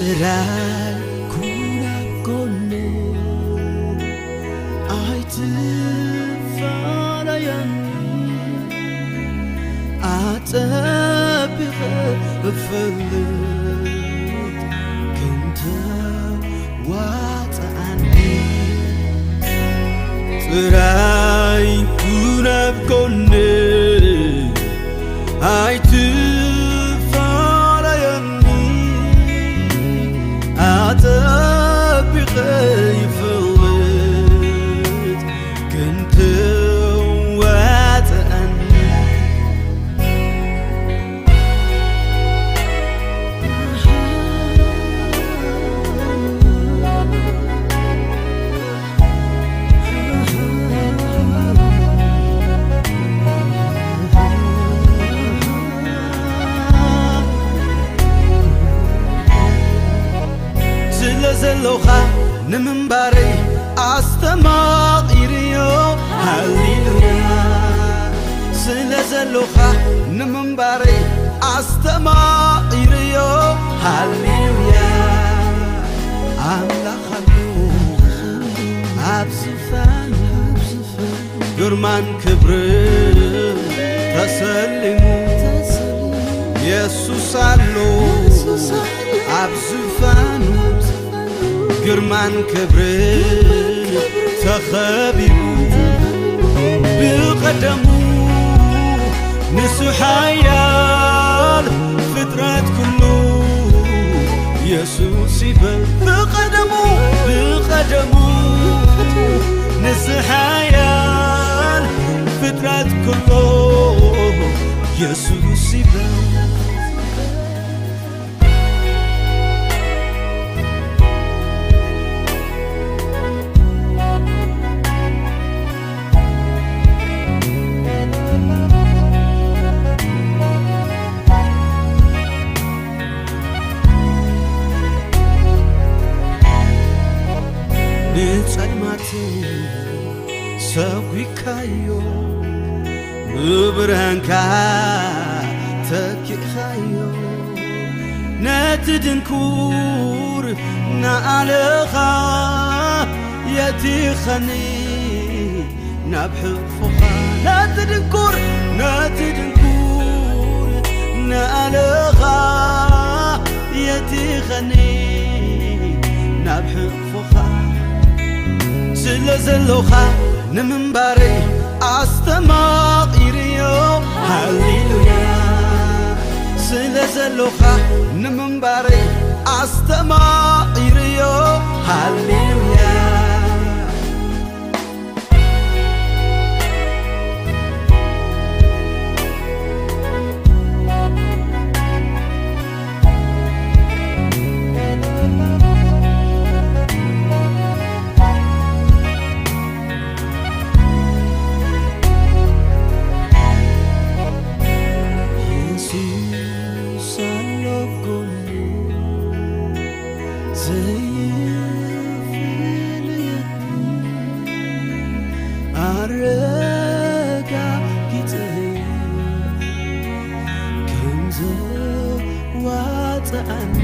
ጥራይ ኩን ኣብ ጎነይ፣ ኣይትፋለየኒ። ኣጸቢቐ እፈልጥ ክንተ ዋጽኣኒ። ጥራይ ኩን ኣብ ጎነይ፣ ኣይትፋለየኒ። ኣጸቢቐ ይፈልጥ ክንተ ዋጽኣኒ። ስለ ዘሎኻ ንምንባረይ ኣስተማቒርዮ። ሃሌሉያ። ስለ ዘሎኻ ንምንባረይ ኣስተማቒርዮ። ሃሌሉያ። ኣምላኽ ኣሎ ኣብ ዝፋን፣ ግርማን ክብርን ተሰሊሙ። የሱስ ኣሎ ኣብ ዝፋኑ፣ ግርማን ክብርን ተኸቢቡ። ብቐደሙ ንሱ ሓያል፣ ፍጥረት ኩሉ የሱስ ይበል። ብቐደሙ፣ ብቐደሙ ንሱ ሓያል፣ ፍጥረት ኩሉ የሱስ ይበል። ንጸልማት ሰጒግካዮ፣ ብብርሃንካ ተኪእካዮ። ነቲ ድንኩር ንኣለኻ የቲኸኒ ናብ ሕቕፎኻ። ነቲ ድንኩር፣ ነቲ ድንኩር ንኣለኻ የቲኸኒ ናብ ሕቕፎኻ። ስለ ዘሎኻ ንምንባረይ ኣስተማቒርዮ። ሃሌሉያ። ስለ ዘሎኻ ንምንባረይ ኣስተማቒርዮ። ሃሌሉያ። የሱስ ኣሎ ጎነይ፣ ዘይፍለየኒ፣ ኣረጋጊጸይ ከም ዘዋጽኣኒ።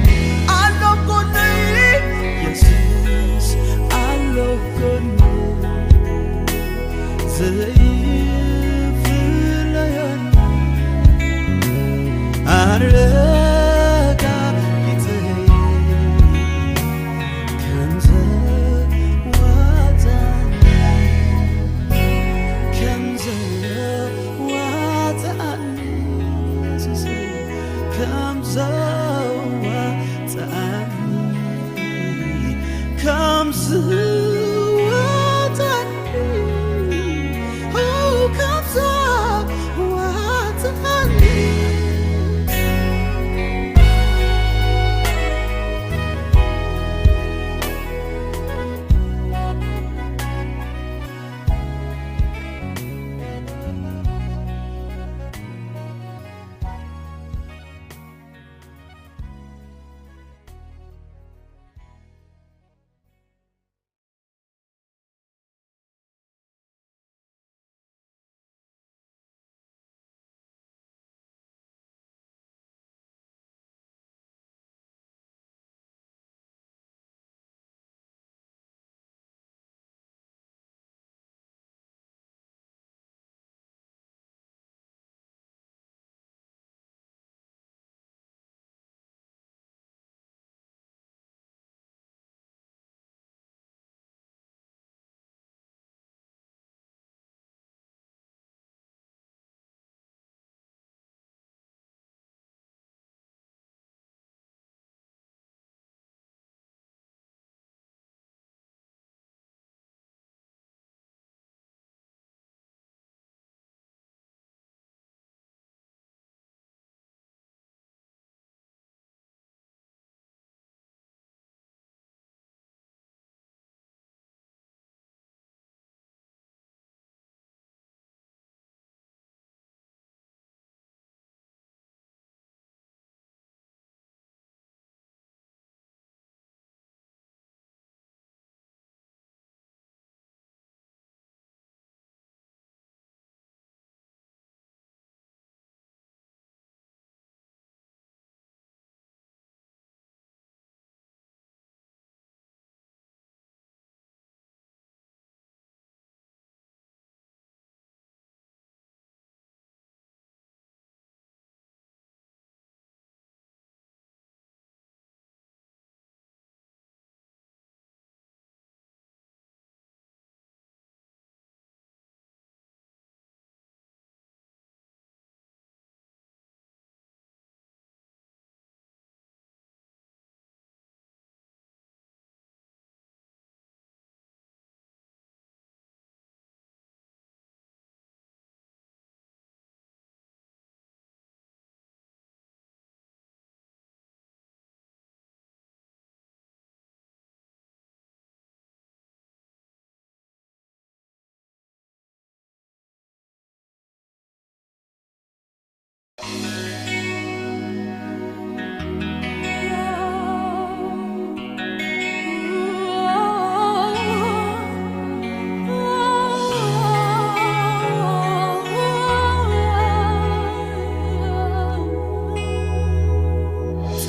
ኣሎ ጎነይ፣ የሱስ ኣሎ ጎነይ፣ ዘይፍለየኒ፣ ኣረጋጊጸይ ከም ዘዋጽኣኒ፣ ከም ዘዋጽኣኒ፣ የሱሰይ ከም ዘዋጽኣኒ፣ ከም ዘዋጽኣኒ፣ ኦ፣ ከም ዘዋጽኣኒ።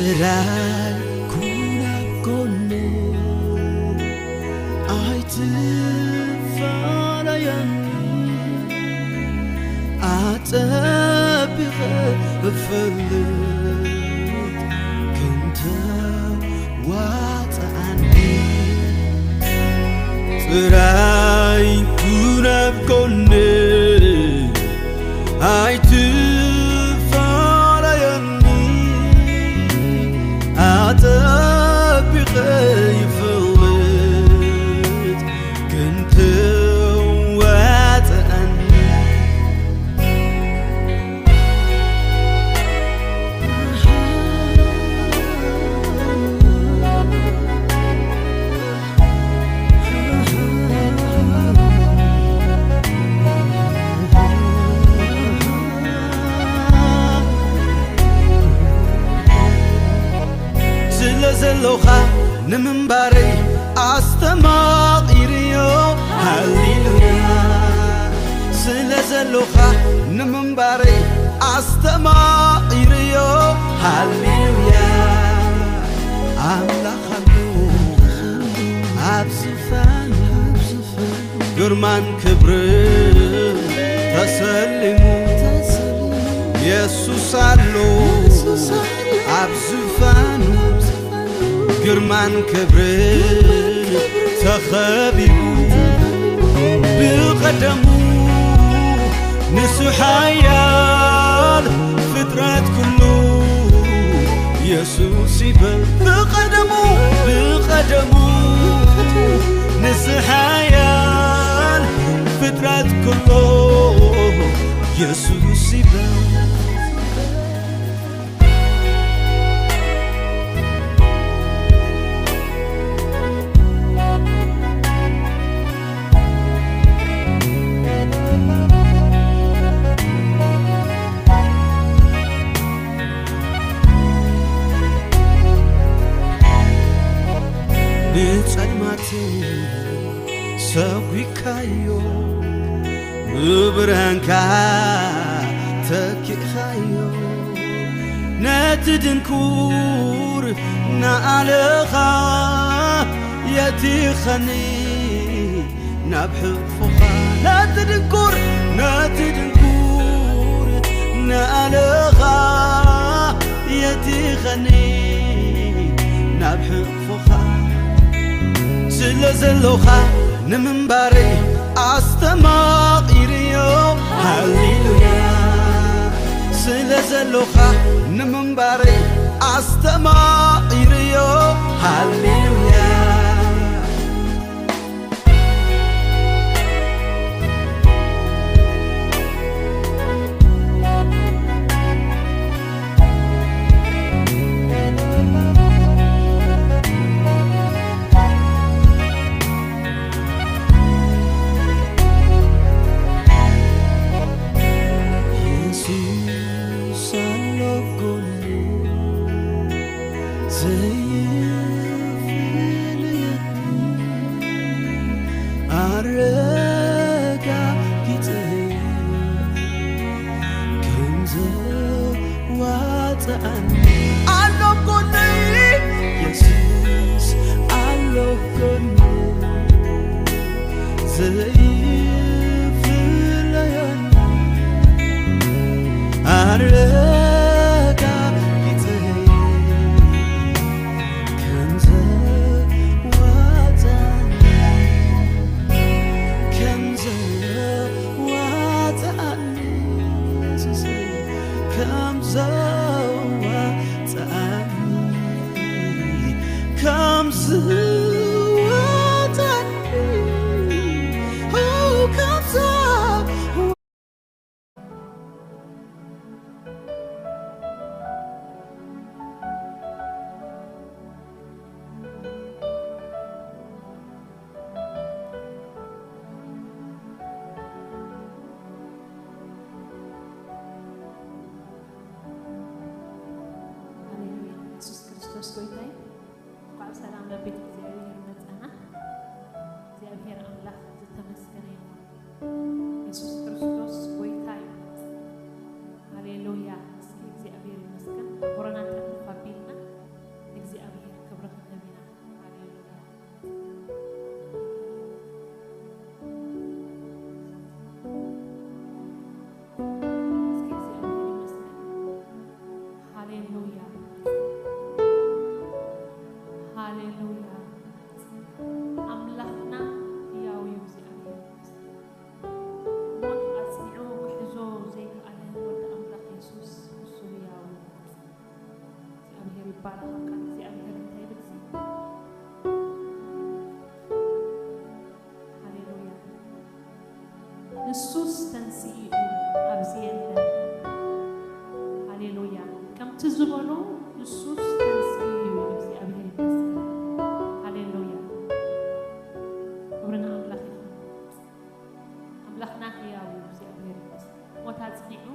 ጥራይ ኩን ኣብ ጎነይ ኣይትፈላለየኒ። ኣጸቢቐ እፈልጥ ክንተ ዋጽኣኒ። ጥራይ ኩን ኣብ ጎነይ ኣይትፈላለየኒ። ኣጸቢቐ ይፈልጥ ክንተ ዋጽኣኒ። ስለ ዘሎኻ ንምንባረይ ኣስተማቒርዮ። ሃሌሉያ። ስለ ዘሎኻ ንምንባረይ ኣስተማቒርዮ። ሃሌሉያ። ኣምላኽ ኣሎ ኣብ ዝፋን ግርማን ክብርን ተሰሊሙ። የሱስ ኣሎ ኣብ ዝፋኑ። ግርማን ክብርን ተኸቢቡ። ብቐደሙ ንሱ ሓያል ፍጥረት ኩሉ የሱስ ይበል። ብቐደሙ፣ ብቐደሙ ንሱ ሓያል ፍጥረት ኩሉ የሱስ ይበል። ንጸልማት ሰጒግካዮ፣ ብብርሃንካ ተኪእኻዮ። ነቲ ድንኩር ንኣለኻ የቲኸኒ ናብ ሕቕፎኻ። ነቲ ድንኩር፣ ነቲ ድንኩር ንኣለኻ የቲኸኒ ናብ ሕቕፎኻ። ስለ ዘሎኻ ንምንባረይ ኣስተማቒርዮ። ሃሌሉያ። ስለ ዘሎኻ ንምንባረይ ኣስተማቒርዮ። ሃሌሉያ። የሱስ ኣሎ ጎነይ፣ ዘይፍለየኒ፣ ኣረጋጊጸዮ ከም ዘዋጽኣኒ። ኣሎ ጎነይ፣ የሱስ ኣሎ ጎነይ፣ ዘይፍለየኒ፣ ኣረጋጊጸዮ ከም ዘዋጽኣኒ፣ ከም ዘዋጽኣኒ፣ የሱሰይ፣ ከም ዘዋጽኣኒ፣ ከም ዘዋጽኣኒ፣ ኦ፣ ከም ዘ- ሃሌሉያ። የሱስ ክርስቶስ ጎይታ እዩ። እንኳዕ ብሰላም ናብ ቤት እግዚኣብሔር መጻና። እግዚኣብሔር ኣምላኽ ዝተመስገነ ይኹን። የሱስ ክርስቶስ ጎይታ እዩ። ሃሌሉያ። እስኪ እግዚኣብሔር ይመስገን። ኮሮና ጠፍፍ ኣቢልና ባረኻ ቃል እግዚኣብሔር እንታይ ይብል ሲ? ሃሌሉያ። ንሱስ ተንስኡ እዩ፣ ኣብዚ የለን። ሃሌሉያ። ከምቲ ዝበሎ ንሱስ ተንስኡ እዩ፣ እግዚኣብሔር ይመስገን። ሃሌሉያ። ክብሪ ንኣምላኽ ይኹን። ኣምላኽና ህያው እዩ፣ እግዚኣብሔር ይመስገን። ሞት ኣጽኒዑ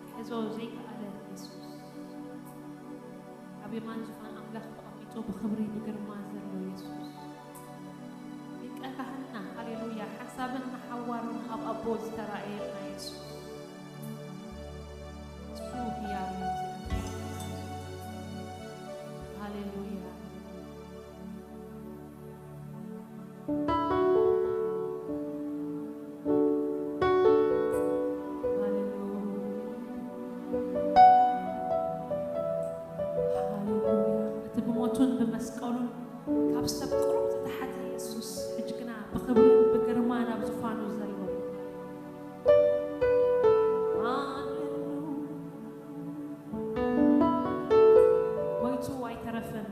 ክሕዞ ዘይከኣለ የሱስ። ኣብ የማን ዙፋን ኣምላኽ ተቐሚጡ ብኽብሪ ብግርማ ዘሎ የሱስ። ሊቀ ካህንና፣ ሃሌሉያ፣ ሓሳብን ንሓዋሩን ኣብ ኣቦ ዝተራእየና የሱስ። ንሱ ህያው እዩ፣ እግዚኣብሔር። ሃሌሉያ። ሃሌሉያ። እቲ ብሞቱን ብመስቀሉን ካብ ሰብ ቁሩብ ዝተሓተ የሱስ፣ ሕጂ ግና ብኽብርን ብግርማን ኣብ ዙፋኑ ዘሎ። ሃሌሉያ። ሞይቱ ኣይተረፈን።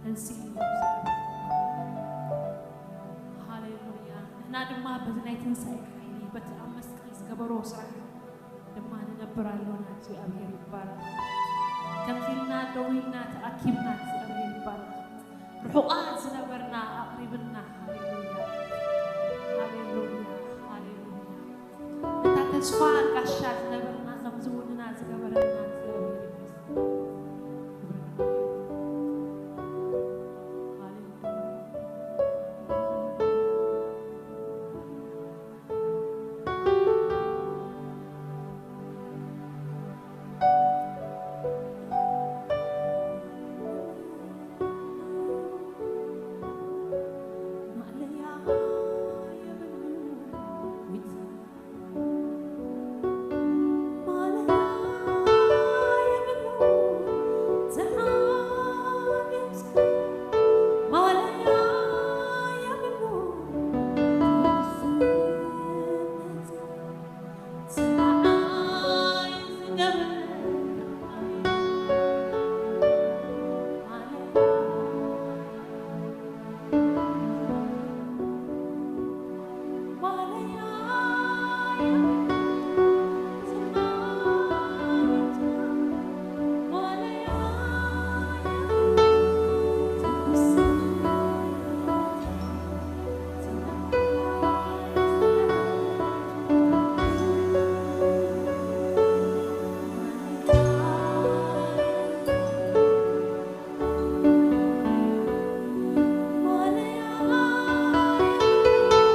ተንሲኡ እዩ። ሃሌሉያ። ንሕና ድማ በዚ ናይ ትንሳኤ ሓይሊ፣ በቲ ኣብ መስቀል ዝገበሮ ስራሕ ድማ ንነብር ኣሎና። እግዚኣብሔር ይባረክ። ከምዚ ኢልና ደው ኢልና ተኣኪብና፣ እግዚኣብሔር ይባረክ። ርሑቓት ዝነበርና ኣቕሪብና። ሃሌሉያ፣ ሃሌሉያ፣ ሃሌሉያ። እታ ተስፋ ጋሻ ዝነበርና፣ ከም ዝውንና ዝገበረና እግዚኣብሔር ይመስገን። ክብሪ ንዓኡ። ሃሌሉያ።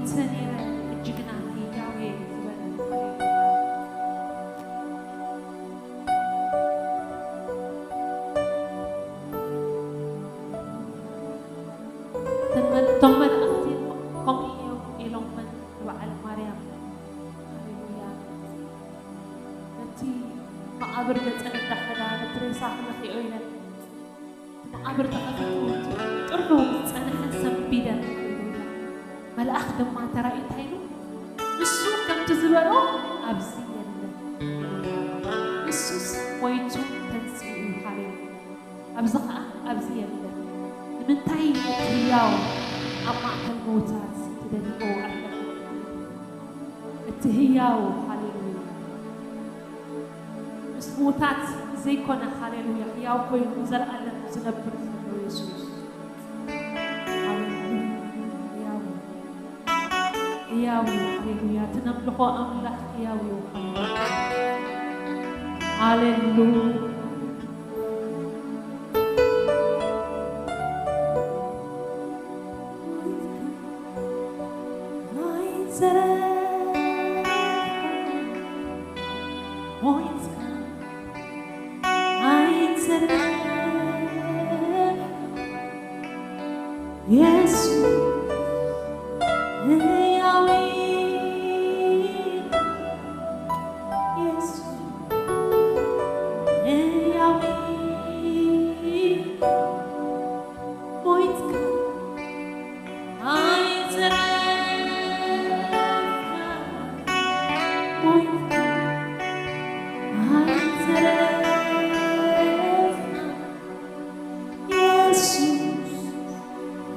ነይረ፣ ሕጂ ግና ህያው እየ ዝበለ። እቶም መላእኽቲ ከምኡ እዮም ኢሎም ንበዓል ማርያም። ሃሌሉያ። ነቲ መቓብር ገጸን እንዳኸዳ ነቲ ሬሳ ክነኽኦ ኢለን። እቲ መቓብር ተኸፊቱ ጥርሑ ምስ ጸንሐ ሰንቢደን። ሃሌሉያ። መልኣኽ ድማ ተራእዩ እንታይ ኢሉ? ንሱ ከምቲ ዝበሎ ኣብዚ የለን። ንሱስ ሞይቱ ተንሲኡ እዩ። ሃሌሉያ። ኣብዚ ኸዓ ኣብዚ የለን። ንምንታይ እቲ ህያው ኣብ ማእከል ምውታት ትደልይዎ ኣለኹ? እቲ ህያው፣ ሃሌሉያ፣ ምስ ምውታት ዘይኮነ፣ ሃሌሉያ፣ ህያው ኮይኑ ንዘለኣለም ዝነብር ዘሎ የሱስ። ሃሌሉያ። ህያው፣ ህያው እዩ። ሃሌሉያ። እቲ ነምልኾ ኣምላኽ ህያው እዩ። ሃሌሉያ። የሱስ ህያው፣ የሱስ ህያው፣ ሞይትካ ኣይተረፍካ፣ ሞይትካ ኣይተረፍካ። የሱስ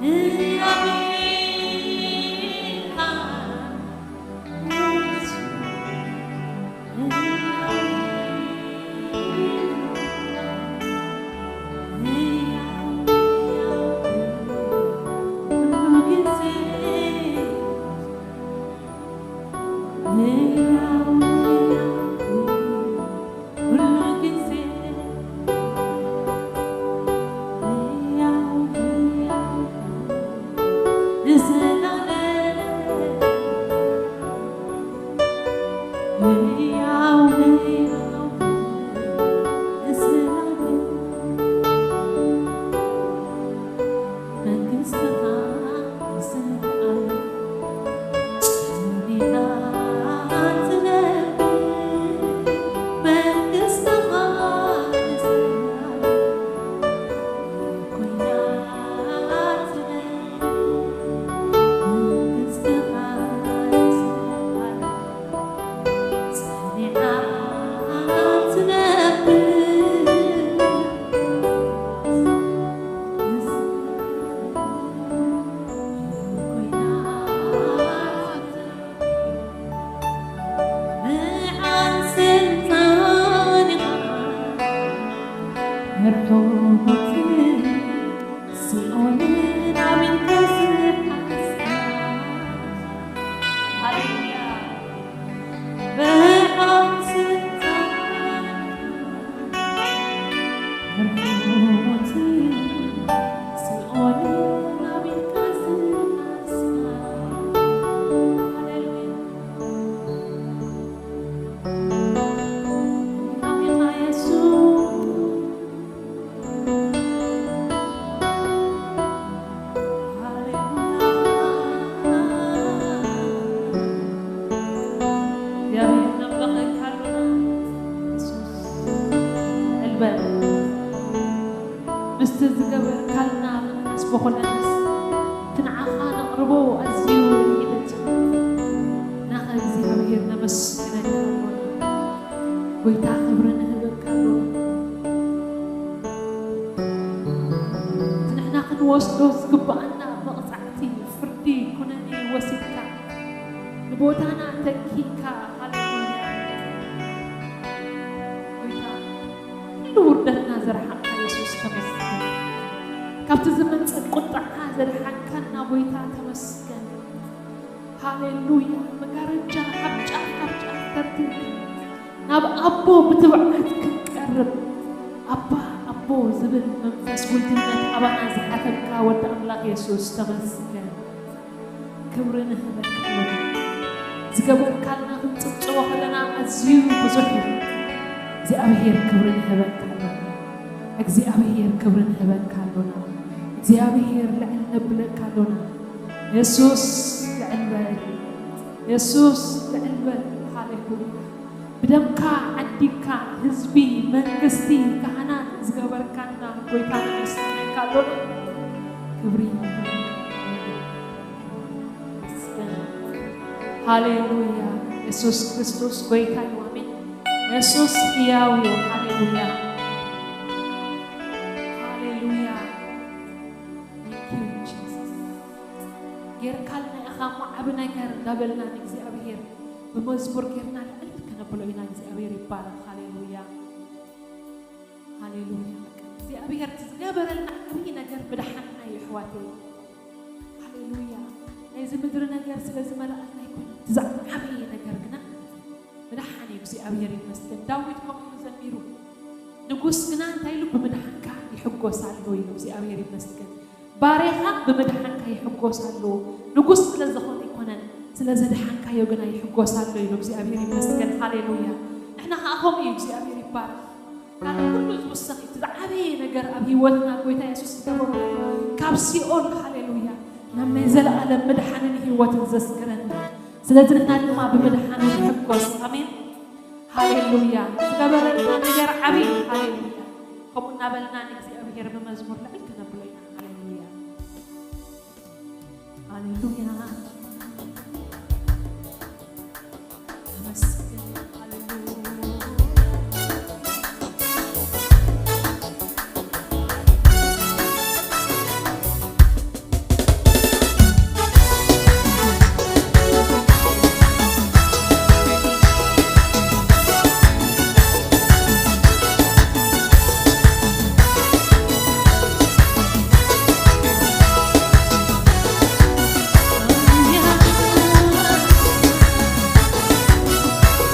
ህያው ኢኻ፣ የሱስ ህያው ኢኻ፣ ህያው፣ ህያው ኩሉ ግዜ። ምስቲ ዝገበርካልና ምንሓስቦ ኩለናስ፣ እቲ ንዓኻ ነቕርቦ ኣዝዩ ይበልጽ። ናኸ እግዚኣብሔር ነመስግነካ። ጎይታ ክብሪ ንህበካ ኣሎ። እቲ ንሕና ክንወስዶ ዝግብኣና መቕጻዕቲ፣ ፍርዲ፣ ኩነኔ ወሲድካ፣ ንቦታና ተኪእካ። ሃሌሉያ። ጎይታ፣ ኩሉ ውርደትና ዘርሓቕካ የሱስ ተመስገን። ካብቲ ዝመጽእ ቁጥዓ ዘድሓንካና ጎይታ ተመስገን። ሃሌሉያ። መጋረጃ ካብ ጫፍ ካብ ጫፍ ተርቲርካ ናብ ኣቦ ብትብዓት ክንቀርብ፣ ኣባ ኣቦ ዝብል መንፈስ ውልድነት ኣባና ዝሓተምካ ወዲ ኣምላኽ የሱስ ተመስገን። ክብሪ ንህበካ ኣሎና። ዝገበርካልና ክንጽብጽቦ ከለና ኣዝዩ ብዙሕ እዩ። እግዚኣብሔር ክብሪ ንህበካ ኣሎና። እግዚኣብሔር ክብሪ ንህበካ ኣሎና። እግዚኣብሔር ልዕል ነብለካ ኣሎና። የሱስ ልዕል በል። የሱስ ልዕል በል። ሃሌሉያ። ብደምካ ዓዲግካ ህዝቢ፣ መንግስቲ፣ ካህናት ዝገበርካና ጎይታ ነመስግነካ ኣሎና። ክብሪ ይመስገን። ሃሌሉያ። የሱስ ክርስቶስ ጎይታ እዩ። ኣሜን። የሱስ ህያው እዩ። ሃሌሉያ። ሃሌሉያ። Thank you, Jesus። ጌርካልና ኢኻ እሞ ዓቢ ነገር እንዳበልና ንእግዚኣብሔር ብመዝሙር ጌርና ልዕል ከነብሎ ኢና። እግዚኣብሔር ይባረኽ። ሃሌሉያ። ሃሌሉያ። እግዚኣብሔር ዝገበረልና ዓብዪ ነገር ምድሓንና እዩ፣ ኣሕዋተይ። ሃሌሉያ። ናይዚ ምድሪ ነገር ስለ ዝመልኣልና ኣይኮነን። እቲ ዝዓበየ ነገር ግና ምድሓን እዩ። እግዚኣብሔር ይመስገን። ዳዊት ከምኡ ኢሉ ዘሚሩ። ንጉስ ግና እንታይ ኢሉ? "ብምድሓንካ ይሕጎስ ኣሎ" ኢሉ። እግዚኣብሔር ይመስገን። "ባርያኻ ብምድሓንካ ይሕጎስ ኣሎ። ንጉስ ስለ ዝኾነ ኣይኮነን፣ ስለ ዘድሓንካዮ ግና ይሕጎስ ኣሎ" ኢሉ። እግዚኣብሔር ይመስገን። ሃሌሉያ። ንሕና ኸዓ ከምኡ እዩ። እግዚኣብሔር ይባረኽ። ካልእ ኩሉ ዝውሰኽ እዩ። እቲ ዝዓበየ ነገር ኣብ ህይወትና ጎይታ የሱስ ዝገበሮ፣ ካብ ሲኦል፣ ሃሌሉያ፣ ናብ ናይ ዘለኣለም ምድሓንን ህይወትን ዘስግረና። ስለዚ ንሕና ድማ ብምድሓኑ ንሕጎስ። ኣሜን። ሃሌሉያ። ዝገበረልና ነገር ዓብዪ እዩ። ሃሌሉያ። ከምኡ እናበልና ንእግዚኣብሔር ብመዝሙር ልዕል ክነብሎ ኢና። ሃሌሉያ። ሃሌሉያ። ተመስገን። ሃሌሉያ።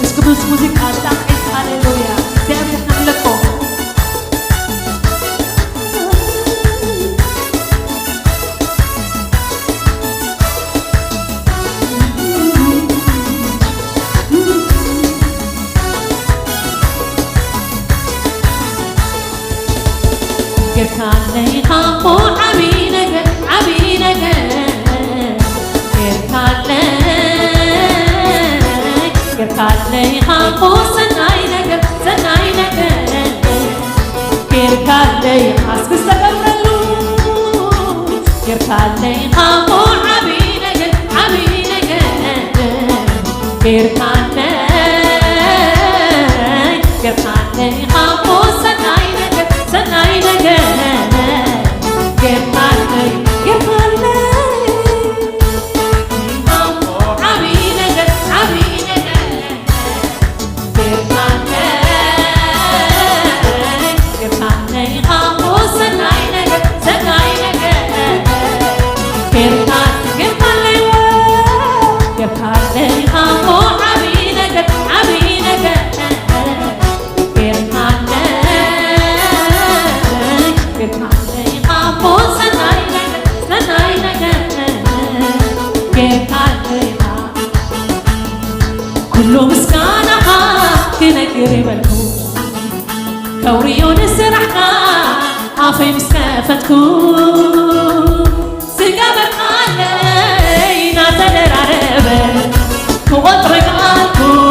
እስኪ ምስ ሙዚቃ ብጣዕሚ ሃሌሉያ እግዚኣብሔር ነምልኮ። ጌርካለይ ኻሞ ዓቢ ነገር፣ ዓቢ ነገር ጌርካለይ፣ ጌርካለይ ኻሞ ሰናይ ነገር፣ ሰናይ ነገር ጌርካለይ፣ ኣስኪ ዝተገብረሉ ጌርካለይ ኻሞ ዓቢ ነገር፣ ዓቢ ነገር ጌርካለይ፣ ጌርካለይ ኻሞ ሰናይ ነገር፣ ሰናይ ነገር ጌርካለይ፣ ጌርካለይ ኻሞ ዓቢ ነገር፣ ዓቢ ነገር ኩሉ ምስጋናኻ ክነግር ይበልኩ፣ ከውርዮ ንስራሕካ ኣፈይ ምስ ከፈትኩ፣ ዝገበርካለይ እናተደራረበ፣ ክቆጥሮ ኣይከኣልኩን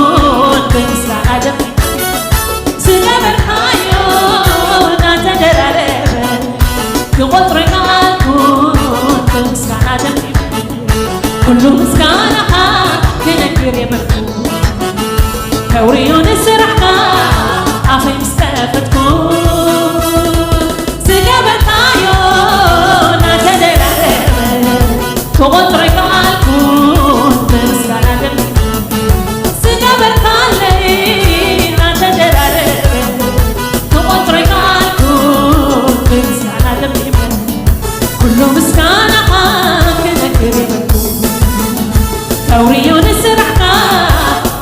ብምስጋና ደኺመ። ዝገበርካዮ እናተደራረበ፣ ክቆጥሮ ኣይከኣልኩን ብምስጋና ደኺመ። ኩሉ ምስጋናኻ ክነግር የመልኩ፣ ከውርዮ ንስራሕካ ኣፈይ ምስ ከፈትኩ፣ ዝገበርካዮ እናተደራረበ፣ ክቆጥሮ ኣይከኣልኩን ብምስጋና ደሚቐ። ዝገበርካለይ እናተደራረበ፣ ክቆጥሮ ኣይከኣልኩን ብምስጋና ደሚቐ። ኩሉ ምስጋናኻ ክነግር የመልኩ፣ ከውርዮ ንስራሕካ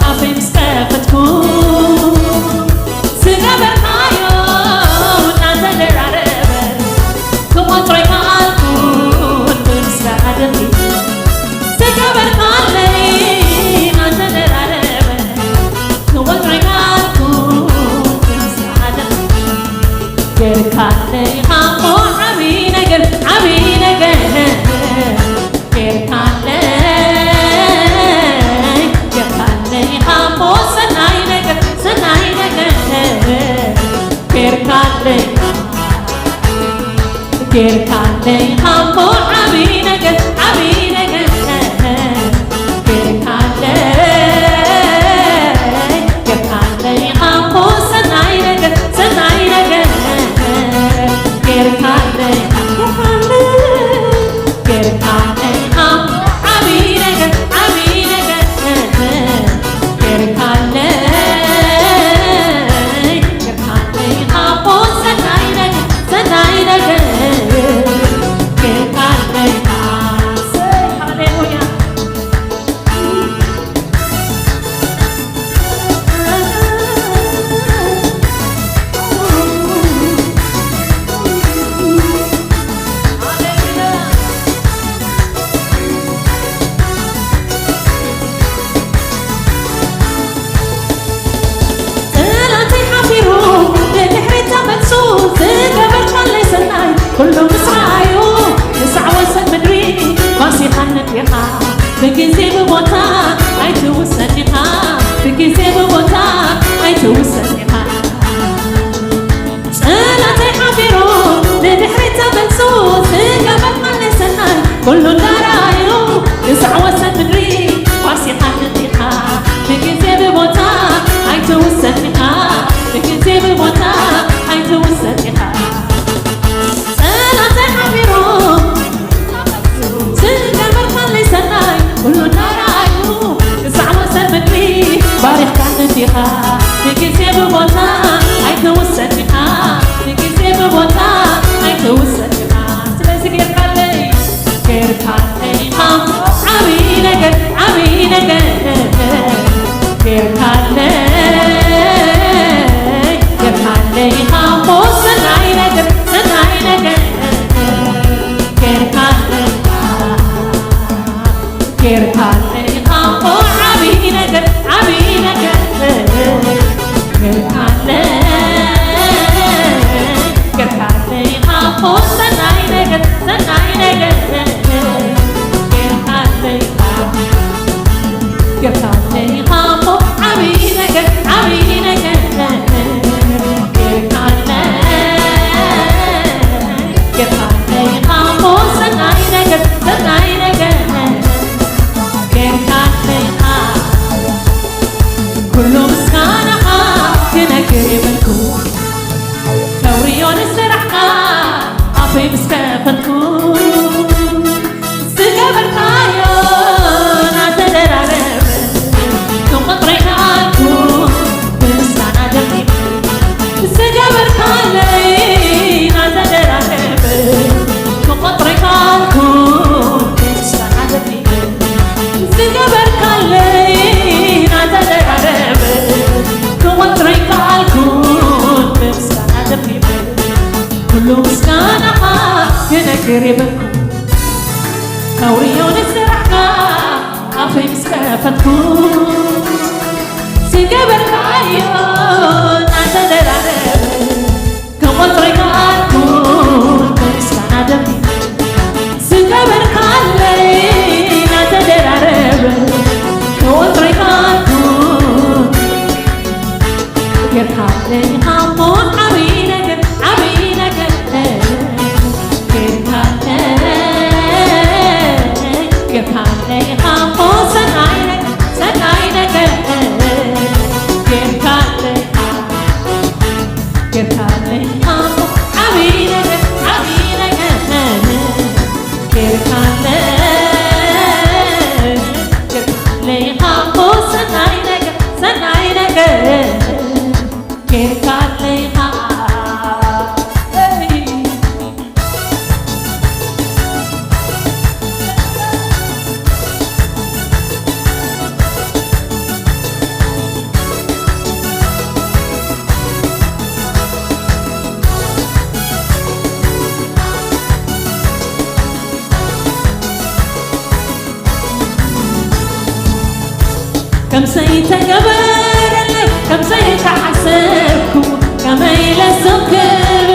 ኣፈይ ምስ ከፈትኩ፣ ዝገበርካዮ እናተደራረበ፣ ክቆጥሮ ኣይከኣልኩን ብምስጋና ደሚቐ። ጌርካለይ እሞ ዓቢ ነገር፣ ዓቢ ነገር ጌርካለይ፣ ጌርካለይ እሞ ሰናይ ነገር፣ ሰናይ ነገር ጌርካለይ፣ ጌርካለይ ጌርካለይ እሞ ዓቢ ነገር፣ ዓቢ ነገር ጌርካለይ፣ ጌርካለይ እሞ ሰናይ ነገር፣ ሰናይ ነገር ጌርካለይ። ሃሌሉያ። ጠላተይ ሓፊሩ ንድሕሪት ተመልሱ፣ ዝገበርካለይ ሰናይ ኩሉ ምስ ረኣዩ፣ ክሳዕ ወሰን ምድሪ ፋሲኻን እንዲኻ። ብግዜ ብቦታ ኣይትውሰን ኢኻ፣ ብግዜ ብቦታ ኣይትውሰን ኢኻ። ጸላተይ ሓፊሩ ንድሕሪት ተመልሱ፣ ዝገበርካለይ ሰናይ ኩሉ እንዳረኣዩ፣ ክሳዕ ወሰን ምድሪ ፋሲኻን እንዲኻ። ብግዜ ብቦታ ኣይትውሰን ኢኻ፣ ብግዜ ብቦታ ኣይትውሰን ኢኻ። ጸላተይ ሓፊሩ ዝገበርካለይ ሰናይ ኩሉ እንዳረኣዩ፣ ክሳዕ ወሰን ምድሪ ባሪኽካኒ እንዲኻ። ብግዜ ብቦታ ኣይትውሰን ኢኻ፣ ብግዜ ብቦታ ኣይትውሰን ኢኻ። ስለዚ ጌርካለይ፣ ጌርካለይ ኢኻ ዓቢ ነገር፣ ዓቢ ነገር ጌርካለይ፣ ጌርካለይ ኢኻ እሞ ሰናይ ነገር፣ ሰናይ ነገር ጌርካለይ፣ ጌርካለይ ኢኻ እሞ ዓቢ ነገር፣ ዓቢ ነገር ጌርካለይ፣ ጌርካለይ ኢኻ እሞ ሰናይ ነገር፣ ሰናይ ነገር ጌርካለይ ኢኻ። ጌርካለይ ኢኻ እሞ ዓቢ ነገር፣ ዓቢ ነገር ጌርካለይ፣ ጌርካለይ ኢኻ እሞ ሰናይ ነገር፣ ሰናይ ነገር ጌርካለይ ኢኻ። ኩሉ ምስጋናኻ ክነግር የብልኩ፣ ከውርዮ ንስራሕካ ኣፈይ ምስ ከፈትኩ። ዝገበርካዮ ናተደራረበ፣ ክቆጥሮ ኣይከኣልኩ ብምስጋና ደሚቐ። ዝገበርካለይ ናተደራረበ፣ ክቆጥሮ ኣይከኣልኩ ብምስጋና ደሚቐ። ዝገበርካለይ ናተደራረበ፣ ክቆጥሮ ኣይከኣልኩ ብምስጋና ደሚቐ። ኩሉ ምስጋናኻ ክነግር የብልኩ፣ ከውርዮ ንስራሕካ ኣፈይ ምስ ከፈትኩ። ዝገበርካዮ ናተደራረበ፣ ክቆጥሮ ኣይከኣልኩን ብምስጋና ደሚቐ። ዝገበርካለይ ናተደራረበ፣ ክቆጥሮ ኣይከኣልኩን ጌርካለይ ኢኻ እሞ ዓብዪ ነገር፣ ዓብዪ ነገር ጌርካለይ፣ ጌርካለይ ኢኻ እሞ ሰናይ ነገር፣ ሰናይ ነገር ጌርካለይ ኢኻ፣ ጌርካለይ ኢኻ እሞ ዓብዪ ነገር፣ ዓብዪ ነገር ጌርካለይ፣ ጌርካለይ ኢኻ እሞ ሰናይ ነገር፣ ሰናይ ነገር ጌርካለይ ኢኻ። ከም ዘይተገበረለይ፣ ከም ዘይተሓሰብኩ፣ ከመይ ኢለ ስቕ ክብል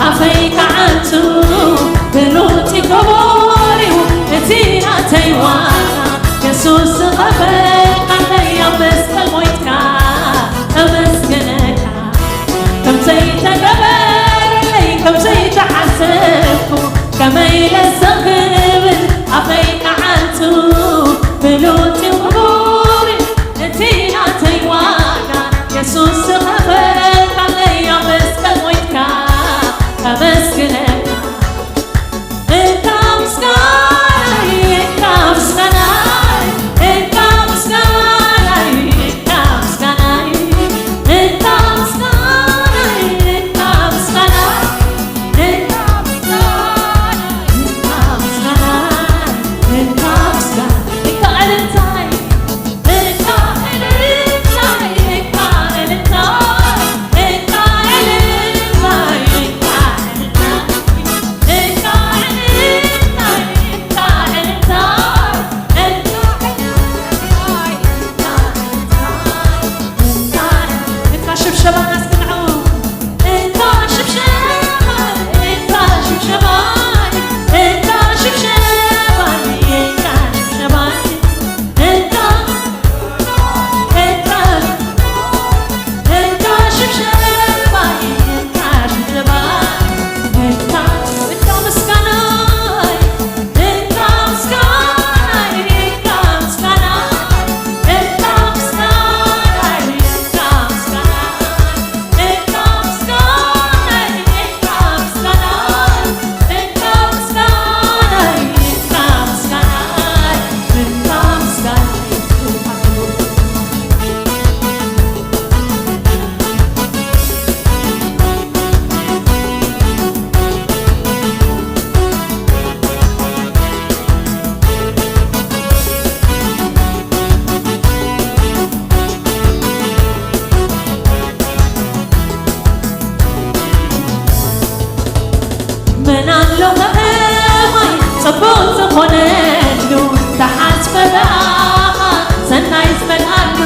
ኣፈይ ክዓጹ? ብሉጽ ክቡር እዩ እቲ ናተይ ዋጋ፣ የሱስ ዝኸፈልካለይ ኣብ መስቀል ሞይትካ፣ እመስግነካ። ከም ዘይተገበረለይ፣ ከም ዘይተሓሰብኩ፣ ጽቡቕ ዝኾነሉ፣ ዝሓስበ ብኣኻ ሰናይ ዝመልኣሉ፣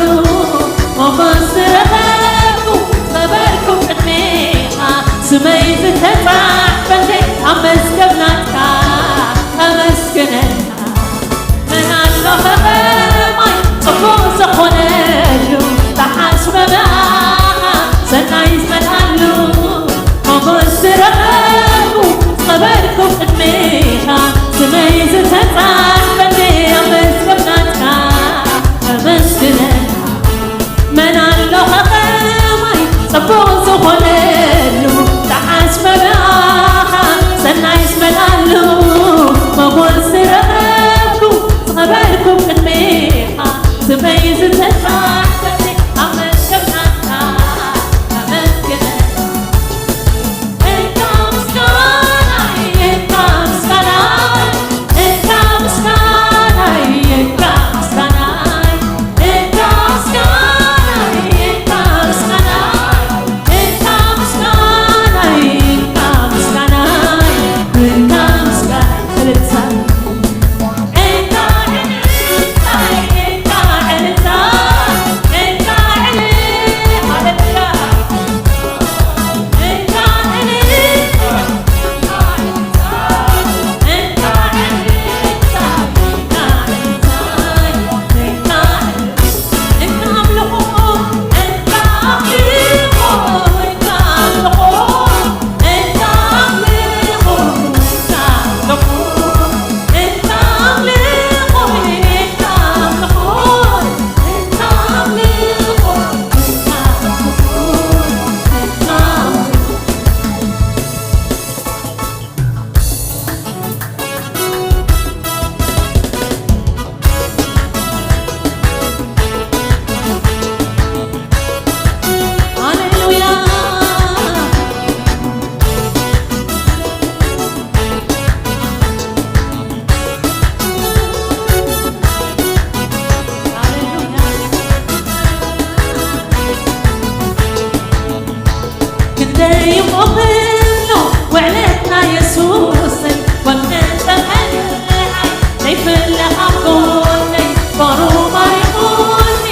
ሞጎስ ዝረኸብኩ ዝኸበርኩ ቅድሜኻ፣ ስመይ ዝተጻሕፈለይ ኣብ መዝገብ ናትካ፣ ኣመስግነካ። መን ኣሎ ከማይ ጽቡቕ ዝኾነሉ፣ ዝሓስበ ብኣኻ ሰናይ ዝመልኣሉ፣ ሞጎስ ዝረኸብኩ ዝኸበርኩ ቅድሜኻ፣ ስመይ ዝተጻሕፈለይ ኣብ መዝገብ ናትካ፣ ኣመስግነካ። መን ኣሎ ከማይ ጽቡቕ ዝኾነሉ፣ ዝሓስበ ብኣኻ ሰናይ ዝመልኣሉ፣ ሞጎስ ዝረኸብኩ ዝኸበርኩ ቅድሜኻ፣ ስመይ ዝተጻሕፈለይ ኣብ መዝገብ ናትካ፣ ኣመስግነካ። ክንደይ ይቆምሎ ውዕለትና የሱስ ወንጌል ጸብሐ ዘይፍለ ኣብ ጎነይ ፍቕሩ ማሪኹኒ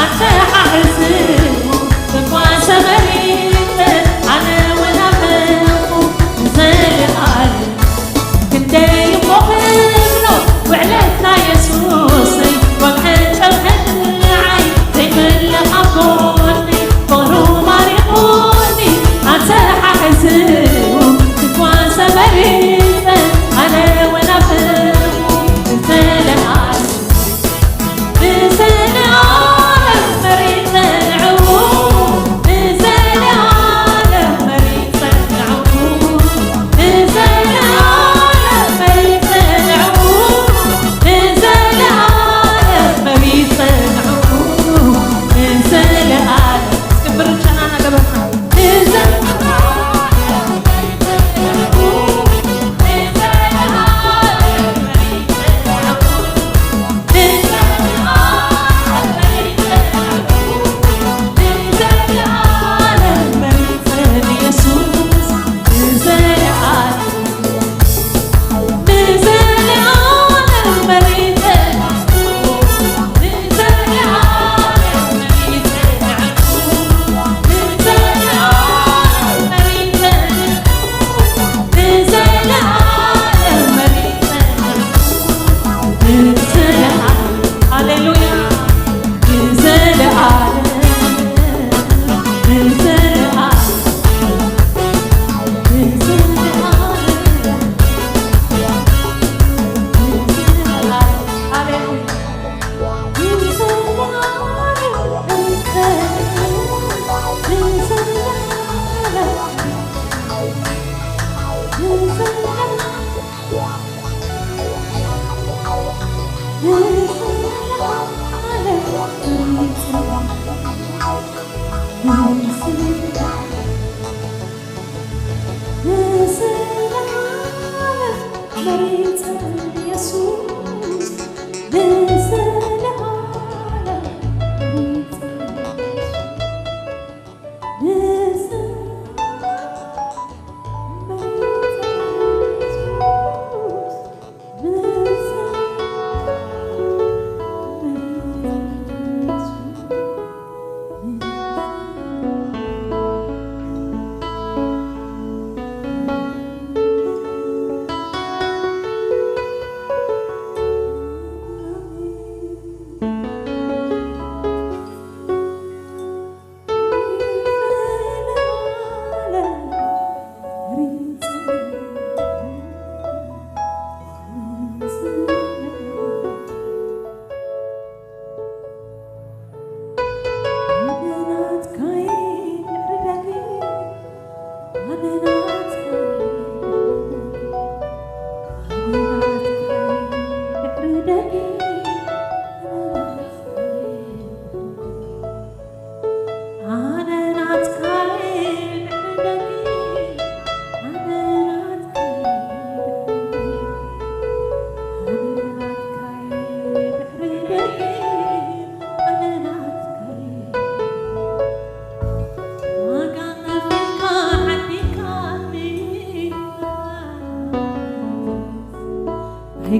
ኣተሓሕዝዎ ትጓሰ መሪጸ ኣነ እውን ኣመንኩ ንዘለኣለም ክንደይ እሞ ክብሎ ውዕለትና የሱሰይ ወግሐን ጸብሐንዓይ ዘይምለኽ ኣብ ጎነይ ፍቕሩ ማሪኹኒ ኣተሓሕዝዎ ትጓሰ መሪጸ ኣነ እውን ኣመንኩ ንዘለኣለም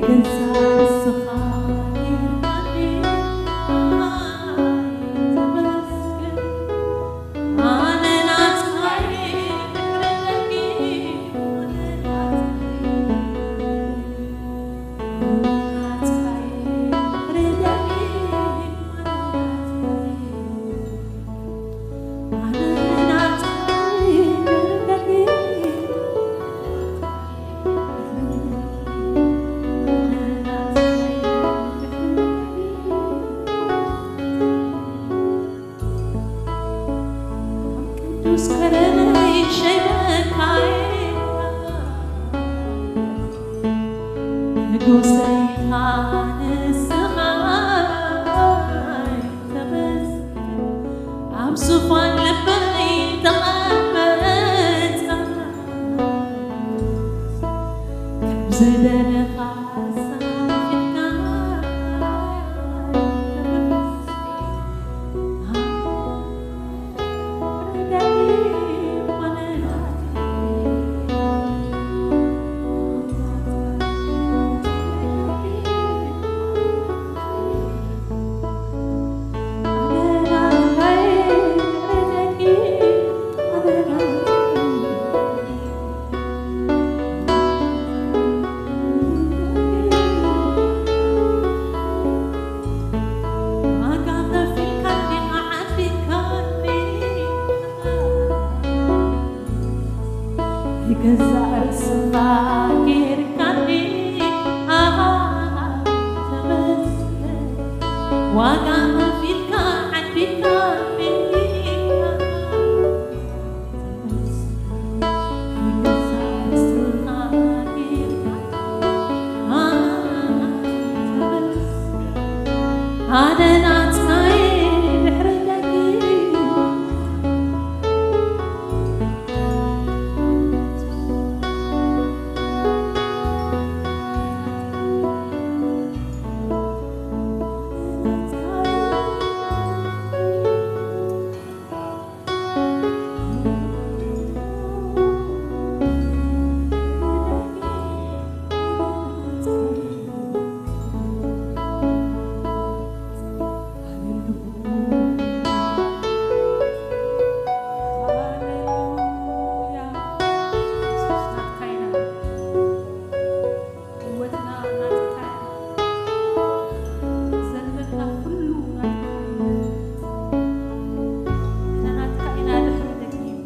ገዛ ንስኻ ጌርካኒ፣ ተመስገን። ኣነ ናትካ እየ፣ ድሕሪ ደጊም ኣነ ናትካ እየ። ቅዱስ ከረነይ ሸይመካየ፣ ንጉሰይ ኢኻ ንስኻ ተመስገን። ኣብ ዙፋን ልበይ ተቐመጥካ፣ ከም ዝደለኻ ኣሳፊካ ተመስገን። ገዛ ርእስኻ ጌርካኒ፣ ኣሃ፣ ተመስገን። ዋጋ ከፊልካ ዓዲግካኒ፣ ኣሃ፣ ተመስገን። ገዛ ርእስኻ ጌርካኒ፣ ኣሃ፣ ተመስገን። ኣነ ናትካ እየ ድሕሪ ደጊም። ሃሌሉያ። ኢየሱስ ናትካ ኢና። ህይወትና ናትካ እዩ። ዘለና ኩሉ ናትካ እዩ። ንሕና ናትካ ኢና ድሕሪ ደጊም።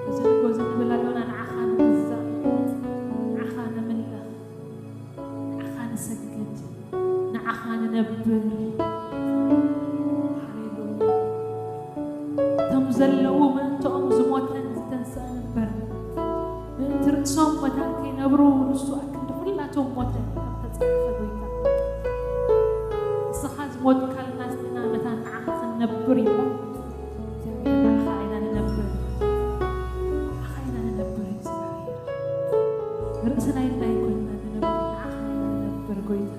እዚ ንጎ እዚ ንብል ኣሎና፣ ንዓኻ ንግዛእ፣ ንዓኻ ነምልኽ፣ ንዓኻ ንሰግድ፣ ንዓኻ ንነብር። ሃሌሉያ። እቶም ዘለዉ ምእንትኦም ዝሞተን ዝተንስአን እምበር፣ ምእንቲ ርእሶም መታን ከይነብሩ፣ ንሱ ኣክንዲ ኩላቶም ሞተ፣ ከም ተጻሕፈ፣ ጎይታ። ንስኻ ዝሞትካልና ንሕና መታን ንዓኻ ክንነብር እዩ። እግዚኣብሔር፣ ንዓኻ ኢና ንነብር። ንዓኻ ኢና ንነብር፣ እግዚኣብሔር። ርእስና ኢልና ኣይኮንና ንነብር፣ ንዓኻ ኢና ንነብር፣ ጎይታ።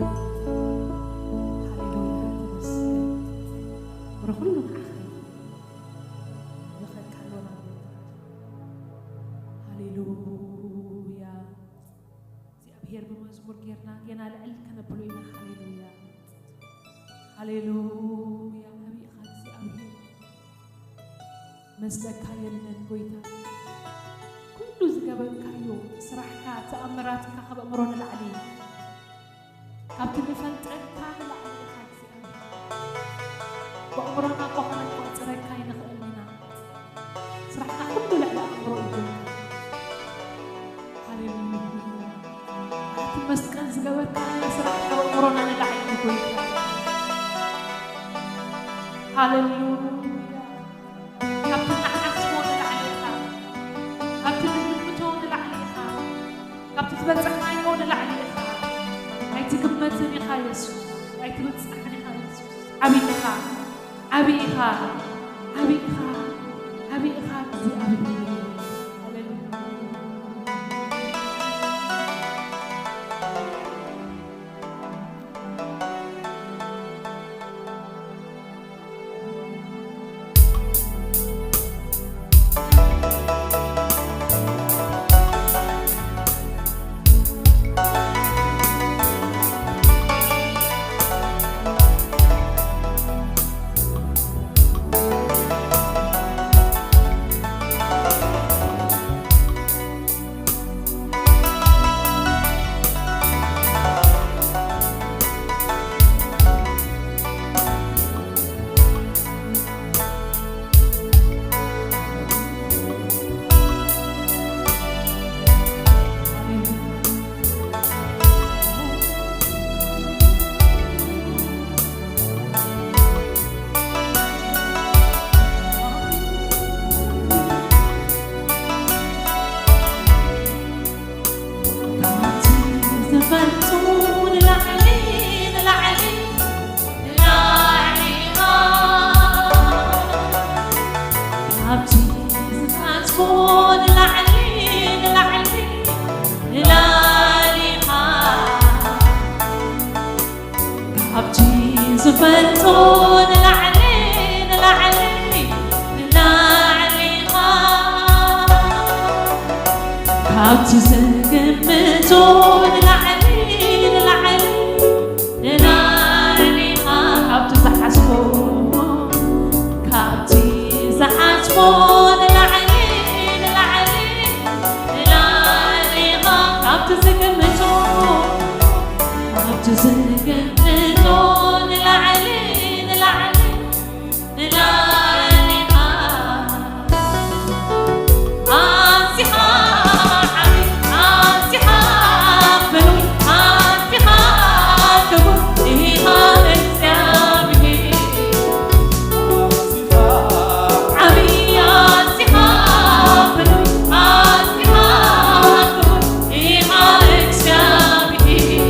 ሃሌሉያ፣ ተመስገን። ክብሪ ኩሉ ንዓኻ ይኹን። ንኸካሎና ጎይታ። ሃሌሉያ። እግዚኣብሔር ብመዝሙር ጌርና ጌና ልዕል ከነብሎ ኢና። ሃሌሉያ፣ ሃሌሉያ። ኣበይ ኢኻ እግዚኣብሔር? መስለካ የለን ጎይታ። ኩሉ ዝገበርካዮ ስራሕካ፣ ተኣምራትካ ካብ ኣእምሮ ንላዕሊ እዩ። ካብቲ ንፈልጠካ ንላዕሊ ኢኻ እግዚኣብሔር። ብኣእምሮና እኳ ከነቋጽረካ ኣይንኽእልን ኢና። ስራሕካ ኩሉ ልዕሊ ኣእምሮ እዩ ጎይታ። ሃሌሉያ። ኣብቲ መስቀል ዝገበርካዮ ስራሕ ካብ ኣእምሮና ንላዕሊ እዩ ጎይታ። ሃሌሉያ። ካብቲ ንሓስቦ ንላዕሊ ኢኻ። ካብቲ ንግምቶ ንላዕሊ ኢኻ። ካብቲ ዝበጻሕናዮ ንላዕሊ ኢኻ። ኣይትግመትን ኢኻ የሱስ። ኣይትብጻሕን ኢኻ የሱስ። ዓቢ ኢኻ። ዓቢ ኢኻ። ዓቢ ኢኻ። ዓቢ ኢኻ እግዚኣብሔር። ሃሌሉያ። ፈልጦ ንላዕሊ፣ ንላዕሊ፣ ንላዕሊ ኢኻ። ካብቲ ዝግምቶ ንላዕሊ፣ ንላዕሊ፣ ንላዕሊ ኢኻ። ካብቲ ዝሓስቦ፣ ካብቲ ዝሓስቦ ንላዕሊ፣ ንላዕሊ፣ ንላዕሊ ኢኻ። ካብቲ ዝግምቶ፣ ካብቲ ዝግምቶ ንላዕሊ፣ ንላዕሊ፣ ንላዕሊ ኢኻ። ኣዚኻ ዓቢ፣ ኣዚኻ ብሉይ፣ ኣዚኻ ክቡር ኢኻ እግዚኣብሔር። ዓቢ፣ ኣዚኻ ብሉይ፣ ኣዚኻ ክቡር ኢኻ እግዚኣብሔር።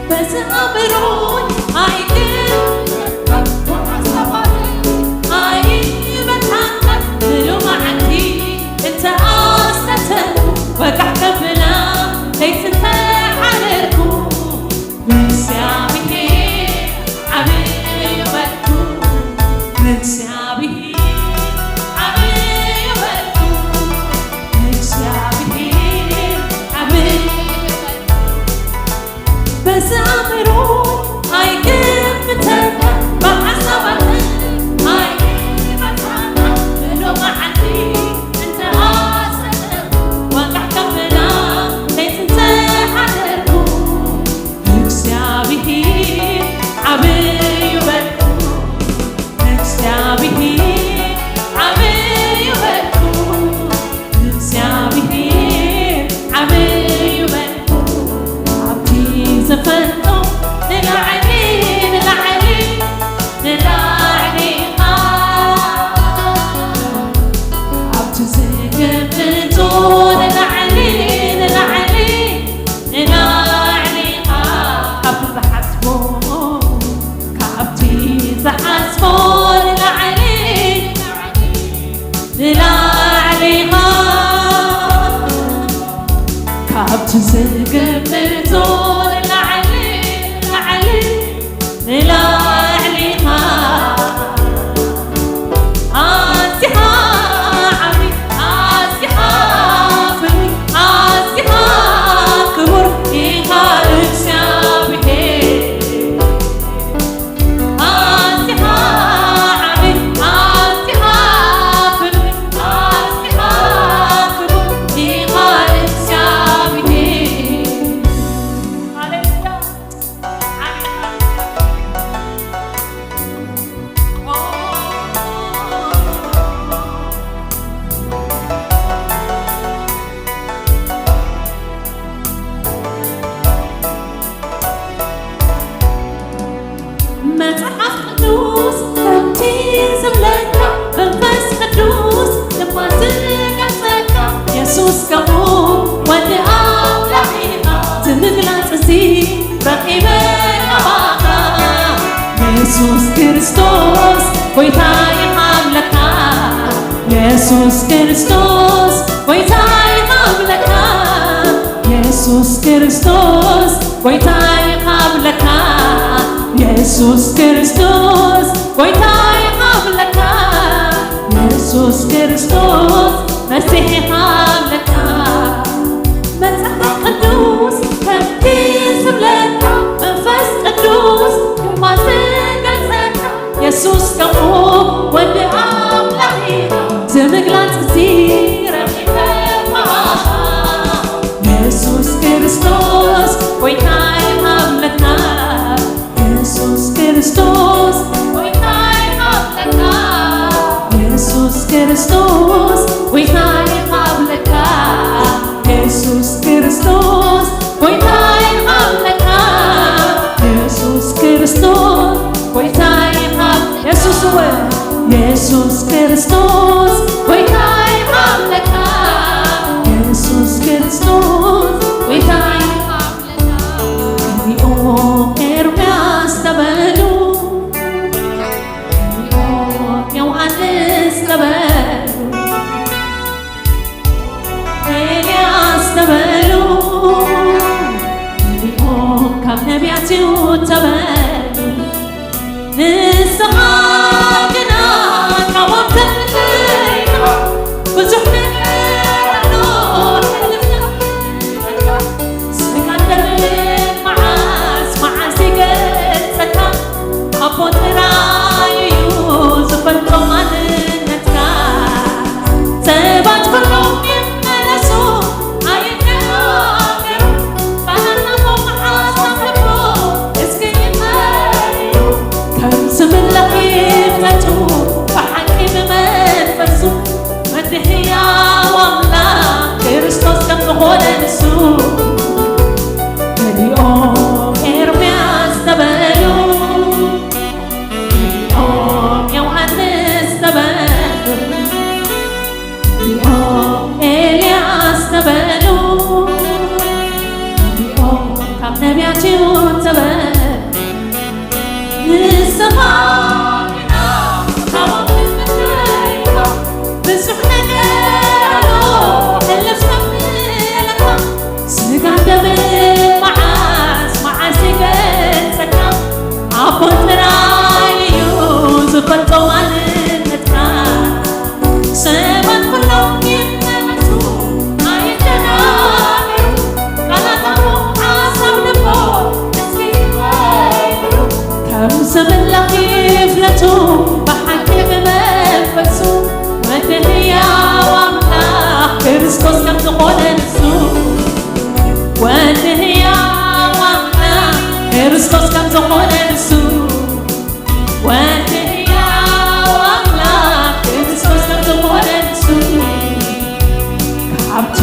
በዚ ኣእምሮይ ኣይግምት፣ ኣይበታተን፣ ብሎማዕንቲ እንተ ኣስተተልኩ፣ ወጋሕ ከብላ ለይቲ እንተ ሓደርኩ፣ ንእግዚኣብሔር ዓብዪ በልኩ፣ ንእግዚኣብሔር ዓብዪ በልኩ፣ ንእግዚኣብሔር ዓብዪ በልኩ። በዚ ኣእምሮ ኣይግምተካ፣ ብሓሳባተይ ኣይግምተካ፣ ብሎማዕንቲ እንተ ኣሰተልኩ፣ ወጋሕ ከብላ ለይቲ እንተ ሓደርኩ፣ እግዚኣብሔር ዓብዪ በልኩ፣ እግዚኣብሔር ዓብዪ በልኩ፣ እግዚኣብሔር ዓብዪ በልኩ። ኣብቲ ዝፈልጦ ንላዕሊ፣ ንላዕሊ፣ ንላዕሊ ኢኻ። ኣብቲ ዝግምቶ ንላዕሊ፣ ንላዕሊ፣ ንላዕሊ ኢኻ። ካብቲ ዝሓስቦ፣ ካብቲ ዝሓስቦ ንላዕሊ፣ ንላዕሊ ኢኻ። ካብቲ ዝግምቶ ንላዕሊ፣ ንላዕሊ፣ ንላዕሊ ኢኻ። ኣዚኻ ዓቢ፣ ኣዚኻ ፍሉይ፣ ኣዚኻ ክቡር ኢኻ እግዚኣብሔር። ኣዚኻ ዓቢ፣ ኣዚኻ ፍሉይ፣ ኣዚኻ ክቡር ኢኻ እግዚኣብሔር። ሃሌሉያ። ዓቢ ኢኻ። መጽሓፍ ቅዱስ ከምቲ ዝብለካ፣ መንፈስ ቅዱስ ድማ ዝገልጸካ፣ የሱስ ከምኡ ወዲ ኣምላኽ ኢኻ፣ ንምግላጽ እዚ ረኺበ ካባኻ። የሱስ ክርስቶስ ጎይታ ኢኻ ኣምለካ፣ የሱስ ክርስቶስ ጎይታ ኢኻ ኣምለካ፣ የሱስ ክርስቶስ ጎይታ ኢኻ ኣምለካ፣ የሱስ ክርስቶስ ጎይታ ኢኻ ኣምለካ፣ የሱስ ክርስቶስ መሲሕ ኢኻ ኣምለካ። መጽሓፍ ቅዱስ ከምቲ ዝብለካ፣ መንፈስ ቅዱስ ድማ ዝገልጸካ፣ የሱስ ከምኡ ወዲ ኣምላኽ ኢኻ፣ ንምግላጽ እዚ ረኺበ ካባኻ። የሱስ ክርስቶስ ጎይታ ኢኻ ኣምለካ፣ የሱስ ክርስቶስ ጎይታ የሱስ ክርስቶስ ጎይታይ ኣምለካ፣ የሱስ ክርስቶስ ጎይታይ ኣምለካ። ኦ ኤርምያስ ተበሉ፣ ኦ ዮሃንስ ተበሉ፣ ኤልያስ ተበሉ፣ ኦ ካብ ነቢያት እዩ ተበሉ። ንስኻ ግና ካብኦም ተለይኻ፣ ብዙሕ ነገር ኣሎ ሕልፍካ። ስጋን ደምን መዓስ መዓስ ይገልጸካ፣ ኣቦ ጥራይ እዩ ዝፈልጦ ማንነትካ። ሰባት ኩሎም ይመለሱ ኣይነጋገሩ፣ ቃላትናቶም ሓሳብ ልቡ እስኪ ይመልዩ። ከም ዝምለኽ ይፍለጡ ብሓቂ ብመንፈሱ፣ ወዲ ህያው ኣምላኽ ክርስቶስ ከም ዝኾነ ንሱ። ገሊኦም ኤርምያስ ተበሉ፣ ገሊኦም ዮሃንስ ተበሉ፣ ገሊኦም ኤልያስ ተበሉ፣ ገሊኦም ካብ ነቢያት እዩ ተበሉ። ንስኻ ግና ካብኦም ትፍለ ኢኻ። ብዙሕ ነገር ኣሎ ሕልፍ ዘብለካ። ስጋን ደምን መዓስ መዓስ ይገልጸካ። ኣቦ ጥራይ እዩ ዝፈልጦ ማንነትካ። ሰባት ኩሎም ይመለሱ ኣይደናገሩ፣ ቃላቶም ሓሳብ ልቦም እስኪ ይበሉ። ከም ዝምለኽ ይፍለጡ ብሓቂ ብመንፈሱ፣ ወዲ ህያው ኣምላኽ ክርስቶስ ከም ዝኾነ ንሱ። ወዲ ህያው ኣምላኽ ክርስቶስ ከም ዝኾነ ንሱ። ወዲ ህያው ኣምላኽ ክርስቶስ ከም ዝኾነ ንሱ፣ ካብቲ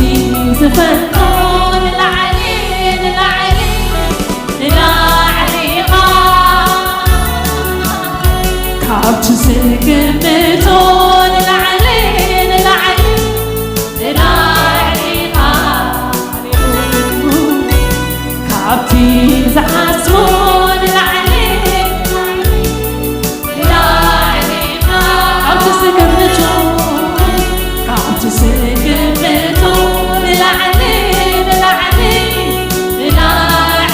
ዝፈልጦ ንላዕሊ፣ ንላዕሊ፣ ንላዕሊ ኢኻ። ካብቲ ዝግምቶ ንላዕሊ፣ ንላዕሊ፣ ንላዕሊ ኢኻ። ካብቲ ዝሓስቦ ንላዕሊ፣ ንላዕሊ፣ ካብቲ ዝግምቶ፣ ካብቲ ዝግምቶ ንላዕሊ፣ ንላዕሊ፣ ንላዕሊ፣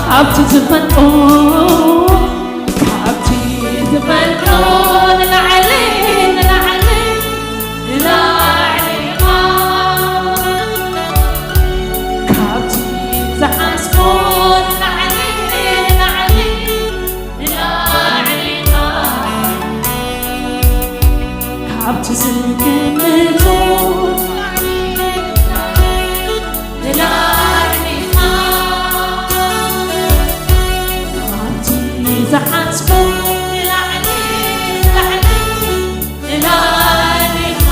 ካብቲ ዝፈልጦ፣ ካብቲ ዝፈልጦ ንላዕሊ፣ ንላዕሊ፣ ንላዕሊ ኢኻ። ካብቲ ዝሓስቦ ንላዕሊ፣ ንላዕሊ፣ ንላዕሊ ኢኻ። ካብቲ ዝግምቶ ንላዕሊ፣ ንላዕሊ ኢኻ። ካብቲ ዝሓስቦ ንላዕሊ፣ ንላዕሊ፣ ንላዕሊ ኢኻ።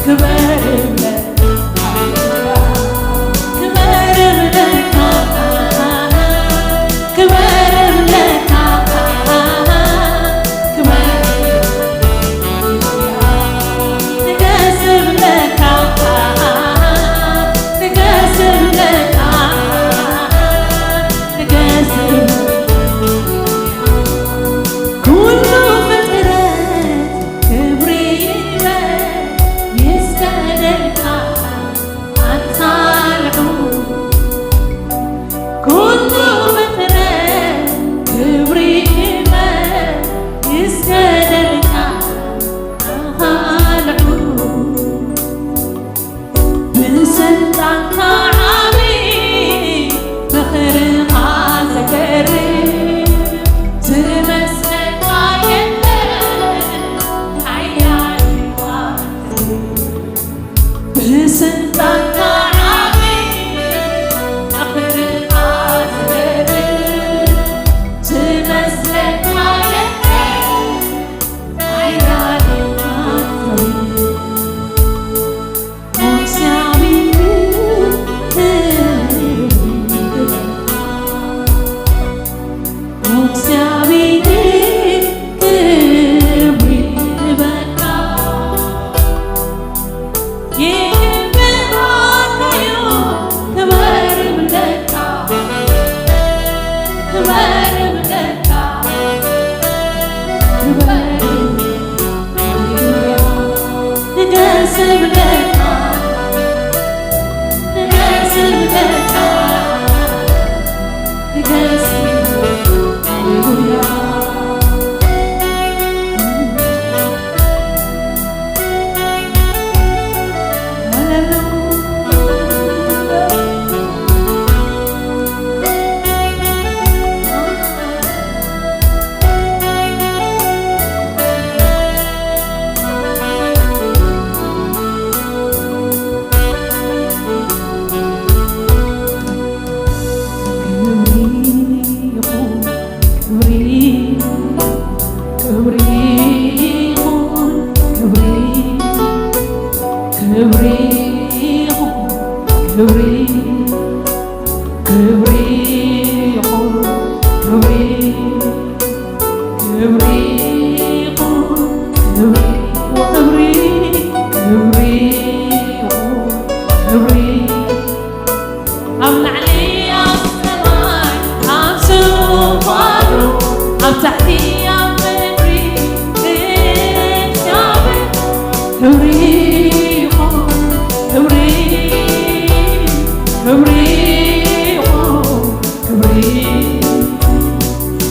ክበር እብለካ፣ ክበር እብለካ፣ ክበር እብለካ፣ ክበር ንገስ እብለካ፣ ንገስ እብለካ፣ ንገስ እብለካ። ኩሉ ፍጥረት ክብሪ ይበል ይስገደልካ ኣንታ ልዑል። ኩሉ ፍጥረት ክብሪ ይበል ይስገደልካ ኣንታ ልዑል። ብስልጣንካ ዓቢ ምኽርኻ ዘገርም ዝመስለካ የለን ሓያል ኢኻ። ብስልጣንካ ዓቢ ምኽርኻ ዘገርም ዝመስለካ የለን ሓያል ኢኻ። ክብሪ ይኹን፣ ክብሪ፣ ክብሪ ይኹን፣ ክብሪ፣ ክብሪ ይኹን፣ ክብሪ፣ ክብሪ ይኹን፣ ክብሪ፣ ክብሪ ይኹን፣ ክብሪ፣ ወክብሪ፣ ክብሪ ይኹን፣ ክብሪ ኣብ ላዕሊ ኣብ ሰማይ ኣብ ዝፋኑ ኣብ ታሕቲ ኣብ ምድሪ እግዚኣብሔር ክብሪ ይኹን፣ ክብሪ፣ ክብሪ ይኹን፣ ክብሪ፣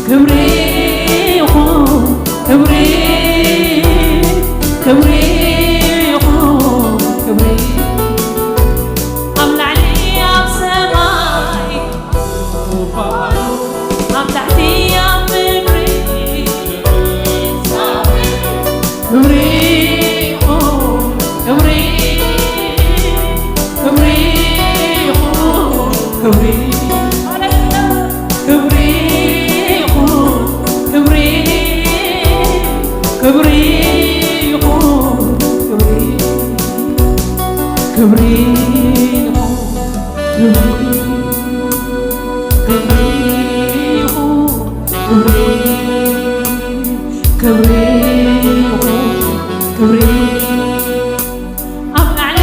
ክብሪ ይኹን፣ ክብሪ፣ ክብሪ ይኹን፣ ክብሪ ኣብ ላዕሊ ኣብ ሰማይ ኣብ ታሕቲ ኣብ ምድሪ ክብሪ ይኹን፣ ክብሪ፣ ክብሪ ይኹን፣ ክብሪ፣ ክብሪ ይኹን፣ ክብሪ፣ ክብሪ ይኹን፣ ክብሪ፣ ክብሪ ይኹን። ክብሪ፣ ክብሪ ይኹን፣ ክብሪ፣ ክብሪ ይኹን፣ ክብሪ ኣብ ላዕሊ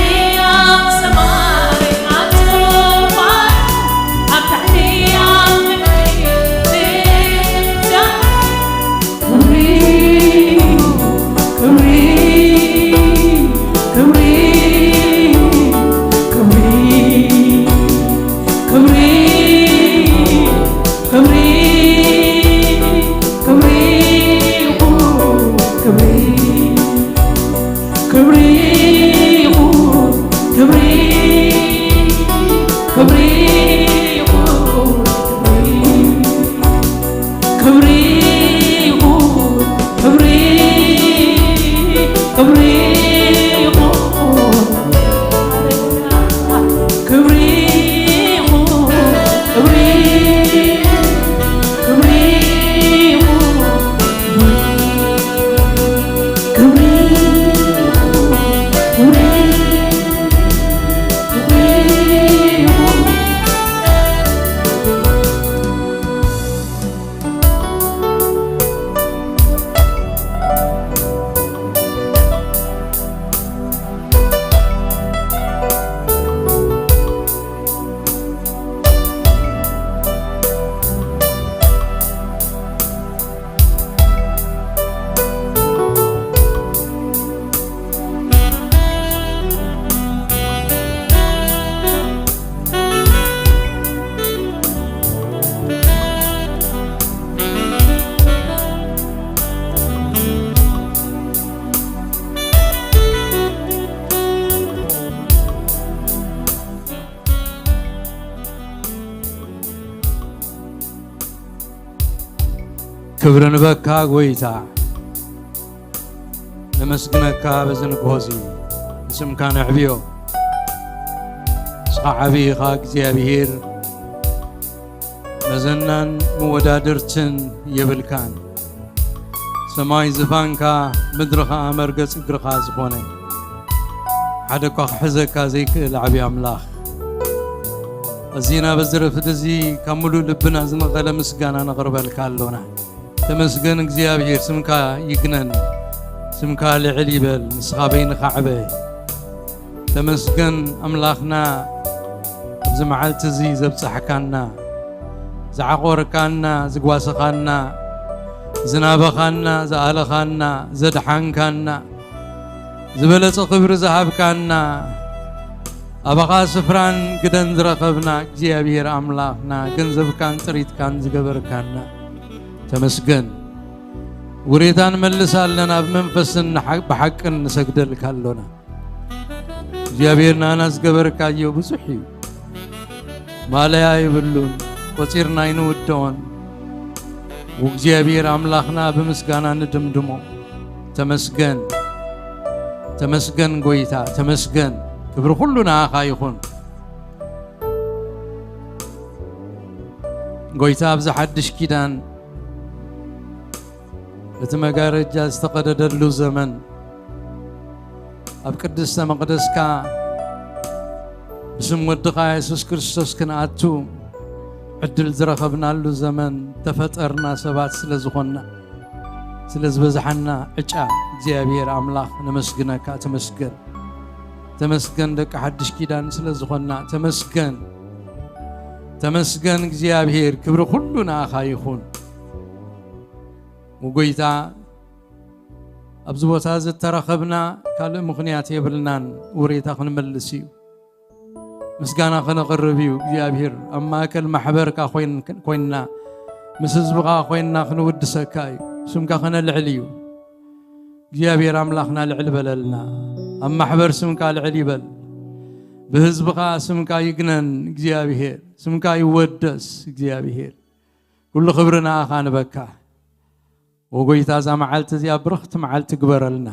ኣብ ሰማይ ኣብ ዙፋን ኣብ ታሕቲ ኣብ ምድሪ ክብሪ፣ ክብሪ፣ ክብሪ፣ ክብሪ፣ ክብሪ፣ ክብሪ ይኹን፣ ክብሪ፣ ክብሪ ይኹን፣ ክብሪ፣ ክብሪ ይኹን፣ ክብሪ። ክብሪ ይኹን፣ ክብሪ፣ ክብሪ ይኹን፣ ክብሪ ይኹን፣ ክብሪ፣ ክብሪ ይኹን፣ ክብሪ፣ ክብሪ ይኹን፣ ክብሪ ክብሪ ንበካ ጎይታ፣ ነመስግነካ በዚ ንግሆ እዚ፣ ንስምካ ነዕብዮ። ንስኻ ዓቢ ኢኻ እግዚኣብሄር፣ መዘናን መወዳድርትን የብልካን። ሰማይ ዝፋንካ፣ ምድሪ ኸኣ መርገጽ እግርኻ ዝኾነ፣ ሓደ እኳ ክሕዘካ ዘይክእል ዓቢ ኣምላኽ፣ ኣዚና በዚ ረፍዲ እዚ ካብ ምሉእ ልብና ዝነቐለ ምስጋና ነቕርበልካ ኣሎና። ተመስገን እግዚኣብሔር፣ ስምካ ይግነን፣ ስምካ ልዕል ይበል፣ ንስኻ በይንኻ ዕበ። ተመስገን ኣምላኽና፣ ኣብዚ መዓልቲ እዚ ዘብጻሕካና፣ ዝዓቖርካና፣ ዝጓሰኻና፣ ዝናበኻና፣ ዝኣለኻና፣ ዘድሓንካና፣ ዝበለጸ ክብሪ ዝሃብካና፣ ኣባኻ ስፍራን ግደን ዝረኸብና እግዚኣብሔር ኣምላኽና፣ ገንዘብካን ጥሪትካን ዝገበርካና፣ ተመስገን። ውሬታ ንመልስ ኣለና፣ ብመንፈስን ንሓ-፣ ብሓቅን ንሰግደልካ ኣሎና። እግዚኣብሔር ንኣና ዝገበርካዮ ብዙሕ እዩ። ማለያ የብሉን፣ ቆጺርና ኣይንውድኦን። እግዚኣብሔር ኣምላኽና ብምስጋና ንድምድሞ። ተመስገን፣ ተመስገን ጎይታ፣ ተመስገን። ክብሪ ኩሉ ንኣኻ ይኹን። ጎይታ ኣብዚ ሓድሽ ኪዳን፣ እቲ መጋረጃ ዝተቐደደሉ ዘመን፣ ኣብ ቅድስተ መቕደስካ ብስም ወድኻ የሱስ ክርስቶስ ክንኣቱ ዕድል ዝረኸብናሉ ዘመን ተፈጠርና ሰባት ስለ ዝኾንና፣ ስለ ዝበዝሓና ዕጫ እግዚኣብሔር ኣምላኽ ነመስግነካ። ተመስገን። ተመስገን ደቂ ሓድሽ ኪዳን ስለ ዝኾንና። ተመስገን። ተመስገን እግዚኣብሔር፣ ክብሪ ኩሉ ንኣኻ ይኹን። ወጎይታ፣ ኣብዚ ቦታ እዚ እተረኸብና ካልእ ምኽንያት የብልናን፣ ውሬታ ክንመልስ እዩ። ምስጋና ከነቕርብ እዩ። እግዚኣብሔር፣ ኣብ ማእከል ማሕበርካ ኮይን-፣ ኮይንና፣ ምስ ህዝብኻ ኮይንና ክንውድሰካ እዩ። ስምካ ከነልዕል እዩ። እግዚኣብሔር ኣምላኽና ልዕል በለልና። ኣብ ማሕበር ስምካ ልዕል ይበል። ብህዝብኻ ስምካ ይግነን እግዚኣብሔር። ስምካ ይወደስ እግዚኣብሔር። ኩሉ ክብሪ ንኣኻ ንበካ። ወጎይታ፣ እዛ መዓልቲ እዚኣ ብርኽቲ መዓልቲ ግበረልና።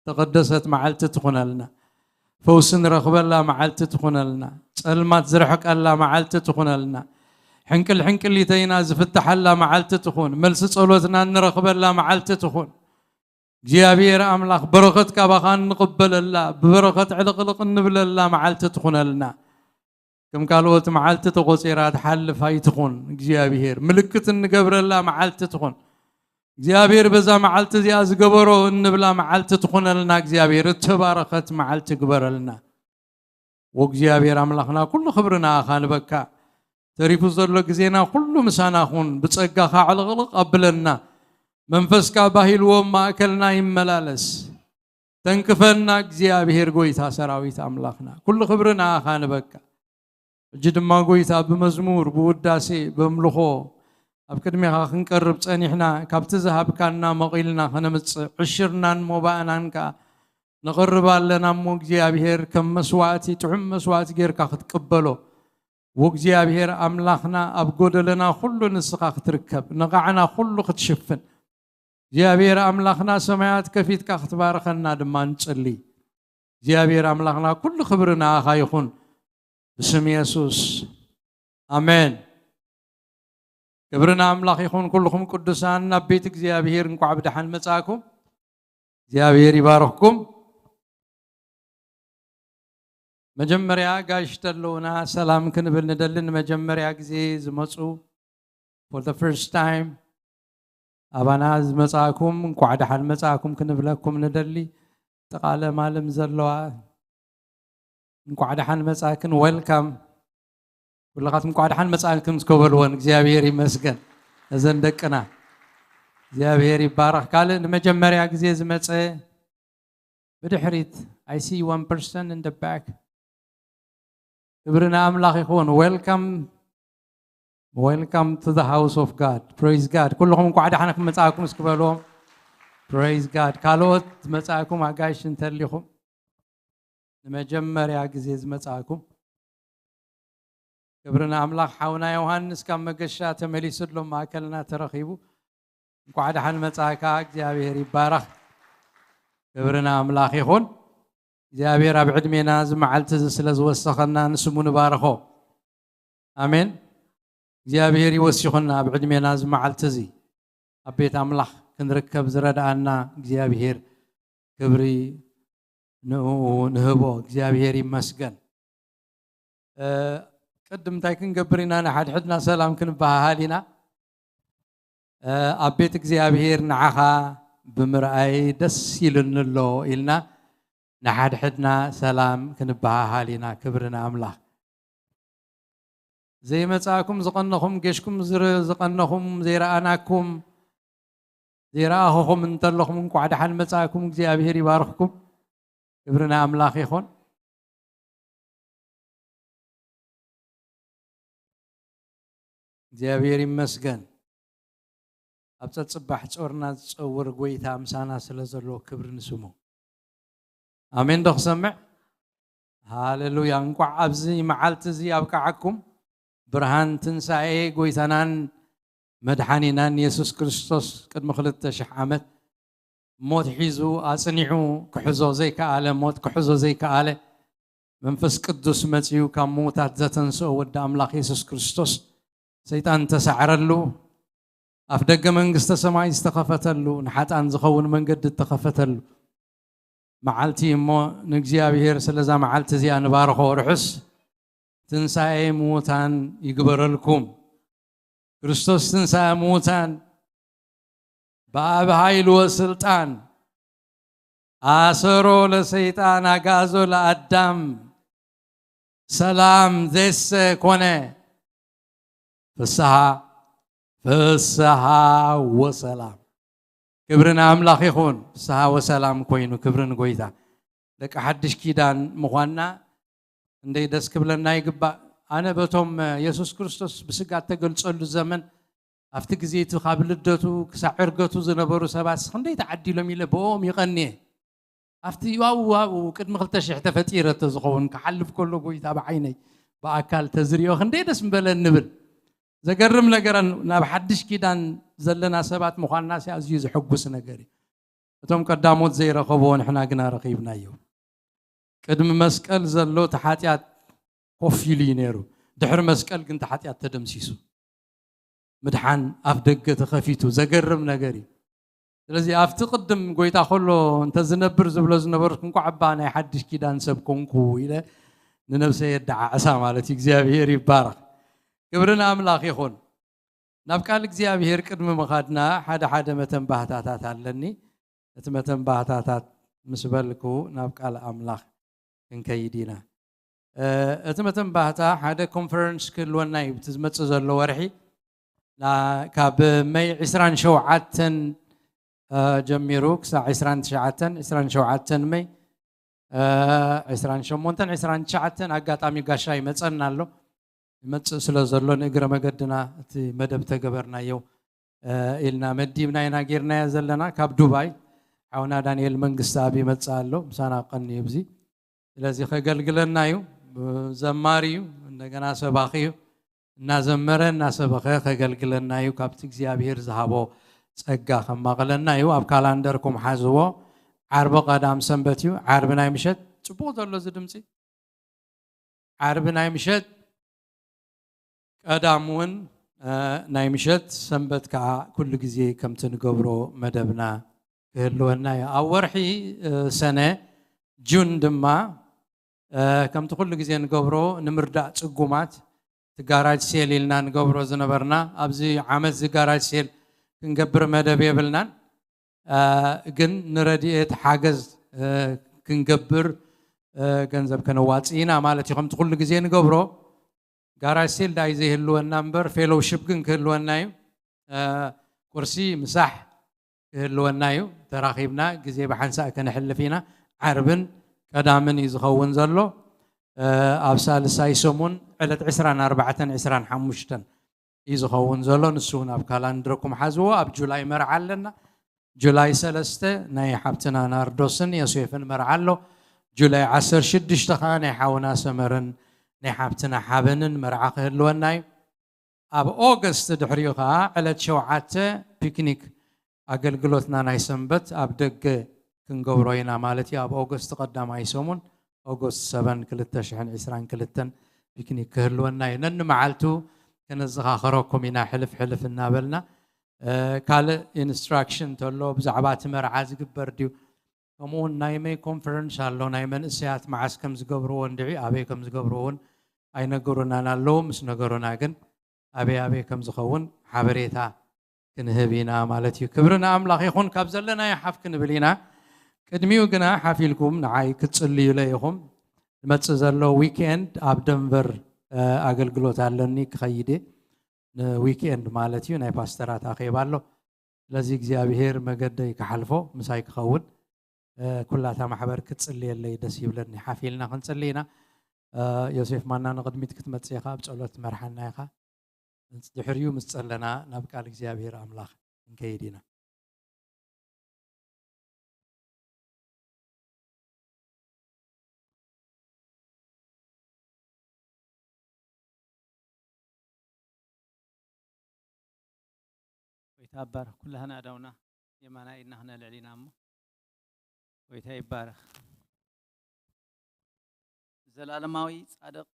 ተቐደሰት መዓልቲ ትኹነልና። ፈውሲ ንረኽበላ መዓልቲ ትኹነልና። ጸልማት ዝርሕቀላ መዓልቲ ትኹነልና። ሕንቅል ሕንቅሊተይና ዝፍትሓላ መዓልቲ ትኹን። መልሲ ጸሎትና እንረኽበላ መዓልቲ ትኹን። እግዚኣብሔር ኣምላኽ፣ በረኸት ካባኻ እንቕበለላ፣ ብበረኸት ዕልቕልቕ እንብለላ መዓልቲ ትኹነልና። ከም ካልኦት መዓልቲ ተቖጺራ ትሓልፍ ኣይትኹን። እግዚኣብሔር፣ ምልክት እንገብረላ መዓልቲ ትኹን። እግዚኣብሔር በዛ መዓልቲ እዚኣ ዝገበሮ እንብላ መዓልቲ ትኹነልና። እግዚኣብሔር፣ እተባረኸት መዓልቲ ግበረልና። ወእግዚኣብሔር ኣምላኽና፣ ኩሉ ክብሪ ንኣኻ ንበካ። ተሪፉ ዘሎ ግዜና ኩሉ ምሳና ኩን፣ ብጸጋኻ ዕልቕልቕ ኣብለና። መንፈስካ ባህ ኢልዎ ኣብ ማእከልና ይመላለስ። ተንክፈና እግዚኣብሔር፣ ጎይታ ሰራዊት ኣምላኽና። ኩሉ ክብሪ ንኣኻ ንበካ። ሕጂ ድማ ጎይታ፣ ብመዝሙር፣ ብውዳሴ፣ በምልኾ ኣብ ቅድሜኻ ክንቀርብ ጸኒሕና፣ ካብቲ ዝሃብካና መቒልና ከነምጽእ፣ ዕሽርናን ሞባእናን ከኣ ነቕርብ ኣለና እሞ፣ እግዚኣብሔር፣ ከም መስዋእቲ፣ ጥዑም መስዋእቲ ጌርካ ክትቅበሎ፣ ወእግዚኣብሔር ኣምላኽና፣ ኣብ ጎደለና ኩሉ ንስኻ ክትርከብ፣ ነቓዕና ኩሉ ክትሽፍን፣ እግዚኣብሔር ኣምላኽና፣ ሰማያት ከፊትካ ክትባርኸና ድማ ንጽሊ። እግዚኣብሔር ኣምላኽና፣ ኩሉ ክብሪ ንኣኻ ይኹን፣ ብስም የሱስ፣ ኣሜን። ክብሪ ንኣምላኽ ይኹን። ኩልኹም ቅዱሳን ናብ ቤት እግዚኣብሔር እንቋዕ ብደሓን መጻእኩም። እግዚኣብሔር ይባርኽኩም። መጀመርያ ጋሽ ተለውና ሰላም ክንብል ንደሊ። ንመጀመርያ ግዜ ዝመጹ፣ for the first time፣ ኣባና ዝመጻእኩም እንቋዕ ደሓን መጻእኩም ክንብለኩም ንደሊ። እቲ ቃለ ማለም ዘለዋ እንቋዕ ደሓን መጻእክን፣ welcome። ኩልኻትኩም እንቋዕ ደሓን መጻእክን እስከ በልወን። እግዚኣብሔር ይመስገን። እዘን ደቅና እግዚኣብሔር ይባረኽ። ካልእ ንመጀመርያ ግዜ ዝመጸ ብድሕሪት፣ I see one person in the back። ክብሪ ንኣምላኽ ይኹን። Welcome, welcome to the house of God. Praise God። ኩልኹም እንቋዕ ደሓን መጻእኩም እስኪ በልዎም። Praise God። ካልኦት ዝመጻእኩም ኣጋይሽ እንተሊኹም፣ ንመጀመርያ ግዜ ዝመጻእኩም፣ ክብሪ ንኣምላኽ። ሓውና ዮሃንስ ካብ መገሻ ተመሊሱ ኣሎ፣ ማእከልና ተረኺቡ። እንኳዕ ደሓን መጻእካ። እግዚኣብሔር ይባረኽ። ክብሪ ንኣምላኽ ይኹን። እግዚኣብሔር ኣብ ዕድሜና እዚ መዓልቲ እዚ ስለ ዝወሰኸና ንስሙ ንባርኾ። ኣሜን። እግዚኣብሔር ይወሲኹና ኣብ ዕድሜና እዚ መዓልቲ እዚ ኣብ ቤት ኣምላኽ ክንርከብ ዝረድኣና እግዚኣብሔር ክብሪ ንእኡ ንህቦ። እግዚኣብሔር ይመስገን። እ፣ ቅድም እንታይ ክንገብር ኢና? ንሓድሕድና ሰላም ክንበሃሃል ኢና። እ፣ ኣብ ቤት እግዚኣብሔር ንዓኻ ብምርኣይ ደስ ኢሉኒ ኣሎ ኢልና ንሓድሕድና ሰላም ክንበሃሃል ኢና። ክብሪ ንኣምላኽ። ዘይመጻእኩም ዝቐነኹም፣ ጌሽኩም ዝር-፣ ዝቐነኹም፣ ዘይረኣናኩም፣ ዘይረኣኹኹም እንተለኹም እንኳዕ ደሓን መጻእኩም። እግዚኣብሔር ይባርኽኩም። ክብሪ ንኣምላኽ ይኹን። እግዚኣብሔር ይመስገን። ኣብ ጸጽባሕ ጾርና ዝጸውር ጎይታ ምሳና ስለ ዘሎ ክብሪ ንስሙ። ኣሜን ዶ ክሰምዕ? ሃሌሉያ። እንቋዕ ኣብዚ መዓልቲ እዚ ኣብቅዓኩም። ብርሃን ትንሳኤ ጎይታናን መድሓኒናን የሱስ ክርስቶስ ቅድሚ ክልተ ሽሕ ዓመት ሞት ሒዙ ኣጽኒዑ ክሕዞ ዘይከኣለ፣ ሞት ክሕዞ ዘይከኣለ መንፈስ ቅዱስ መጺኡ ካብ ምዉታት ዘተንስኦ ወዲ ኣምላኽ የሱስ ክርስቶስ ሰይጣን ተሳዕረሉ። ኣፍ ደገ መንግስተ ሰማይ ዝተኸፈተሉ፣ ንሓጣን ዝኸውን መንገዲ ዝተኸፈተሉ መዓልቲ እሞ ንእግዚኣብሔር ስለዛ መዓልቲ እዚኣ ንባርኾ። ርሑስ ትንሳኤ ምዉታን ይግበረልኩም። ክርስቶስ ትንሳኤ ምዉታን በአብ ኃይል ወስልጣን አሰሮ ለሰይጣን አግዓዞ ለአዳም ሰላም ዜሰ ኮነ። ፍስሃ ፍስሃ ወሰላም። ክብሪ ንኣምላኽ ይኹን። ፍስሃ ወሰላም ኮይኑ ክብሪ ንጎይታ። ደቂ ሓድሽ ኪዳን ምዃንና እንደይ ደስ ክብለና ይግባእ። ኣነ በቶም የሱስ ክርስቶስ ብስጋ እተገልጸሉ ዘመን ኣብቲ ግዜ እቲ ካብ ልደቱ ክሳዕ ዕርገቱ ዝነበሩ ሰባት ክንደይ ተዓዲሎም ኢለ ብኦም ይቐንየ። ኣብቲ ኣብኡ ኣብኡ ቅድሚ ክልተ ሽሕ ተፈጢረ ተዝኸውን ክሓልፍ ከሎ ጎይታ ብዓይነይ ብኣካል ተዝሪኦ ክንደይ ደስ ምበለ እንብል። ዘገርም ነገር ናብ ሓድሽ ኪዳን ዘለና ሰባት ምዃንና ሲ ኣዝዩ ዘሐጉስ ነገር እዩ። እቶም ቀዳሞት ዘይረኸብዎ ንሕና ግና ረኺብናዮ። ቅድሚ መስቀል ዘሎ እቲ ሓጢኣት ኮፍ ኢሉ እዩ ነይሩ። ድሕሪ መስቀል ግን እቲ ሓጢኣት ተደምሲሱ። ምድሓን ኣፍ ደገ ተኸፊቱ። ዘገርም ነገር እዩ። ስለዚ ኣብቲ ቅድም ጎይታ ከሎ እንተ ዝነብር ዝብሎ ዝነበርኩ እንኳዕ እባ ናይ ሓድሽ ኪዳን ሰብ ኮንኩ ኢለ ንነብሰይ የደዓዕሳ ማለት እዩ። እግዚኣብሔር ይባረኽ። ክብሪ ንኣምላኽ ይኹን። ናብ ቃል እግዚኣብሔር ቅድሚ ምኻድና ሓደ ሓደ መተንባህታታት ኣለኒ። እቲ መተንባህታታት ምስ በልኩ ናብ ቃል ኣምላኽ ክንከይድ ኢና። እ፣ እቲ መተንባህታ ሓደ ኮንፈረንስ ክህልወና እዩ። እቲ ዝመጽእ ዘሎ ወርሒ ና-፣ ካብ መይ ዕስራን ሸውዓተን፣ እ፣ ጀሚሩ ክሳዕ ዕስራን ትሽዓተን፣ ዕስራን ሸውዓተን መይ፣ እ፣ ዕስራን ሸሞንተን፣ ዕስራን ትሽዓተን ኣጋጣሚ ጋሻ ይመጸና ኣሎ። ይመጽእ ስለ ዘሎ ንእግረ መገድና እቲ መደብ ተገበርናዮ፣ እ፣ ኢልና መዲብና ኢና ጌርናዮ ዘለና። ካብ ዱባይ ሓውና ዳንኤል መንግስተኣብ ይመጽእ ኣሎ። ምሳና ቀንዩ ኣብዚ። ስለዚ ከገልግለና እዩ። ዘማሪ እዩ፣ እንደገና ሰባኺ እዩ። እናዘመረ እናሰበኸ ከገልግለና እዩ። ካብቲ እግዚኣብሔር ዝሃቦ ጸጋ ከማቕለና እዩ። ኣብ ካላንደርኩም ሓዝዎ። ዓርቢ ቀዳም ሰንበት እዩ። ዓርቢ ናይ ምሸት ጽቡቕ ዘሎ እዚ ድምጺ። ዓርቢ ናይ ምሸት ቀዳም እውን፣ እ፣ ናይ ምሸት፣ ሰንበት ከዓ ኩሉ ግዜ ከምቲ ንገብሮ መደብና ክህልወና እዩ። ኣብ ወርሒ፣ እ፣ ሰነ፣ ጁን ድማ፣ እ፣ ከምቲ ኩሉ ግዜ ንገብሮ ንምርዳእ ጽጉማት እቲ ጋራጅ ሴል ኢልና ንገብሮ ዝነበርና፣ ኣብዚ ዓመት እዚ ጋራጅ ሴል ክንገብር መደብ የብልናን። እ፣ ግን ንረድኤት ሓገዝ፣ እ፣ ክንገብር፣ እ፣ ገንዘብ ከነዋጽእ ኢና ማለት እዩ። ከምቲ ኩሉ ግዜ ንገብሮ ጋራጅ ሴል ዳይ ዘይህልወና እምበር ፌሎውሺፕ ግን ክህልወና እዩ። እ፣ ቁርሲ ምሳሕ ክህልወና እዩ። ተራኺብና ግዜ ብሓንሳእ ከነሕልፍ ኢና። ዓርብን ቀዳምን እዩ ዝኸውን ዘሎ። እ፣ ኣብ ሳልሳይ ሰሙን ዕለት ዕስራን ኣርባዕተን ዕስራን ሓሙሽተን እዩ ዝኸውን ዘሎ። ንሱ እውን ኣብ ካላንድረኩም ሓዝዎ። ኣብ ጁላይ መርዓ ኣለና። ጁላይ ሰለስተ ናይ ሓብትና ናርዶስን ዮሴፍን መርዓ ኣሎ። ጁላይ ዓሰርተ ሽዱሽተ ኸዓ ናይ ሓውና ሰመረን ናይ ሓብትና ሓበንን መርዓ ክህልወና እዩ። ኣብ ኦገስት ድሕሪኡ ኸዓ ዕለት ሸውዓተ ፒክኒክ ኣገልግሎትና ናይ ሰንበት ኣብ ደገ ክንገብሮ ኢና ማለት እዩ። ኣብ ኦገስት ቀዳማይ ሰሙን፣ ኦገስት ሰበን ክልተ ሽሕን ዕስራን ክልተን ፒክኒክ ክህልወና እዩ። ነንመዓልቱ ከነዘኻኸረኩም ኢና፣ ሕልፍ ሕልፍ እናበልና። ካልእ ኢንስትራክሽን እንተሎ ብዛዕባ እቲ መርዓ ዝግበር ድዩ? ከምኡውን ናይ መይ ኮንፈረንስ ኣሎ፣ ናይ መንእሰያት መዓስ ከም ዝገብርዎ እንድዒ ኣበይ ከም ዝገብርዎ እውን ኣይነገሩናን ኣለዉ። ምስ ነገሩና ግን ኣበይ ኣበይ ከም ዝኸውን ሓበሬታ ክንህብ ኢና ማለት እዩ። ክብሪ ንኣምላኽ ይኹን። ካብ ዘለናዮ ሓፍ ክንብል ኢና። ቅድሚኡ ግና ሓፍ ኢልኩም ንዓይ ክትጽልዩለ ኢኹም። ዝመጽእ ዘሎ ዊኬንድ ኣብ ደንቨር ኣገልግሎት ኣለኒ፣ ክኸይድ እየ። ንዊክኤንድ ማለት እዩ፣ ናይ ፓስተራት ኣኼባ ኣሎ። ስለዚ እግዚኣብሄር መገደይ ክሓልፎ ምሳይ ክኸውን ኩላታ ማሕበር ክትጽልየለይ ደስ ይብለኒ። ሓፊልና ክንጽሊ ኢና። ዮሴፍ ማና ንቕድሚት ክትመጽእ ኢኻ፣ ኣብ ጸሎት መርሓና ኢኻ። ድሕሪኡ ምስ ጸለና ናብ ቃል እግዚኣብሄር ኣምላኽ ክንከይድ ኢና። ጎይታ ይባረኽ። ኩላህና ኣእዳውና የማናይ ኢድና ክነልዕል ኢና እሞ፣ ጎይታ ይባረኽ። ዘላለማዊ ጻድቕ፣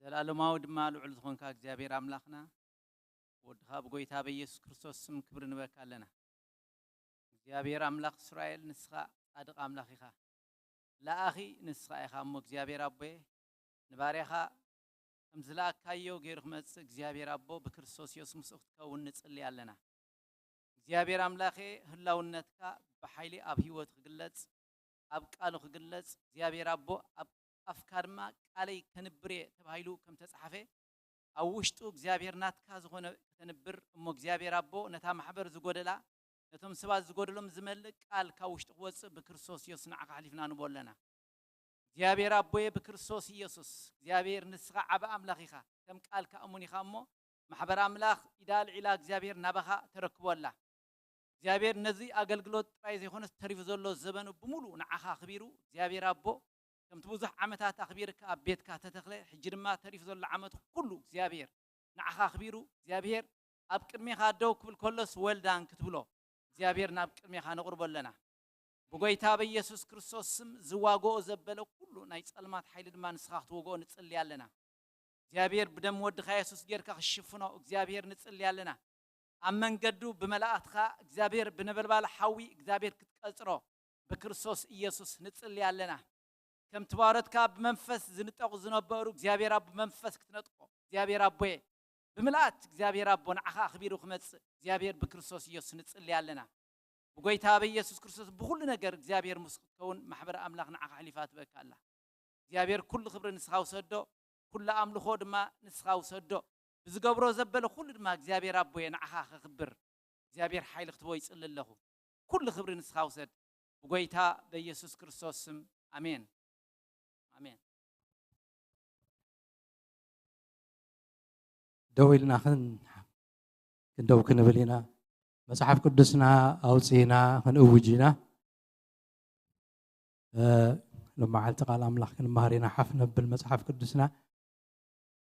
ዘላለማዊ ድማ ልዑል ዝኾንካ እግዚኣብሔር ኣምላኽና፣ ወድኻ ብጎይታ በኢየሱስ ክርስቶስ ስም ክብሪ ንበካ ኣለና። እግዚኣብሔር ኣምላኽ እስራኤል፣ ንስኻ ጻድቕ ኣምላኽ ኢኻ። ለኣኺ ንስኻ ኢኻ እሞ እግዚኣብሔር ኣቦየ፣ ንባርያኻ ከም ዝለኣካዮ ገይሩ ክመጽእ እግዚኣብሔር ኣቦ ብክርስቶስ የሱስ ምስኡ ክትከውን ንጽሊ ኣለና። እግዚኣብሔር ኣምላኸ፣ ህላውነትካ ብሓይሊ ኣብ ህይወት ክግለጽ፣ ኣብ ቃሉ ክግለጽ፣ እግዚኣብሔር ኣቦ ኣብ ኣፍካ ድማ ቃለይ ከንብር እየ ተባሂሉ ከም ተጻሕፈ፣ ኣብ ውሽጡ እግዚኣብሔር ናትካ ዝኾነ ከተንብር እሞ እግዚኣብሔር ኣቦ ነታ ማሕበር ዝጎደላ፣ ነቶም ሰባት ዝጎደሎም ዝመልእ ቃል ካብ ውሽጡ ክወጽእ ብክርስቶስ ኢየሱስ ንዓኻ ኣሕሊፍና ንቦ ኣለና። እግዚኣብሔር ኣቦየ ብክርስቶስ ኢየሱስ፣ እግዚኣብሔር ንስኻ ዓቢ ኣምላኽ ኢኻ፣ ከም ቃልካ እሙን ኢኻ እሞ፣ ማሕበር ኣምላኽ ኢዳ ኣልዒላ እግዚኣብሔር ናባኻ ተረክቦ ኣላ። እግዚኣብሔር ነዚ ኣገልግሎት ጥራይ ዘይኮነስ ተሪፉ ዘሎ ዘበኑ ብምሉእ ንዓኻ ኣኽቢሩ፣ እግዚኣብሔር ኣቦ ከምቲ ብዙሕ ዓመታት ኣኽቢርካ ኣብ ቤትካ ተተኽለ፣ ሕጂ ድማ ተሪፉ ዘሎ ዓመት ኩሉ እግዚኣብሔር ንዓኻ ኣኽቢሩ፣ እግዚኣብሔር ኣብ ቅድሜኻ ደው ክብል ከሎስ ወልዳን ክትብሎ እግዚኣብሔር ናብ ቅድሜኻ ነቕርቦ ኣለና። ብጎይታ በኢየሱስ ክርስቶስ ስም ዝዋግኦ ዘበለ ኩሉ ናይ ጸልማት ሓይሊ ድማ ንስኻ ክትወግኦ ንጽሊ ኣለና። እግዚኣብሔር ብደም ወድኻ የሱስ ጌርካ ክሽፍኖ እግዚኣብሔር ንጽሊ ኣለና። ኣብ መንገዱ ብመላእክትኻ እግዚኣብሔር ብነበልባል ሓዊ እግዚኣብሔር ክትቀጽሮ ብክርስቶስ ኢየሱስ ንጽሊ ኣለና። ከምቲ ባሮትካ ብመንፈስ ዝንጠቑ ዝነበሩ እግዚኣብሔር ኣብ መንፈስ ክትነጥቆ እግዚኣብሔር ኣቦየ ብምልኣት እግዚኣብሔር ኣቦ ንዓኻ ኣኽቢሩ ክመጽእ እግዚኣብሔር ብክርስቶስ ኢየሱስ ንጽሊ ኣለና። ብጎይታ በኢየሱስ ክርስቶስ ብኹሉ ነገር እግዚኣብሔር ምስ ክትከውን ማሕበር ኣምላኽ ንዓኻ ኣሕሊፋ ትበካ ኣላ። እግዚኣብሔር ኩሉ ክብሪ ንስኻ ውሰዶ፣ ኩሉ ኣምልኾ ድማ ንስኻ ውሰዶ። ብዝገብሮ ዘበለ ኩሉ ድማ እግዚኣብሔር ኣቦየ ንዓኻ ከኽብር እግዚኣብሔር ሓይሊ ክትቦ ይጽሊ ኣለኹ። ኩሉ ክብሪ ንስኻ ውሰድ። ብጎይታ በኢየሱስ ክርስቶስ ስም ኣሜን። ኣሜን። ደው ኢልና ክን ክንደው ክንብል ኢና። መጽሓፍ ቅዱስና ኣውጺእና ክንእውጅ ኢና። ሎመዓልቲ ቃል ኣምላኽ ክንመሃር ኢና። ሓፍ ነብል መጽሓፍ ቅዱስና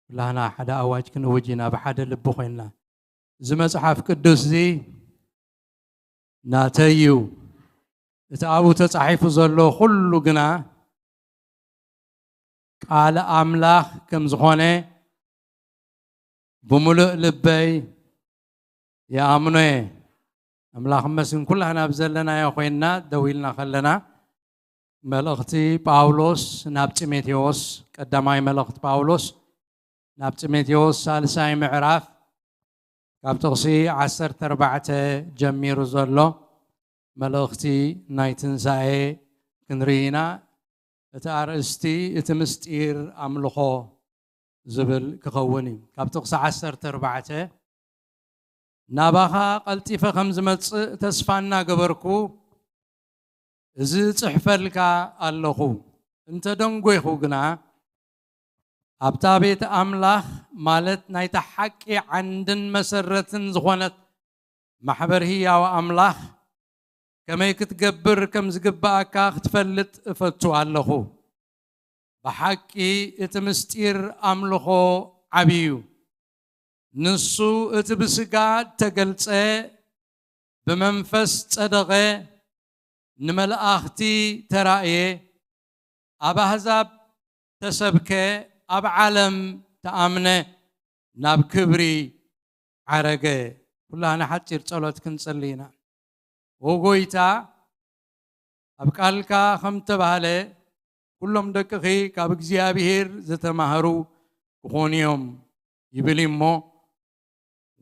ኩላህና ሓደ ኣዋጅ ክንእውጅ ኢና ብሓደ ልቢ ኮይንና። እዚ መጽሓፍ ቅዱስ እዚ ናተይ እዩ፣ እቲ ኣብኡ ተጻሒፉ ዘሎ ኩሉ ግና ቃል ኣምላኽ ከም ዝኾነ ብምሉእ ልበይ ይኣምኖ እየ። ኣምላኽ መስግን ኩላህና ኣብ ዘለናዮ ኮይንና ደው ኢልና ከለና መልእኽቲ ጳውሎስ ናብ ጢሞቴዎስ፣ ቀዳማይ መልእኽቲ ጳውሎስ ናብ ጢሞቴዎስ ሳልሳይ ምዕራፍ ካብ ጥቕሲ ዓሰርተ ኣርባዕተ ጀሚሩ ዘሎ መልእኽቲ ናይ ትንሳኤ ክንርኢ ኢና። እቲ ኣርእስቲ እቲ ምስጢር ኣምልኾ ዝብል ክኸውን እዩ። ካብ ጥቕሲ ዓሰርተ ኣርባዕተ ናባኻ ቀልጢፈ ከም ዝመጽእ ተስፋ እናገበርኩ እዚ ጽሕፈልካ ኣለኹ። እንተ ደንጎይኹ ግና ኣብታ ቤት ኣምላኽ ማለት ናይታ ሓቂ ዓንድን መሰረትን ዝኾነት ማሕበር ህያው ኣምላኽ ከመይ ክትገብር ከም ዝግብኣካ ክትፈልጥ እፈቱ ኣለኹ። ብሓቂ እቲ ምስጢር ኣምልኾ ዓብዩ እዩ። ንሱ እቲ ብስጋ እተገልጸ ብመንፈስ ጸደቐ፣ ንመላእኽቲ ተራእየ፣ ኣብ ኣህዛብ ተሰብከ፣ ኣብ ዓለም ተኣምነ፣ ናብ ክብሪ ዓረገ። ኩላህና ሓጺር ጸሎት ክንጽሊ ኢና። ኦ ጎይታ፣ ኣብ ቃልካ ከም ተባህለ፣ ኩሎም ደቅኺ ካብ እግዚኣብሔር ዝተማህሩ ክኾኑ እዮም ይብል እሞ፣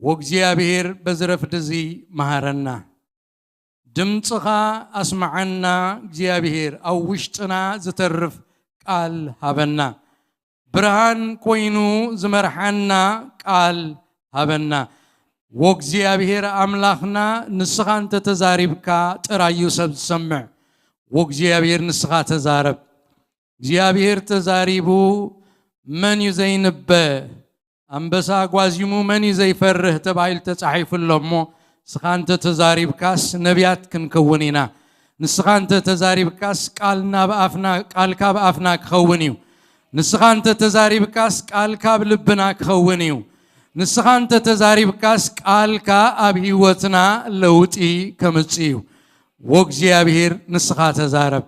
ወእግዚኣብሔር በዚ ረፍዲ እዚ መሃረና። ድምፅኻ ኣስምዓና እግዚኣብሔር፣ ኣብ ውሽጥና ዝተርፍ ቃል ሃበና። ብርሃን ኮይኑ ዝመርሓና ቃል ሃበና። ወእግዚኣብሔር ኣምላኽና፣ ንስኻ እንተተዛሪብካ ጥራዩ ሰብ ዝሰምዕ። ወእግዚኣብሔር ንስኻ ተዛረብ። እግዚኣብሔር ተዛሪቡ መን እዩ ዘይንበ? ኣንበሳ ጓዚሙ መን እዩ ዘይፈርህ? ተባሂሉ ተጻሒፉ ኣሎ እሞ፣ ንስኻ እንተ ተዛሪብካስ ነቢያት ክንከውን ኢና። ንስኻ እንተ ተዛሪብካስ ቃልና ብኣፍና፣ ቃልካ ብኣፍና ክኸውን እዩ። ንስኻ እንተ ተዛሪብካስ ቃልካ ኣብ ልብና ክኸውን እዩ። ንስኻ እንተ ተዛሪብካስ ቃልካ ኣብ ህይወትና ለውጢ ከምጽእ እዩ። ወእግዚኣብሔር ንስኻ ተዛረብ።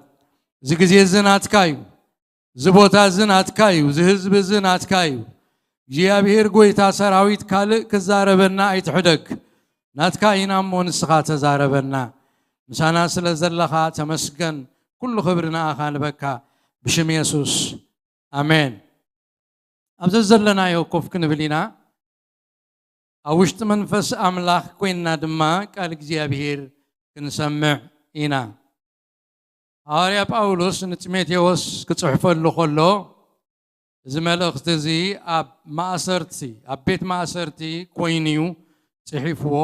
እዚ ግዜ እዚ ናትካ እዩ። እዚ ቦታ እዚ ናትካ እዩ። እዚ ህዝቢ እዚ ናትካ እዩ። እግዚኣብሔር ጎይታ ሰራዊት ካልእ ክዛረበና ኣይትሕደግ። ናትካ ኢና እሞ ንስኻ ተዛረበና። ምሳና ስለ ዘለኻ ተመስገን። ኩሉ ክብሪ ንኣኻ ንበካ። ብሽም የሱስ። ኣሜን። ኣብ ዘዘለናዮ ኮፍ ክንብል ኢና። ኣብ ውሽጢ መንፈስ ኣምላኽ ኮይንና ድማ ቃል እግዚኣብሔር ክንሰምዕ ኢና። ሃዋርያ ጳውሎስ ንጢሞቴዎስ ክጽሕፈሉ ከሎ፣ እዚ መልእኽቲ እዚ ኣብ ማእሰርቲ፣ ኣብ ቤት ማእሰርቲ ኮይኑ እዩ ጽሒፍዎ።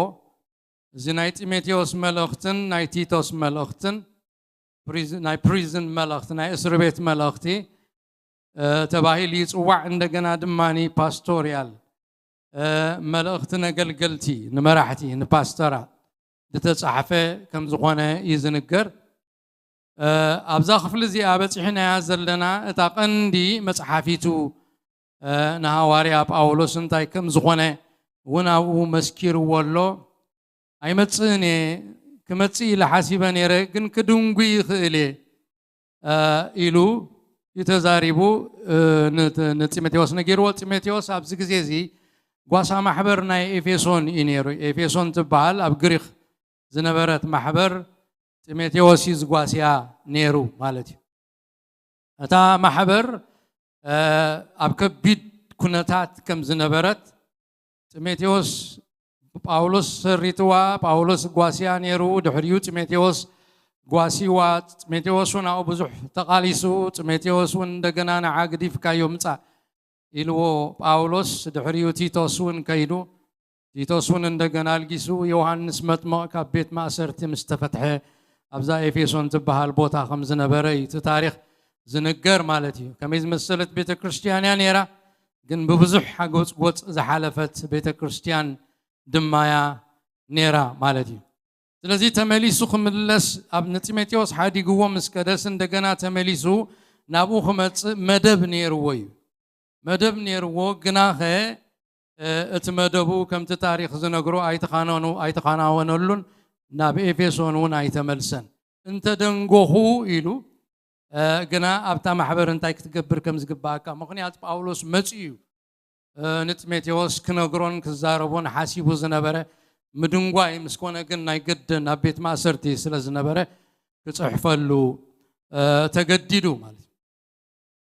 እዚ ናይ ጢሞቴዎስ መልእኽትን ናይ ቲቶስ መልእኽትን፣ ፕሪዝ-፣ ናይ ፕሪዝን መልእኽቲ፣ ናይ እስሪ ቤት መልእኽቲ፣ እ፣ ተባሂሉ ይጽዋዕ። እንደገና ድማ ፓስቶርያል፣ እ፣ መልእኽቲ ነገልገልቲ፣ ንመራሕቲ፣ ንፓስተራት ዝተጻሕፈ ከም ዝኾነ እዩ ዝንገር። እ፣ ኣብዛ ክፍሊ እዚኣ በጺሕናያ ዘለና እታ ቀንዲ መጽሓፊቱ፣ እ፣ ንሃዋርያ ጳውሎስ እንታይ ከም ዝኾነ እውን ኣብኡ መስኪርዎ ኣሎ። "ኣይመጽእን እየ፣ ክመጽእ ኢለ ሓሲበ ነይረ፣ ግን ክድንጉ ይኽእል እየ" እ፣ ኢሉ እዩ ተዛሪቡ፣ እ፣ ን-፣ ንጢሞቴዎስ ነጊርዎ። ጢሞቴዎስ ኣብዚ ግዜ እዚ ጓሳ ማሕበር ናይ ኤፌሶን እዩ ነይሩ። ኤፌሶን ትበሃል ኣብ ግሪኽ ዝነበረት ማሕበር ጢሞቴዎስ እዩ ዝጓስያ ነይሩ ማለት እዩ። እታ ማሕበር፣ እ፣ ኣብ ከቢድ ኩነታት ከም ዝነበረት፣ ጢሞቴዎስ ጳውሎስ ሰሪትዋ፣ ጳውሎስ ጓስያ ነይሩ፣ ድሕሪኡ ጢሞቴዎስ ጓሲዋ፣ ጢሞቴዎስ እውን ኣብኡ ብዙሕ ተቓሊሱ፣ ጢሞቴዎስ እውን እንደገና ንዓ ግዲፍካዮ ምጻእ ኢልዎ ጳውሎስ፣ ድሕሪኡ ቲቶስ እውን ከይዱ፣ ቲቶስ እውን እንደገና ኣልጊሱ፣ ዮሃንስ መጥምቕ ካብ ቤት ማእሰርቲ ምስ ተፈትሐ ኣብዛ ኤፌሶን ትበሃል ቦታ ከም ዝነበረ እዩ እቲ ታሪኽ ዝንገር ማለት እዩ። ከመይ ዝመሰለት ቤተ ክርስቲያን እያ ነይራ፣ ግን ብብዙሕ ሓጎጽጎጽ ዝሓለፈት ቤተ ክርስቲያን ድማ እያ ነይራ ማለት እዩ። ስለዚ ተመሊሱ ክምለስ፣ ኣብ ንጢሞቴዎስ ሓዲግዎ ምስ ከደስ እንደገና ተመሊሱ ናብኡ ክመጽእ መደብ ነይርዎ እዩ። መደብ ነይርዎ፣ ግናኸ፣ እ፣ እቲ መደቡ ከምቲ ታሪኽ ዝነግሮ ኣይተኻነኑ-፣ ኣይተኸናወነሉን፣ ናብ ኤፌሶን እውን ኣይተመልሰን። "እንተ ደንጎኹ" ኢሉ፣ እ፣ ግና ኣብታ ማሕበር እንታይ ክትገብር ከም ዝግባኣካ፣ ምኽንያቱ ጳውሎስ መጺኡ እዩ፣ እ፣ ንጢሞቴዎስ ክነግሮን ክዛረቦን ሓሲቡ ዝነበረ፣ ምድንጓይ ምስ ኮነ ግን ናይ ግድን ኣብ ቤት ማእሰርቲ ስለ ዝነበረ ክጽሕፈሉ፣ እ፣ ተገዲዱ ማለት እዩ።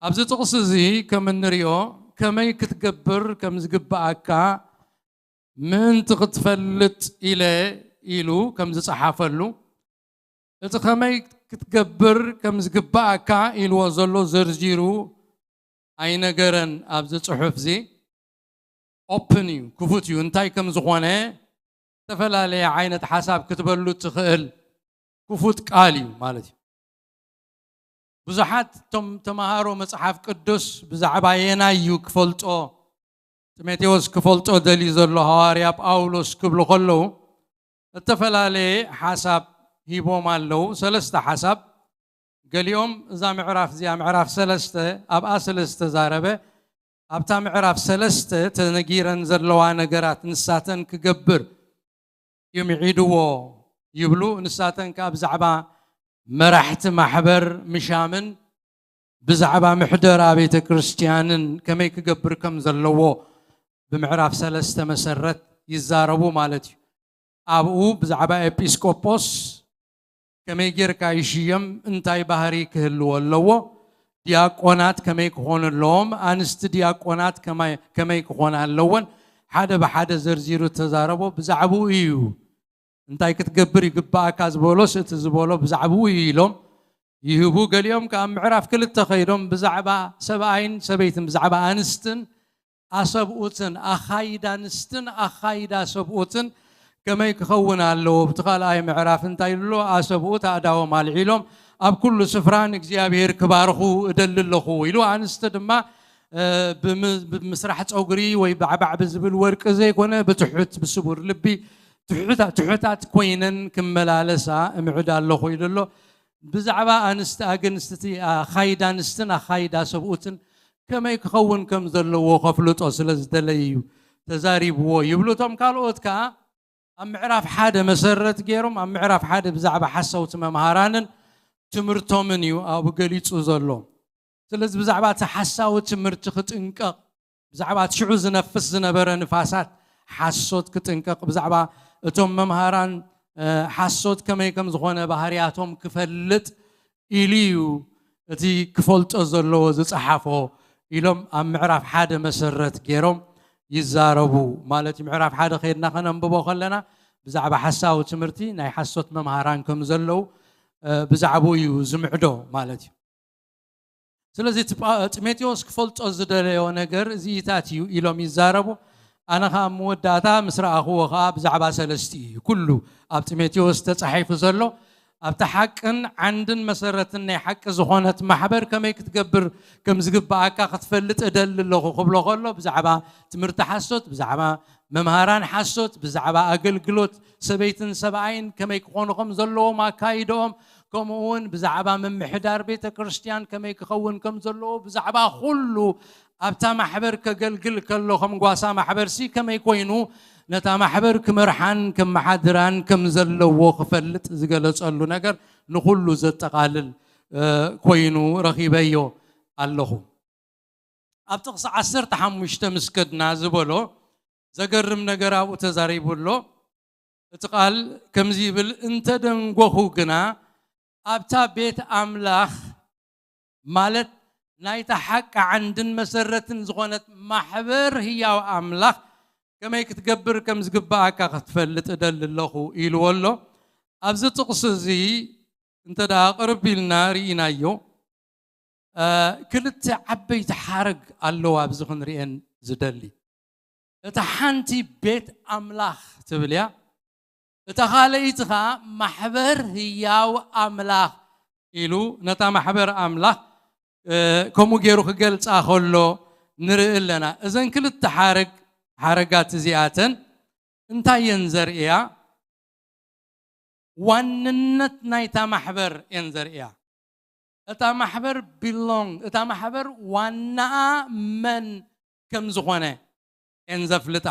ኣብዚ ጥቕሲ እዚ ከም እንሪኦ፣ ከመይ ክትገብር ከም ዝግብኣካ ምእንቲ ክትፈልጥ ኢለ ኢሉ ከም ዝጸሓፈሉ፣ እቲ ከመይ ክትገብር ከም ዝግብኣካ ኢልዎ ዘሎ ዘርዚሩ ኣይነገረን። ኣብዚ ጽሑፍ እዚ ኦፕን እዩ፣ ክፉት እዩ። እንታይ ከም ዝኾነ፣ ዝተፈላለየ ዓይነት ሓሳብ ክትበሉ ትኽእል ክፉት ቃል እዩ ማለት እዩ። ብዙሓት እቶም ተምሃሮ መጽሓፍ ቅዱስ ብዛዕባ የናይ እዩ ክፈልጦ፣ ጢሞቴዎስ ክፈልጦ ደልዩ ዘሎ ሃዋርያ ጳውሎስ ክብሉ ከለዉ፣ እተፈላለየ ሓሳብ ሂቦም ኣለዉ። ሰለስተ ሓሳብ። ገሊኦም እዛ ምዕራፍ እዚኣ፣ ምዕራፍ ሰለስተ፣ ኣብኣ ስለ ዝተዛረበ፣ ኣብታ ምዕራፍ ሰለስተ ተነጊረን ዘለዋ ነገራት ንሳተን ክገብር እዩ ምዒድዎ ይብሉ። ንሳተን ከኣ ብዛዕባ መራሕቲ ማሕበር ምሻምን ብዛዕባ ምሕደራ ቤተ ክርስቲያንን ከመይ ክገብር ከም ዘለዎ ብምዕራፍ ሰለስተ መሰረት ይዛረቡ ማለት እዩ። ኣብኡ ብዛዕባ ኤጲስቆጶስ ከመይ ጌርካ ይሽየም፣ እንታይ ባህሪ ክህልዎ ኣለዎ፣ ዲያቆናት ከመይ ክኾኑ ኣለዎም፣ ኣንስቲ ዲያቆናት ከማይ- ከመይ ክኾና ኣለወን፣ ሓደ ብሓደ ዘርዚሩ ተዛረቦ። ብዛዕባኡ እዩ፣ እንታይ ክትገብር ይግባኣካ ዝበሎስ እቲ ዝበሎ ብዛዕባኡ እዩ ኢሎም ይህቡ። ገሊኦም ከኣ ኣብ ምዕራፍ ክልተ ከይዶም ብዛዕባ ሰብኣይን ሰበይትን፣ ብዛዕባ ኣንስትን ኣሰብኡትን፣ ኣኻይዳ ኣንስትን ኣኻይዳ ሰብኡትን ከመይ ክኸውን ኣለዎ። ብቲ ካልኣይ ምዕራፍ እንታይ ይብሉ? ኣሰብኡት ኣእዳዎም ኣልዒሎም ኣብ ኩሉ ስፍራ ንእግዚኣብሔር ክባርኹ እደሊ ኣለኹ ኢሉ። ኣንስቲ ድማ እ፣ ብም- ብምስራሕ ፀጉሪ ወይ ባዕባዕ ብዝብል ወርቂ ዘይኮነ ብትሑት ብስቡር ልቢ ትሑታ- ትሑታት ኮይነን ክመላለሳ እምዕድ ኣለኹ ኢሉ ኣሎ። ብዛዕባ ኣንስቲ ኣግንስቲ ኣኻይዳ ኣንስትን ኣኻይዳ ሰብኡትን ከመይ ክኸውን ከም ዘለዎ ከፍልጦ ስለ ዝደለየ እዩ ተዛሪብዎ ይብሉ። እቶም ካልኦት ከዓ ኣብ ምዕራፍ ሓደ መሰረት ገይሮም ኣብ ምዕራፍ ሓደ ብዛዕባ ሓሰውቲ መምሃራንን ትምህርቶምን እዩ ኣብኡ ገሊጹ ዘሎ። ስለዚ ብዛዕባ እቲ ሓሳዊ ትምህርቲ ክጥንቀቕ፣ ብዛዕባ እቲ ሽዑ ዝነፍስ ዝነበረ ንፋሳት ሓሶት ክጥንቀቕ፣ ብዛዕባ እቶም መምሃራን እ፣ ሓሶት ከመይ ከም ዝኾነ ባህርያቶም ክፈልጥ ኢሉ እዩ እቲ ክፈልጦ ዘለዎ ዝጸሓፎ ኢሎም ኣብ ምዕራፍ ሓደ መሰረት ገይሮም ይዛረቡ ማለት እዩ። ምዕራፍ ሓደ ከይድና ከነንብቦ ከለና ብዛዕባ ሓሳዊ ትምህርቲ ናይ ሓሶት መምሃራን ከም ዘለዉ እ፣ ብዛዕባኡ እዩ ዝምዕዶ ማለት እዩ። ስለዚ እቲ ጳ- ጢሞቴዎስ ክፈልጦ ዝደለዮ ነገር እዚኢታት እዩ ኢሎም ይዛረቡ። ኣነ ኸዓ ኣብ መወዳእታ ምስ ረኣኽዎ ኸዓ ብዛዕባ ሰለስቲኡ እዩ ኩሉ ኣብ ጢሞቴዎስ ተጻሒፉ ዘሎ። ኣብቲ ሓቅን ዓንድን መሰረትን ናይ ሓቂ ዝኾነት ማሕበር ከመይ ክትገብር ከም ዝግብኣካ ክትፈልጥ እደሊ ኣለኹ ክብሎ ከሎ ብዛዕባ ትምህርቲ ሓሶት፣ ብዛዕባ መምሃራን ሓሶት፣ ብዛዕባ ኣገልግሎት ሰበይትን ሰብኣይን ከመይ ክኾኑ ከም ዘለዎም ኣካይደኦም፣ ከምኡ እውን ብዛዕባ ምምሕዳር ቤተ ክርስቲያን ከመይ ክኸውን ከም ዘለዎ፣ ብዛዕባ ኩሉ ኣብታ ማሕበር ከገልግል ከሎ ከም ጓሳ ማሕበርሲ ከመይ ኮይኑ ነታ ማሕበር ክመርሓን ከመሓድራን ከም ዘለዎ ክፈልጥ ዝገለጸሉ ነገር ንኹሉ ዘጠቓልል እ፣ ኮይኑ ረኺበዮ ኣለኹ። ኣብ ጥቕሲ ዓሰርተ ሓሙሽተ ምስ ከድና ዝበሎ ዘገርም ነገር ኣብኡ ተዛሪቡ ኣሎ። እቲ ቃል ከምዚ ይብል፣ "እንተደንጎኹ ግና ኣብታ ቤት ኣምላኽ፣ ማለት ናይታ ሓቂ ዓንድን መሰረትን ዝኾነት ማሕበር ህያው ኣምላኽ ከመይ ክትገብር ከም ዝግብኣካ ክትፈልጥ እደሊ ኣለኹ" ኢልዎ ኣሎ። ኣብዚ ጥቕሲ እዚ እንተ ደኣ ቅርብ ኢልና ርኢናዮ፣ እ፣ ክልተ ዓበይቲ ሓረግ ኣለዋ ኣብዚ ክንርእየን ዝደሊ። እታ ሓንቲ ቤት ኣምላኽ ትብል እያ፣ እታ ካልኣይቲ ኸዓ ማሕበር ህያው ኣምላኽ ኢሉ ነታ ማሕበር ኣምላኽ እ፣ ከምኡ ገይሩ ክገልጻ ከሎ ንርኢ ኣለና። እዘን ክልተ ሓረግ ሓረጋት እዚኣተን እንታይ እየን ዘርእያ? ዋንነት ናይታ ማሕበር እየን ዘርእያ። እታ ማሕበር ቢሎንግ እታ ማሕበር ዋናኣ መን ከም ዝኾነ እየን ዘፍልጣ።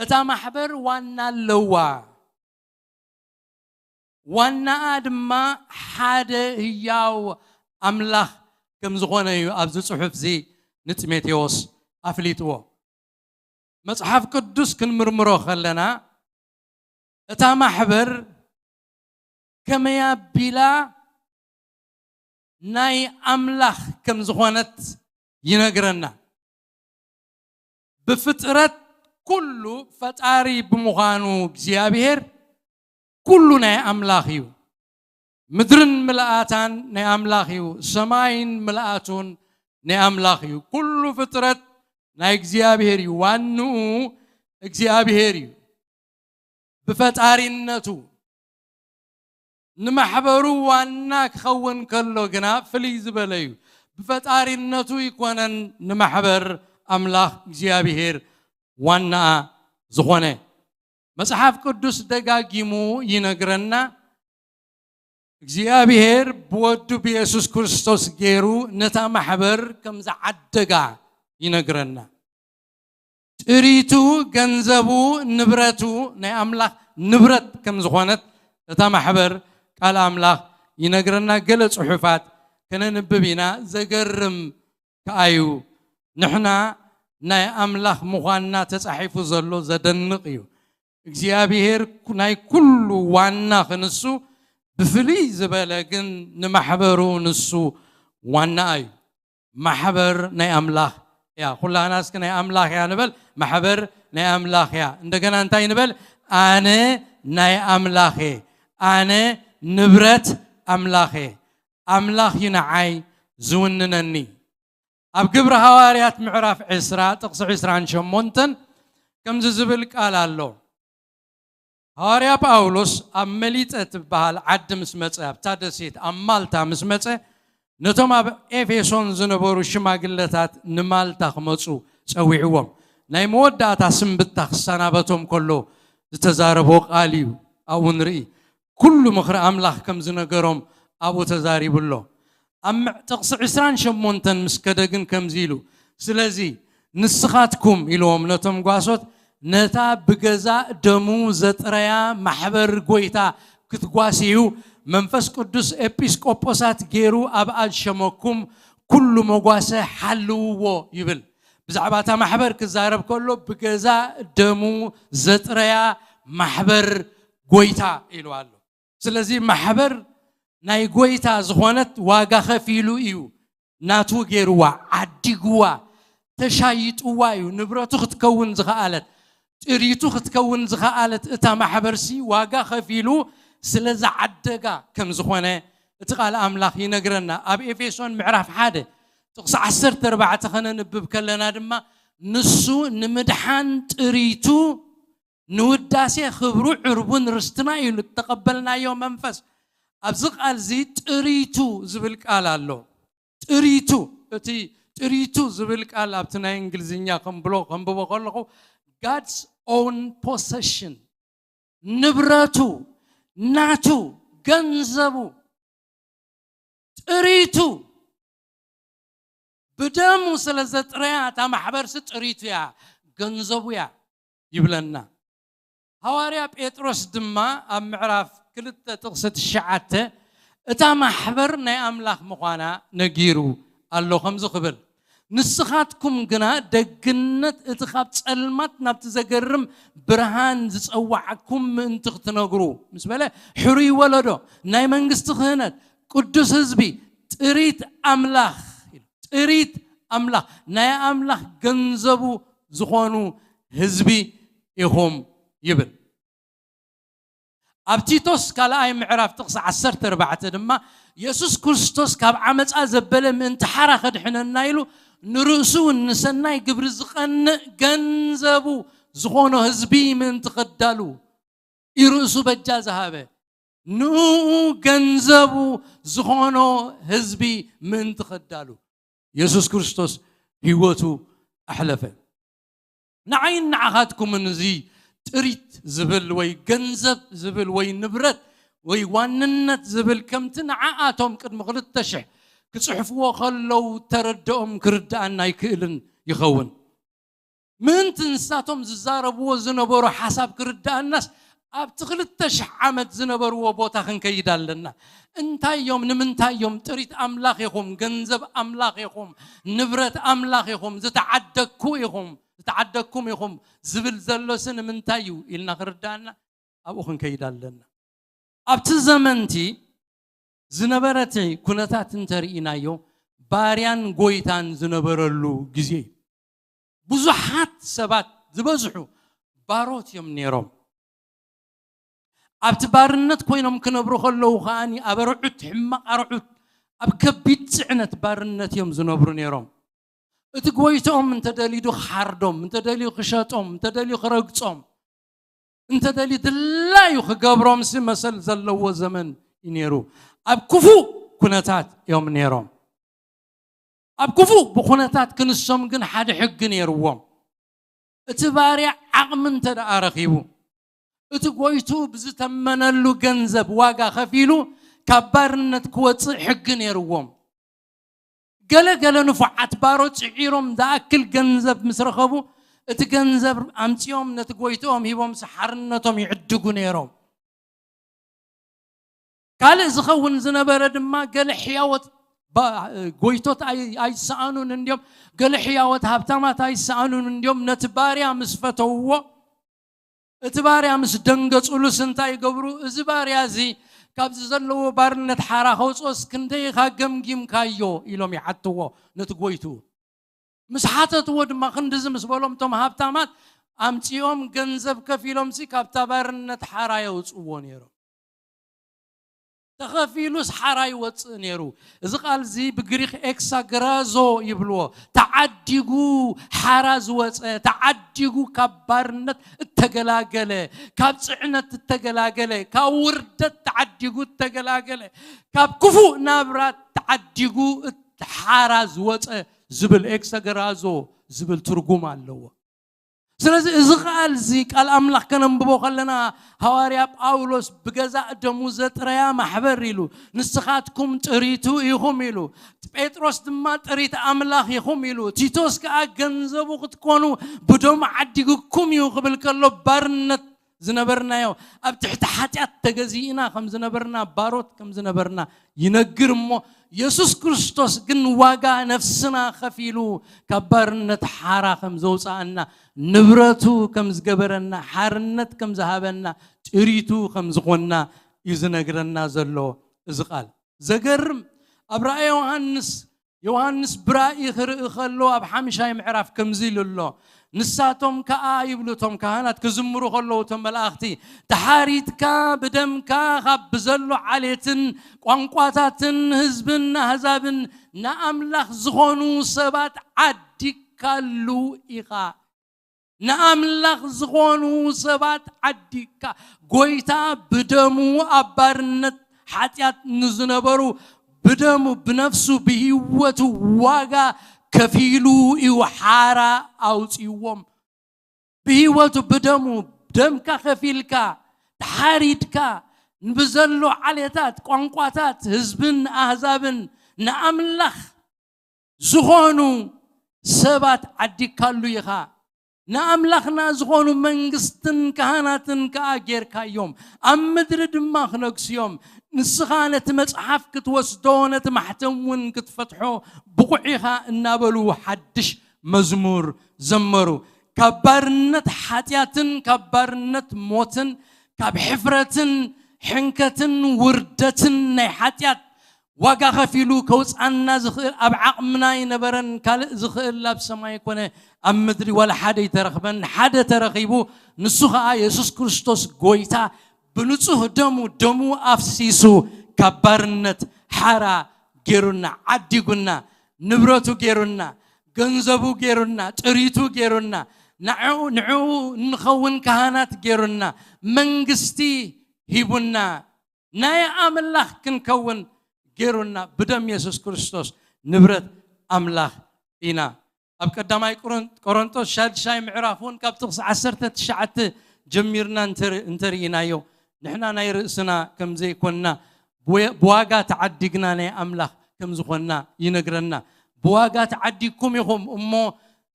እታ ማሕበር ዋና ኣለዋ። ዋናኣ ድማ ሓደ ህያው ኣምላኽ ከም ዝኾነ እዩ ኣብዚ ጽሑፍ እዚ ንጢሞቴዎስ ኣፍሊጥዎ። መጽሓፍ ቅዱስ ክንምርምሮ ከለና እታ ማሕበር ከመይ ኣቢላ ናይ ኣምላኽ ከም ዝኾነት ይነግረና። ብፍጥረት ኩሉ ፈጣሪ ብምዃኑ እግዚኣብሔር ኩሉ ናይ ኣምላኽ እዩ። ምድርን ምልኣታን ናይ ኣምላኽ እዩ። ሰማይን ምልኣቱን ናይ ኣምላኽ እዩ። ኩሉ ፍጥረት ናይ እግዚኣብሔር እዩ። ዋንኡ እግዚኣብሔር እዩ። ብፈጣሪነቱ ንማሕበሩ ዋና ክኸውን ከሎ ግና ፍልይ ዝበለ እዩ። ብፈጣሪነቱ ይኮነን ንማሕበር ኣምላኽ እግዚኣብሔር ዋናኣ ዝኾነ። መጽሓፍ ቅዱስ ደጋጊሙ ይነግረና። እግዚኣብሔር ብወዱ ብየሱስ ክርስቶስ ገይሩ ነታ ማሕበር ከም ዝዓደጋ ይነግረና። ጥሪቱ፣ ገንዘቡ፣ ንብረቱ ናይ ኣምላኽ ንብረት ከም ዝኾነት እታ ማሕበር ቃል ኣምላኽ ይነግረና። ገለ ጽሑፋት ከነንብብ ኢና። ዘገርም ከኣዩ ንሕና ናይ ኣምላኽ ምዃንና ተጻሒፉ ዘሎ ዘደንቕ እዩ። እግዚኣብሔር ናይ ኩሉ ዋና ክንሱ ብፍልይ ዝበለ ግን ንማሕበሩ ንሱ ዋና እዩ። ማሕበር ናይ ኣምላኽ እያ። ኩላህና እስኪ ናይ ኣምላኽ እያ ንበል። ማሕበር ናይ ኣምላኽ እያ። እንደገና እንታይ ንበል? ኣነ ናይ ኣምላኽ እየ። ኣነ ንብረት ኣምላኽ እየ። ኣምላኽ እዩ ንዓይ ዝውንነኒ። ኣብ ግብሪ ሃዋርያት ምዕራፍ ዕስራ ጥቕሲ ዕስራን ሸሞንተን ከምዚ ዝብል ቃል ኣሎ። ሃዋርያ ጳውሎስ ኣብ መሊጠ ትበሃል ዓዲ ምስ መጸ፣ ኣብታ ደሴት ኣብ ማልታ ምስ መጸ፣ ነቶም ኣብ ኤፌሶን ዝነበሩ ሽማግለታት ንማልታ ክመጹ ጸዊዕዎም። ናይ መወዳእታ ስንብታ ክሰናበቶም ከሎ ዝተዛረቦ ቃል እዩ። ኣብኡ ንርኢ። ኩሉ ምኽሪ ኣምላኽ ከም ዝነገሮም ኣብኡ ተዛሪቡ ኣሎ። ኣብ ምዕ-፣ ጥቕሲ ዕስራን ሸሞንተን ምስ ከደ ግን ከምዚ ኢሉ፣ ስለዚ ንስኻትኩም ኢልዎም ነቶም ጓሶት፣ ነታ ብገዛእ ደሙ ዘጥረያ ማሕበር ጐይታ ክትጓስዩ፣ መንፈስ ቅዱስ ኤጲስቆጶሳት ገይሩ ኣብኣ ዝሸመኩም ኩሉ መጓሰ ሓልውዎ ይብል። ብዛዕባ እታ ማሕበር ክዛረብ ከሎ ብገዛእ ደሙ ዘጥረያ ማሕበር ጐይታ ኢሉ ኣሎ። ስለዚ ማሕበር ናይ ጐይታ ዝኾነት ዋጋ ከፊሉ እዩ ናቱ ገይርዋ፣ ዓዲግዋ፣ ተሻይጥዋ እዩ ንብረቱ ክትከውን ዝኸኣለት፣ ጥሪቱ ክትከውን ዝኸኣለት እታ ማሕበርሲ ዋጋ ከፊሉ ስለ ዝዓደጋ ከም ዝኾነ እቲ ቃል ኣምላኽ ይነግረና። ኣብ ኤፌሶን ምዕራፍ ሓደ ጥቕሲ ዓሰርተ ኣርባዕተ ከነንብብ ከለና ድማ ንሱ ንምድሓን ጥሪቱ ንውዳሴ ክብሩ ዕርቡን ርስትና እዩ ንተቐበልናዮ መንፈስ። ኣብዚ ቃል እዚ ጥሪቱ ዝብል ቃል ኣሎ። ጥሪቱ፣ እቲ ጥሪቱ ዝብል ቃል ኣብቲ ናይ እንግሊዝኛ ከምብሎ፣ ከምብቦ ከለኹ፣ God's own possession፣ ንብረቱ፣ ናቱ፣ ገንዘቡ፣ ጥሪቱ፣ ብደሙ ስለ ዘጥረያ እታ ማሕበርሲ ጥሪቱ እያ፣ ገንዘቡ እያ ይብለና። ሃዋርያ ጴጥሮስ ድማ ኣብ ምዕራፍ ክልተ ጥቕሲ ትሽዓተ እታ ማሕበር ናይ ኣምላኽ ምዃና ነጊሩ ኣሎ፣ ከምዚ ክብል፣ ንስኻትኩም ግና ደግነት እቲ ካብ ጸልማት ናብቲ ዘገርም ብርሃን ዝጸዋዕኩም ምእንቲ ክትነግሩ፣ ምስ በለ፣ ሕሩይ ወለዶ፣ ናይ መንግስቲ ክህነት፣ ቅዱስ ህዝቢ፣ ጥሪት ኣምላኽ፣ ጥሪት ኣምላኽ፣ ናይ ኣምላኽ ገንዘቡ ዝኾኑ ህዝቢ ኢኹም ይብል። ኣብ ቲቶስ ካልኣይ ምዕራፍ ጥቕሲ ዓሰርተ ኣርባዕተ ድማ፣ የሱስ ክርስቶስ ካብ ዓመጻ ዘበለ ምእንቲ ሓራ ከድሕነና ኢሉ ንርእሱ እውን ንሰናይ ግብሪ ዝቐንእ ገንዘቡ ዝኾኖ ህዝቢ ምእንቲ ከዳሉ እዩ ርእሱ በጃ ዝሃበ። ንኡ ገንዘቡ ዝኾኖ ህዝቢ ምእንቲ ከዳሉ የሱስ ክርስቶስ ህይወቱ ኣሕለፈ። ንዓይን ንዓኻትኩምን እዚ ጥሪት ዝብል ወይ ገንዘብ ዝብል ወይ ንብረት ወይ ዋንነት ዝብል ከምቲ ንዓኣቶም ቅድሚ ክልተ ሽሕ ክጽሕፍዎ ከለዉ ተረድኦም ክርድኣና ኣይክእልን ይኸውን። ምእንቲ ንሳቶም ዝዛረብዎ ዝነበሩ ሓሳብ ክርድኣናስ ኣብቲ ክልተ ሽሕ ዓመት ዝነበርዎ ቦታ ክንከይድ ኣለና። እንታይ እዮም፣ ንምንታይ እዮም ጥሪት ኣምላኽ ኢኹም፣ ገንዘብ ኣምላኽ ኢኹም፣ ንብረት ኣምላኽ ኢኹም፣ ዝተዓደግኩ ኢኹም፣ ዝተዓደግኩም ኢኹም ዝብል ዘሎሲ ንምንታይ እዩ ኢልና ክርድኣና ኣብኡ ክንከይድ ኣለና። ኣብቲ ዘመንቲ ዝነበረ እቲ ኩነታት እንተርኢናዮ፣ ባርያን ጎይታን ዝነበረሉ ግዜ እዩ። ብዙሓት ሰባት ዝበዝሑ ባሮት እዮም ነይሮም። ኣብቲ ባርነት ኮይኖም ክነብሩ ከለዉ ከኣኒ ኣብ ኣርዑት፣ ሕማቕ ኣርዑት፣ ኣብ ከቢድ ጽዕነት ባርነት እዮም ዝነብሩ ነይሮም። እቲ ጎይትኦም እንተደልዩ ክሓርዶም፣ እንተደልዩ ክሸጦም፣ እንተደልዩ ክረግጾም፣ እንተደልዩ ድላዩ ክገብሮምሲ መሰል ዘለዎ ዘመን እዩ ነይሩ። ኣብ ክፉእ ኩነታት እዮም ነይሮም። ኣብ ክፉእ ብኩነታት ክንሶም ግን ሓደ ሕጊ ነይርዎም። እቲ ባርያ ዓቕሚ እንተ ደኣ ረኺቡ፣ እቲ ጎይቱ ብዝተመነሉ ገንዘብ ዋጋ ከፊሉ ካብ ባርነት ክወጽእ ሕጊ ነይርዎም። ገለ ገለ ንፉዓት ባሮ ጽዒሮም ዝኣክል ገንዘብ ምስ ረኸቡ፣ እቲ ገንዘብ ኣምጺኦም ነቲ ጎይትኦም ሂቦምሲ ሓርነቶም ይዕድጉ ነይሮም። ካልእ ዝኸውን ዝነበረ ድማ ገለ ሕያወት ባ- ጎይቶት ኣይ- ኣይሰኣኑን እንዲዮም። ገለ ሕያወት ሃብታማት ኣይሰኣኑን እንዲዮም። ነቲ ባርያ ምስ ፈተውዎ፣ እቲ ባርያ ምስ ደንገጹሉስ እንታይ ይገብሩ? እዚ ባርያ እዚ ካብዚ ዘለዎ ባርነት ሓራ ከውፅኦስ ክንደይ ኢኻ ገምጊምካዮ? ኢሎም ይሓትዎ ነቲ ጎይቱ። ምስ ሓተትዎ ድማ ክንድዚ ምስ በሎም እቶም ሃብታማት ኣምፂኦም ገንዘብ ከፊሎምሲ ካብታ ባርነት ሓራ የውፅዎ ነይሮም። ተኸፊሉስ ሓራ ይወፅእ ነይሩ። እዚ ቃል እዚ ብግሪክ ኤክሳግራዞ ይብልዎ። ተዓዲጉ ሓራ ዝወፀ፣ ተዓዲጉ ካብ ባርነት እተገላገለ፣ ካብ ፅዕነት እተገላገለ፣ ካብ ውርደት ተዓዲጉ እተገላገለ፣ ካብ ክፉእ ናብራ ተዓዲጉ እት- ሓራ ዝወፀ ዝብል ኤክሳግራዞ ዝብል ትርጉም ኣለዎ። ስለዚ እዚ ቃል እዚ ቃል ኣምላኽ ከነንብቦ ከለና ሃዋርያ ጳውሎስ ብገዛእ ደሙ ዘጥረያ ማሕበር ኢሉ፣ ንስኻትኩም ጥሪቱ ኢኹም ኢሉ፣ ጴጥሮስ ድማ ጥሪት ኣምላኽ ኢኹም ኢሉ፣ ቲቶስ ከኣ ገንዘቡ ክትኮኑ ብደሙ ዓዲጉኩም እዩ ክብል ከሎ ባርነት ዝነበርናዮ ኣብ ትሕቲ ሓጢኣት ተገዚእና ከም ዝነበርና ባሮት ከም ዝነበርና ይነግር እሞ የሱስ ክርስቶስ ግን ዋጋ ነፍስና ከፊሉ ካብ ባርነት ሓራ ከም ዘውፅኣና ንብረቱ ከም ዝገበረና ሓርነት ከም ዝሃበና ጥሪቱ ከም ዝኾንና እዩ ዝነግረና ዘሎ እዚ ቃል። ዘገርም ኣብ ራእየ ዮሃንስ ዮሃንስ ብራእይ ክርኢ ከሎ ኣብ ሓምሻይ ምዕራፍ ከምዚ ኢሉ ኣሎ። ንሳቶም ከኣ ይብሉ እቶም ካህናት ክዝምሩ ከለዉ እቶም መላእኽቲ፣ ተሓሪድካ ብደምካ ካብ ብዘሎ ዓሌትን ቋንቋታትን ህዝብን ኣህዛብን ንኣምላኽ ዝኾኑ ሰባት ዓዲግካሉ ኢኻ። ንኣምላኽ ዝኾኑ ሰባት ዓዲግካ። ጎይታ ብደሙ ኣብ ባርነት ሓጢኣት ንዝነበሩ ብደሙ ብነፍሱ ብህይወቱ ዋጋ ከፊሉ እዩ ሓራ ኣውፅዎም። ብህይወቱ ብደሙ ደምካ ከፊልካ ተሓሪድካ ብዘሎ ዓሌታት ቋንቋታት ህዝብን ኣህዛብን ንኣምላኽ ዝኾኑ ሰባት ዓዲግካሉ ኢኻ። ንኣምላኽና ዝኾኑ መንግስትን ካህናትን ከኣ ጌርካዮም፣ ኣብ ምድሪ ድማ ክነግስዮም። ንስኻ ነቲ መጽሓፍ ክትወስዶ፣ ነቲ ማሕተም እውን ክትፈትሖ ብቑዕ ኢኻ እናበሉ ሓድሽ መዝሙር ዘመሩ። ካብ ባርነት ሓጢኣትን ካብ ባርነት ሞትን ካብ ሕፍረትን ሕንከትን ውርደትን ናይ ሓጢኣት ዋጋ ከፊሉ ከውፅኣና ዝኽእል ኣብ ዓቕምና ይነበረን ካልእ ዝኽእል ኣብ ሰማይ ኮነ ኣብ ምድሪ ዋላ ሓደ ይተረኽበን ሓደ ተረኺቡ ንሱ ኸዓ የሱስ ክርስቶስ ጎይታ ብንጹህ ደሙ ደሙ ኣፍሲሱ ካብ ባርነት ሓራ ገይሩና ዓዲጉና ንብረቱ ገይሩና ገንዘቡ ገይሩና ጥሪቱ ገይሩና ንዕኡ ንዕኡ እንኸውን ካህናት ገይሩና መንግስቲ ሂቡና ናይ ኣምላኽ ክንከውን ገይሩና ብደም የሱስ ክርስቶስ ንብረት ኣምላኽ ኢና። ኣብ ቀዳማይ ቆሮን- ቆሮንቶስ ሻድሻይ ምዕራፍ እውን ካብ ጥቕሲ ዓሰርተ ትሽዓተ ጀሚርና እንተር- እንተርኢናዮ ንሕና ናይ ርእስና ከም ዘይኮንና ብወ- ብዋጋ ተዓዲግና ናይ ኣምላኽ ከም ዝኾንና ይነግረና። ብዋጋ ተዓዲግኩም ኢኹም እሞ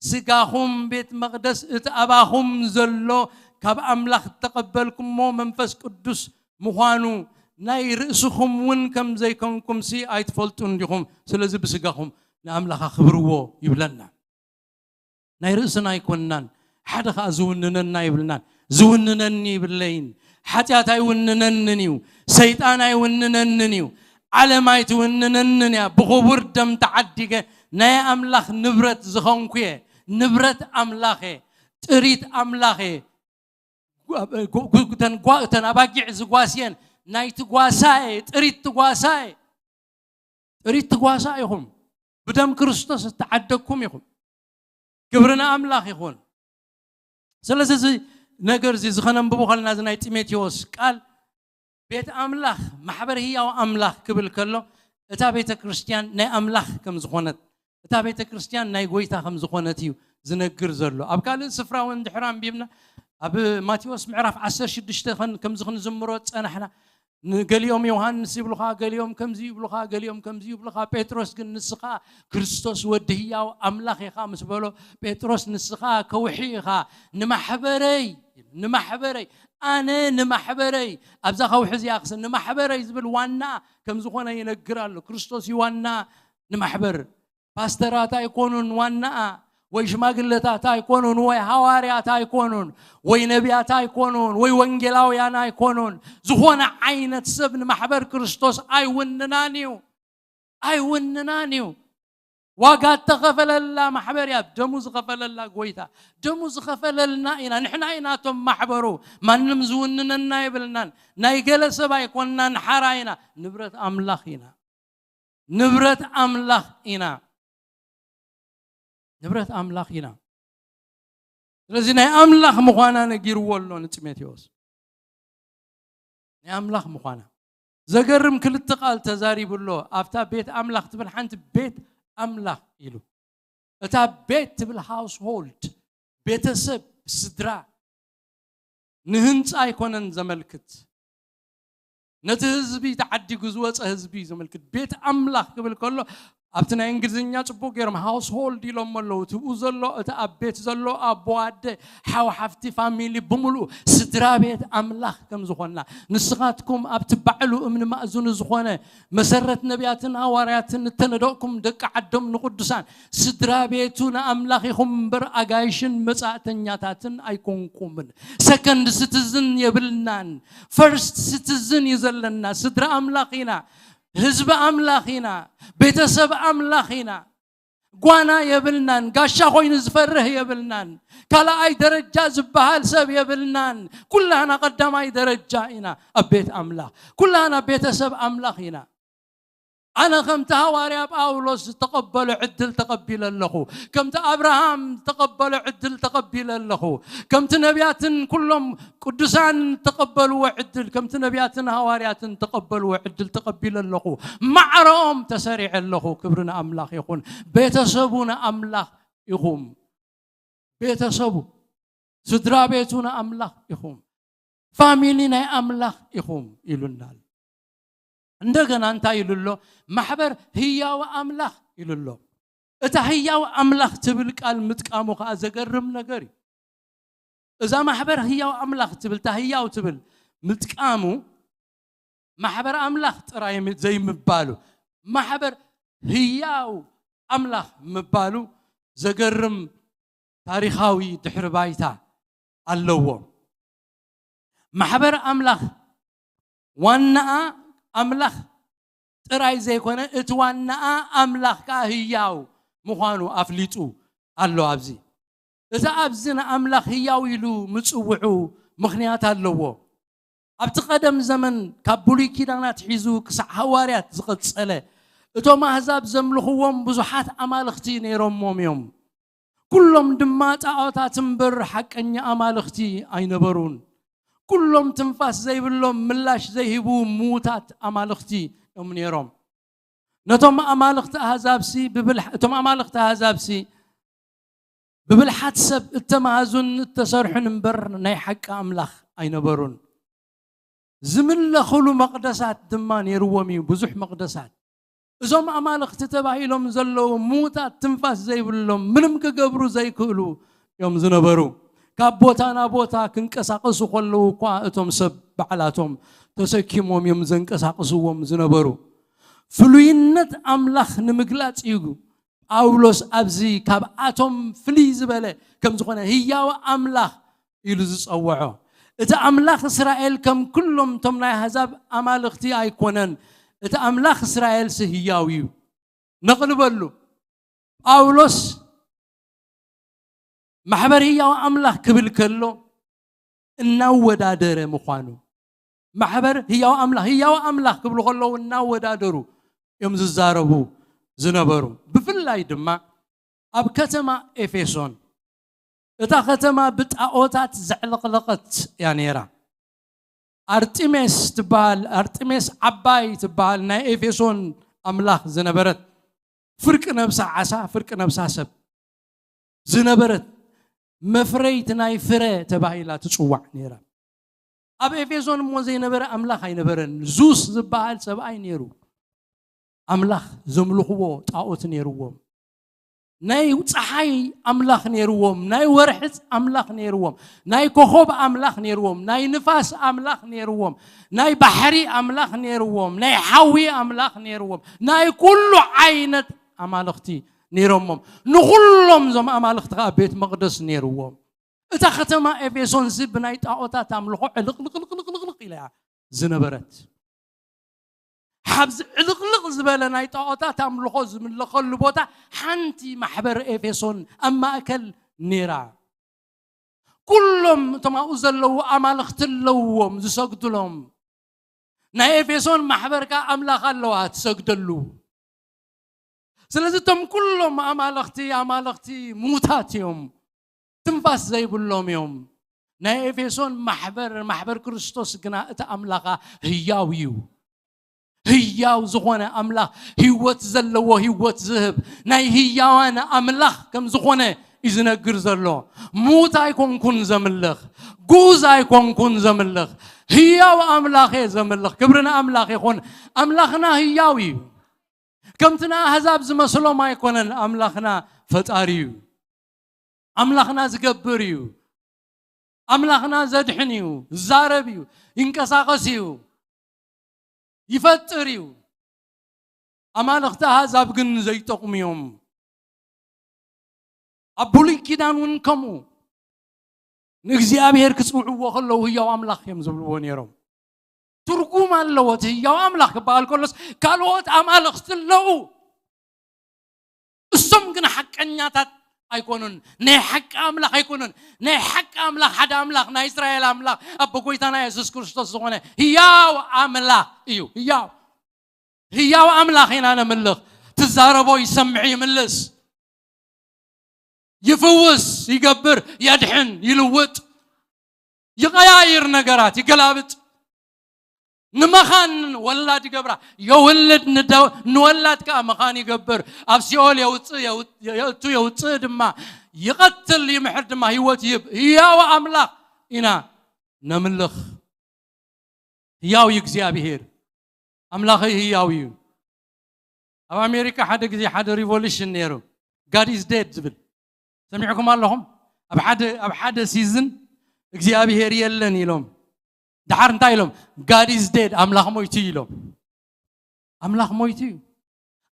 ስጋኹም ቤት መቕደስ እቲ ኣባኹም ዘሎ ካብ ኣምላኽ እተቐበልኩሞ መንፈስ ቅዱስ ምዃኑ ናይ ርእስኹም እውን ከም ዘይኮንኩምሲ ኣይትፈልጡን ዲኹም? ስለዚ ብስጋኹም ንኣምላኽ ኣኽብርዎ ይብለና። ናይ ርእስና ኣይኮንናን። ሓደ ኸዓ ዝውንነና ይብልናን። ዝውንነኒ ይብለይን። ሓጢኣት ኣይውንነንን እዩ። ሰይጣን ኣይውንነንን እዩ። ዓለም ኣይትውንነንን እያ። ብኽቡር ደም ተዓዲገ ናይ ኣምላኽ ንብረት ዝኾንኩ እየ። ንብረት ኣምላኽ እየ። ጥሪት ኣምላኽ እየ። ጓ- ጓ- እተን ጓ- እተን ኣባጊዕ ዝጓስየን ናይቲ ጓሳ እየ። ጥሪት ጓሳ እየ። ጥሪት ጓሳ ኢኹም። ብደም ክርስቶስ እተዓደግኩም ኢኹም። ክብሪ ንኣምላኽ ይኹን። ስለዚ እዚ ነገር እዚ ዝኸነንብቦ ከለና እዚ ናይ ጢሞቴዎስ ቃል ቤት ኣምላኽ ማሕበር ህያው ኣምላኽ ክብል ከሎ እታ ቤተ ክርስቲያን ናይ ኣምላኽ ከም ዝኾነት እታ ቤተ ክርስቲያን ናይ ጎይታ ከም ዝኾነት እዩ ዝነግር ዘሎ። ኣብ ካልእ ስፍራ እውን ድሕር ኣንቢብና ኣብ ማቴዎስ ምዕራፍ ዓሰርተ ሽዱሽተ ከን- ከምዚ ክንዝምሮ ጸናሕና ንገሊኦም ዮሃንስ ይብሉኻ፣ ገሊኦም ከምዚ ይብሉኻ፣ ገሊኦም ከምዚ ይብሉኻ። ጴጥሮስ ግን ንስኻ ክርስቶስ ወዲ ህያው ኣምላኽ ኢኻ ምስ በሎ፣ ጴጥሮስ ንስኻ ከውሒ ኢኻ፣ ንማሕበረይ፣ ንማሕበረይ፣ ኣነ ንማሕበረይ፣ ኣብዛ ከውሒ እዚኣ ክስ-፣ ንማሕበረይ ዝብል ዋና ከም ዝኾነ ይነግር ኣሎ። ክርስቶስ እዩ ዋና ንማሕበር። ፓስተራት ኣይኮኑን ዋናኣ፣ ወይ ሽማግለታት ኣይኮኑን፣ ወይ ሃዋርያት ኣይኮኑን፣ ወይ ነቢያት ኣይኮኑን፣ ወይ ወንጌላውያን ኣይኮኑን። ዝኾነ ዓይነት ሰብ ንማሕበር ክርስቶስ ኣይውንናን እዩ፣ ኣይውንናን እዩ። ዋጋ እተኸፈለላ ማሕበር እያ፣ ደሙ ዝኸፈለላ ጎይታ። ደሙ ዝኸፈለልና ኢና፣ ንሕና ኢና እቶም ማሕበሩ። ማንም ዝውንነና የብልናን። ናይ ገለ ሰብ ኣይኮንናን፣ ሓራ ኢና፣ ንብረት ኣምላኽ ኢና። ንብረት ኣምላኽ ኢና። ንብረት ኣምላኽ ኢና። ስለዚ ናይ ኣምላኽ ምዃና ነጊርዎ ኣሎ ንጢሞቴዎስ። ናይ ኣምላኽ ምዃና። ዘገርም ክልተ ቃል ተዛሪቡ ኣሎ። ኣብታ ቤት ኣምላኽ ትብል ሓንቲ ቤት ኣምላኽ ኢሉ። እታ ቤት ትብል ሃውስሆልድ፣ ቤተሰብ፣ ስድራ፣ ንህንጻ ኣይኮነን ዘመልክት። ነቲ ህዝቢ ተዓዲጉ ዝወጸ ህዝቢ እዩ ዘመልክት። ቤት ኣምላኽ ክብል ከሎ ኣብቲ ናይ እንግሊዝኛ ጽቡቅ ገይሮም ሃውስሆልድ ኢሎም ኣለዉ። እቲ ብኡ ዘሎ፣ እቲ ኣብ ቤት ዘሎ ኣቦ፣ ኣደ፣ ሓው፣ ሓፍቲ፣ ፋሚሊ ብምሉኡ ስድራ ቤት ኣምላኽ ከም ዝኾንና፣ ንስኻትኩም ኣብቲ ባዕሉ እምኒ ማእዝኑ ዝኾነ መሰረት ነቢያትን ሃዋርያትን እተነደቕኩም ደቂ ዓዶም ንቅዱሳን ስድራ ቤቱ ንኣምላኽ ኢኹም እምበር ኣጋይሽን መጻእተኛታትን ኣይኮንኩምን። ሰከንድ ሲቲዝን የብልናን። ፈርስት ሲቲዝን እዩ ዘለና። ስድራ ኣምላኽ ኢና። ህዝቢ ኣምላኽ ኢና። ቤተሰብ ኣምላኽ ኢና። ጓና የብልናን። ጋሻ ኮይኑ ዝፈርህ የብልናን። ካልኣይ ደረጃ ዝበሃል ሰብ የብልናን። ኩላህና ቀዳማይ ደረጃ ኢና ኣብ ቤት ኣምላኽ። ኩላህና ቤተሰብ ኣምላኽ ኢና። ኣነ ከምቲ ሃዋርያ ጳውሎስ ዝተቐበሎ ዕድል ተቐቢለ ኣለኹ። ከምቲ ኣብርሃም ዝተቐበሎ ዕድል ተቐቢለ ኣለኹ። ከምቲ ነቢያትን ኩሎም ቅዱሳን ዝተቐበልዎ ዕድል፣ ከምቲ ነቢያትን ሃዋርያትን ዝተቐበልዎ ዕድል ተቐቢለ ኣለኹ። ማዕረኦም ተሰሪዐ ኣለኹ። ክብሪ ንኣምላኽ ይኹን። ቤተሰቡ ንኣምላኽ ኢኹም። ቤተሰቡ፣ ስድራ ቤቱ ንኣምላኽ ኢኹም። ፋሚሊ ናይ ኣምላኽ ኢኹም ኢሉና ኣሎ። እንደገና እንታይ ኢሉ ኣሎ? ማሕበር ህያው ኣምላኽ ኢሉ ኣሎ። እታ ህያው ኣምላኽ ትብል ቃል ምጥቃሙ ከኣ ዘገርም ነገር እዩ። እዛ ማሕበር ህያው ኣምላኽ ትብል፣ እታ ህያው ትብል ምጥቃሙ፣ ማሕበር ኣምላኽ ጥራይ ም-፣ ዘይምባሉ፣ ማሕበር ህያው ኣምላኽ ምባሉ ዘገርም ታሪኻዊ ድሕሪ ባይታ ኣለዎ። ማሕበር ኣምላኽ ዋናኣ ኣምላኽ ጥራይ ዘይኮነ፣ እቲ ዋናኣ ኣምላኽ ከኣ ህያው ምዃኑ ኣፍሊጡ ኣሎ ኣብዚ። እቲ ኣብዚ ንኣምላኽ ህያው ኢሉ ምጽውዑ ምኽንያት ኣለዎ። ኣብቲ ቀደም ዘመን ካብ ብሉይ ኪዳን ኣትሒዙ ክሳዕ ሃዋርያት ዝቐጸለ፣ እቶም ኣህዛብ ዘምልኽዎም ብዙሓት ኣማልኽቲ ነይሮሞም እዮም። ኩሎም ድማ ጣዖታት እምበር ሓቀኛ ኣማልኽቲ ኣይነበሩን። ኩሎም ትንፋስ ዘይብሎም ምላሽ ዘይህቡ ምዉታት ኣማልኽቲ እዮም ነይሮም። ነቶም ኣማልኽቲ ኣህዛብሲ ብብልሕ-፣ እቶም ኣማልኽቲ ኣህዛብሲ ብብልሓት ሰብ እተማሃዙን እተሰርሑን እምበር ናይ ሓቂ ኣምላኽ ኣይነበሩን። ዝምለኹሉ መቕደሳት ድማ ነይርዎም እዩ፣ ብዙሕ መቕደሳት። እዞም ኣማልኽቲ ተባሂሎም ዘለዉ ምዉታት ትንፋስ ዘይብሎም ምንም ክገብሩ ዘይክእሉ እዮም ዝነበሩ። ካብ ቦታ ናብ ቦታ ክንቀሳቐሱ ከለዉ እኳ እቶም ሰብ ባዕላቶም ተሰኪሞም እዮም ዘንቀሳቕስዎም ዝነበሩ። ፍሉይነት ኣምላኽ ንምግላጽ እዩ ጳውሎስ ኣብዚ ካብኣቶም ፍልይ ዝበለ ከም ዝኾነ ህያው ኣምላኽ ኢሉ ዝጸውዖ። እቲ ኣምላኽ እስራኤል ከም ኩሎም እቶም ናይ ኣህዛብ ኣማልኽቲ ኣይኮነን። እቲ ኣምላኽ እስራኤልሲ ህያው እዩ። ነቕኒ በሉ። ጳውሎስ ማሕበር ህያው ኣምላኽ ክብል ከሎ እናወዳደረ ምዃኑ፣ ማሕበር ህያው ኣምላኽ፣ ህያው ኣምላኽ ክብሉ ከለዉ እናወዳደሩ እዮም ዝዛረቡ ዝነበሩ። ብፍላይ ድማ ኣብ ከተማ ኤፌሶን፣ እታ ከተማ ብጣዖታት ዘዕለቕለቐት እያ ነይራ። ኣርጢሜስ ትበሃል፣ ኣርጢሜስ ዓባይ ትበሃል ናይ ኤፌሶን ኣምላኽ ዝነበረት፣ ፍርቂ ነብሳ ዓሳ፣ ፍርቂ ነብሳ ሰብ ዝነበረት፣ መፍረይቲ ናይ ፍረ ተባሂላ ትጽዋዕ ነይራ። ኣብ ኤፌሶን እሞ ዘይነበረ ኣምላኽ ኣይነበረን። ዙስ ዝበሃል ሰብኣይ ነይሩ። ኣምላኽ ዘምልኽዎ ጣዖት ነይርዎም። ናይ ፀሓይ ኣምላኽ ነይርዎም፣ ናይ ወርሒ ኣምላኽ ነይርዎም፣ ናይ ኮኾብ ኣምላኽ ነይርዎም፣ ናይ ንፋስ ኣምላኽ ነይርዎም፣ ናይ ባሕሪ ኣምላኽ ነይርዎም፣ ናይ ሓዊ ኣምላኽ ነይርዎም፣ ናይ ኩሉ ዓይነት ኣማልኽቲ ነይሮሞም። ንኹሎም እዞም ኣማልኽቲ ከዓ ቤት መቕደስ ነይርዎም። እታ ከተማ ኤፌሶን ዚ ብናይ ጣዖታት ኣምልኾ ዕልቕልቕልቕልቕልቕ ኢላ እያ ዝነበረት። ሓብዚ ዕልቕልቕ ዝበለ ናይ ጣዖታት ኣምልኾ ዝምለኸሉ ቦታ ሓንቲ ማሕበር ኤፌሶን ኣብ ማእከል ነይራ። ኩሎም እቶም ኣብኡ ዘለዉ ኣማልኽቲ ኣለውዎም ዝሰግዱሎም። ናይ ኤፌሶን ማሕበር ከኣ ኣምላኽ ኣለዋ ትሰግደሉ። ስለዚ እቶም ኩሎም ኣማልኽቲ ኣማልኽቲ ምዉታት እዮም፣ ትንፋስ ዘይብሎም እዮም። ናይ ኤፌሶን ማሕበር ማሕበር ክርስቶስ ግና እቲ ኣምላኻ ህያው እዩ። ህያው ዝኾነ ኣምላኽ፣ ህይወት ዘለዎ ህይወት ዝህብ ናይ ህያዋን ኣምላኽ ከም ዝኾነ እዩ ዝነግር ዘሎ። ሙት ኣይኮንኩን ዘምልኽ፣ ጉዝ ኣይኮንኩን ዘምልኽ፣ ህያው ኣምላኽ እየ ዘምልኽ። ክብሪ ንኣምላኽ ይኹን። ኣምላኽና ህያው እዩ። ከምቲ ንኣህዛብ ዝመስሎም ኣይኮነን። ኣምላኽና ፈጣሪ እዩ። ኣምላኽና ዝገብር እዩ። ኣምላኽና ዘድሕን እዩ፣ ዝዛረብ እዩ፣ ይንቀሳቐስ እዩ፣ ይፈጥር እዩ። ኣማልኽቲ ኣህዛብ ግን ዘይጠቕሙ እዮም። ኣብ ብሉይ ኪዳን እውን ከምኡ ንእግዚኣብሔር ክጽውዕዎ ከለዉ ህያው ኣምላኽ እዮም ዝብልዎ ነይሮም። ትርጉም ኣለዎ። እቲ ህያው ኣምላኽ ክበሃል ከሎስ ካልኦት ኣማልኽቲ ኣለዉ። እሶም ግን ሓቀኛታት ኣይኮኑን። ናይ ሓቂ ኣምላኽ ኣይኮኑን። ናይ ሓቂ ኣምላኽ ሓደ ኣምላኽ፣ ናይ እስራኤል ኣምላኽ፣ ኣቦ ጎይታና የሱስ ክርስቶስ ዝኾነ ህያው ኣምላኽ እዩ። ህያው ህያው ኣምላኽ ኢና ነምልኽ። ትዛረቦ ይሰምዕ፣ ይምልስ፣ ይፍውስ፣ ይገብር፣ የድሕን፣ ይልውጥ፣ ይቐያይር ነገራት፣ ይገላብጥ። ንመኻን ወላድ ይገብራ፣ የውልድ፣ ንደ-፣ ንወላድ ከኣ መኻን ይገብር። ኣብ ሲኦል የውፅእ፣ የው-፣ የእቱ፣ የውፅእ ድማ፣ ይቐትል፣ ይምሕር ድማ፣ ህይወት ይህብ። ህያው ኣምላኽ ኢና ነምልኽ። ህያው እዩ እግዚኣብሔር። ኣምላኸይ ህያው እዩ። ኣብ ኣሜሪካ ሓደ ግዜ ሓደ ሪቮሉሽን ነይሩ፣ God is dead ዝብል ሰሚዕኩም ኣለኹም? ኣብ ሓደ ኣብ ሓደ ሲዝን እግዚኣብሔር የለን ኢሎም፣ ድሓር እንታይ ኢሎም? God is dead፣ ኣምላኽ ሞይቱ እዩ ኢሎም። ኣምላኽ ሞይቱ እዩ።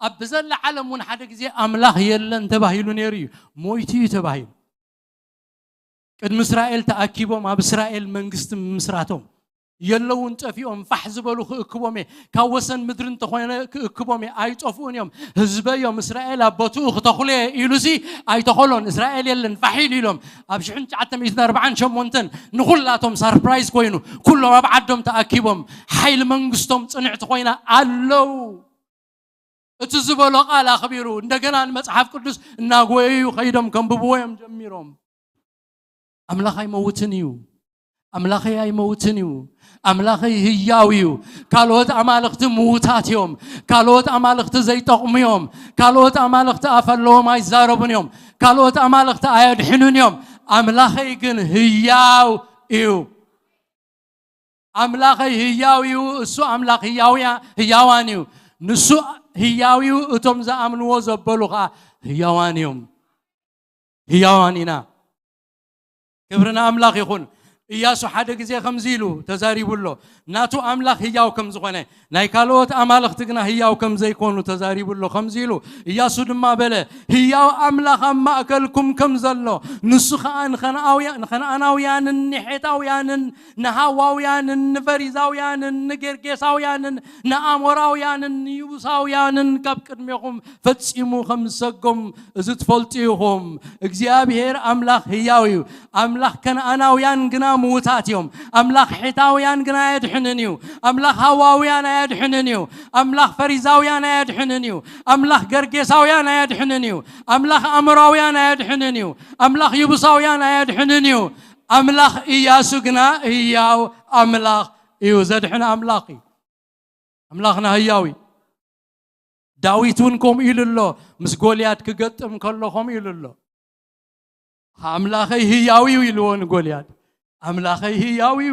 ኣብ ብዘላ ዓለም እውን ሓደ ግዜ ኣምላኽ የለን ተባሂሉ ነይሩ እዩ። ሞይቱ እዩ ተባሂሉ። ቅድሚ እስራኤል ተኣኪቦም ኣብ እስራኤል መንግስቲ ምምስራቶም፣ የለውን፣ ጠፊኦም፣ ፋሕ ዝበሉ ክእክቦም እየ፣ ካብ ወሰን ምድሪ እንተኾነ ክእክቦም እየ፣ ኣይጠፍኡን እዮም፣ ህዝበይ እዮም፣ እስራኤል ኣብ ቦትኡ ክተኽሎ እየ ኢሉሲ ኣይተኸሎን። እስራኤል የለን፣ ፋሕ ኢሉ ኢሎም። ኣብ ሽሕን ትሽዓተ ሚእትን ኣርባዓን ሸሞንተን ንኹላቶም ሳርፕራይዝ ኮይኑ፣ ኩሎም ኣብ ዓዶም ተኣኪቦም፣ ሓይሊ መንግስቶም ጽንዕቲ ኮይና ኣለዉ። እቲ ዝበሎ ቃል ኣኽቢሩ፣ እንደገና ንመጽሓፍ ቅዱስ እናጎየዩ ኸይዶም ከንብብዎ እዮም ጀሚሮም። ኣምላኽ ኣይመውትን እዩ። ኣምላኸይ ኣይመውትን እዩ። ኣምላኸይ ህያው እዩ። ካልኦት ኣማልኽቲ ምዉታት እዮም። ካልኦት ኣማልኽቲ ዘይጠቕሙ እዮም። ካልኦት ኣማልኽቲ ኣፍ ኣለዎም ኣይዛረቡን እዮም። ካልኦት ኣማልኽቲ ኣየድሕኑን እዮም። ኣምላኸይ ግን ህያው እዩ። ኣምላኸይ ህያው እዩ። እሱ ኣምላኽ ህያውያ-፣ ህያዋን እዩ። ንሱ ህያው እዩ። እቶም ዝኣምንዎ ዘበሉ ኸዓ ህያዋን እዮም። ህያዋን ኢና። ክብሪ ንኣምላኽ ይኹን። ኢያሱ ሓደ ግዜ ከምዚ ኢሉ ተዛሪቡ ኣሎ። ናቱ ኣምላኽ ህያው ከም ዝኾነ፣ ናይ ካልኦት ኣማልኽቲ ግና ህያው ከም ዘይኮኑ ተዛሪቡ ኣሎ። ከምዚ ኢሉ፣ ኢያሱ ድማ በለ፣ ህያው ኣምላኽ ኣብ ማእከልኩም ከም ዘሎ፣ ንሱ ኸኣ ንኸነኣውያ-፣ ንኸነኣናውያንን ንሔታውያንን ንሃዋውያንን ንፈሪዛውያንን ንጌርጌሳውያንን ንኣሞራውያንን ንይቡሳውያንን ካብ ቅድሜኹም ፈጺሙ ከም ዝሰጎም እዚ ትፈልጡ ኢኹም። እግዚኣብሔር ኣምላኽ ህያው እዩ። ኣምላኽ ከነኣናውያን ግና ምዉታት እዮም። ኣምላኽ ሔታውያን ግና ኣየድሕንን እዩ። ኣምላኽ ሃዋውያን ኣየድሕንን እዩ። ኣምላኽ ፈሪዛውያን ኣየድሕንን እዩ። ኣምላኽ ገርጌሳውያን ኣየድሕንን እዩ። ኣምላኽ ኣሞራውያን ኣየድሕንን እዩ። ኣምላኽ ይቡሳውያን ኣየድሕንን እዩ። ኣምላኽ ኢያሱ ግና ህያው ኣምላኽ እዩ። ዘድሕን ኣምላኽ እዩ። ኣምላኽና ህያው እዩ። ዳዊት እውን ከምኡ ኢሉ ኣሎ። ምስ ጎልያድ ክገጥም ከሎ ከምኡ ኢሉ ኣሎ። ኣምላኸይ ህያው እዩ ኢልዎ ንጎልያድ። ኣምላኸይ ህያው እዩ።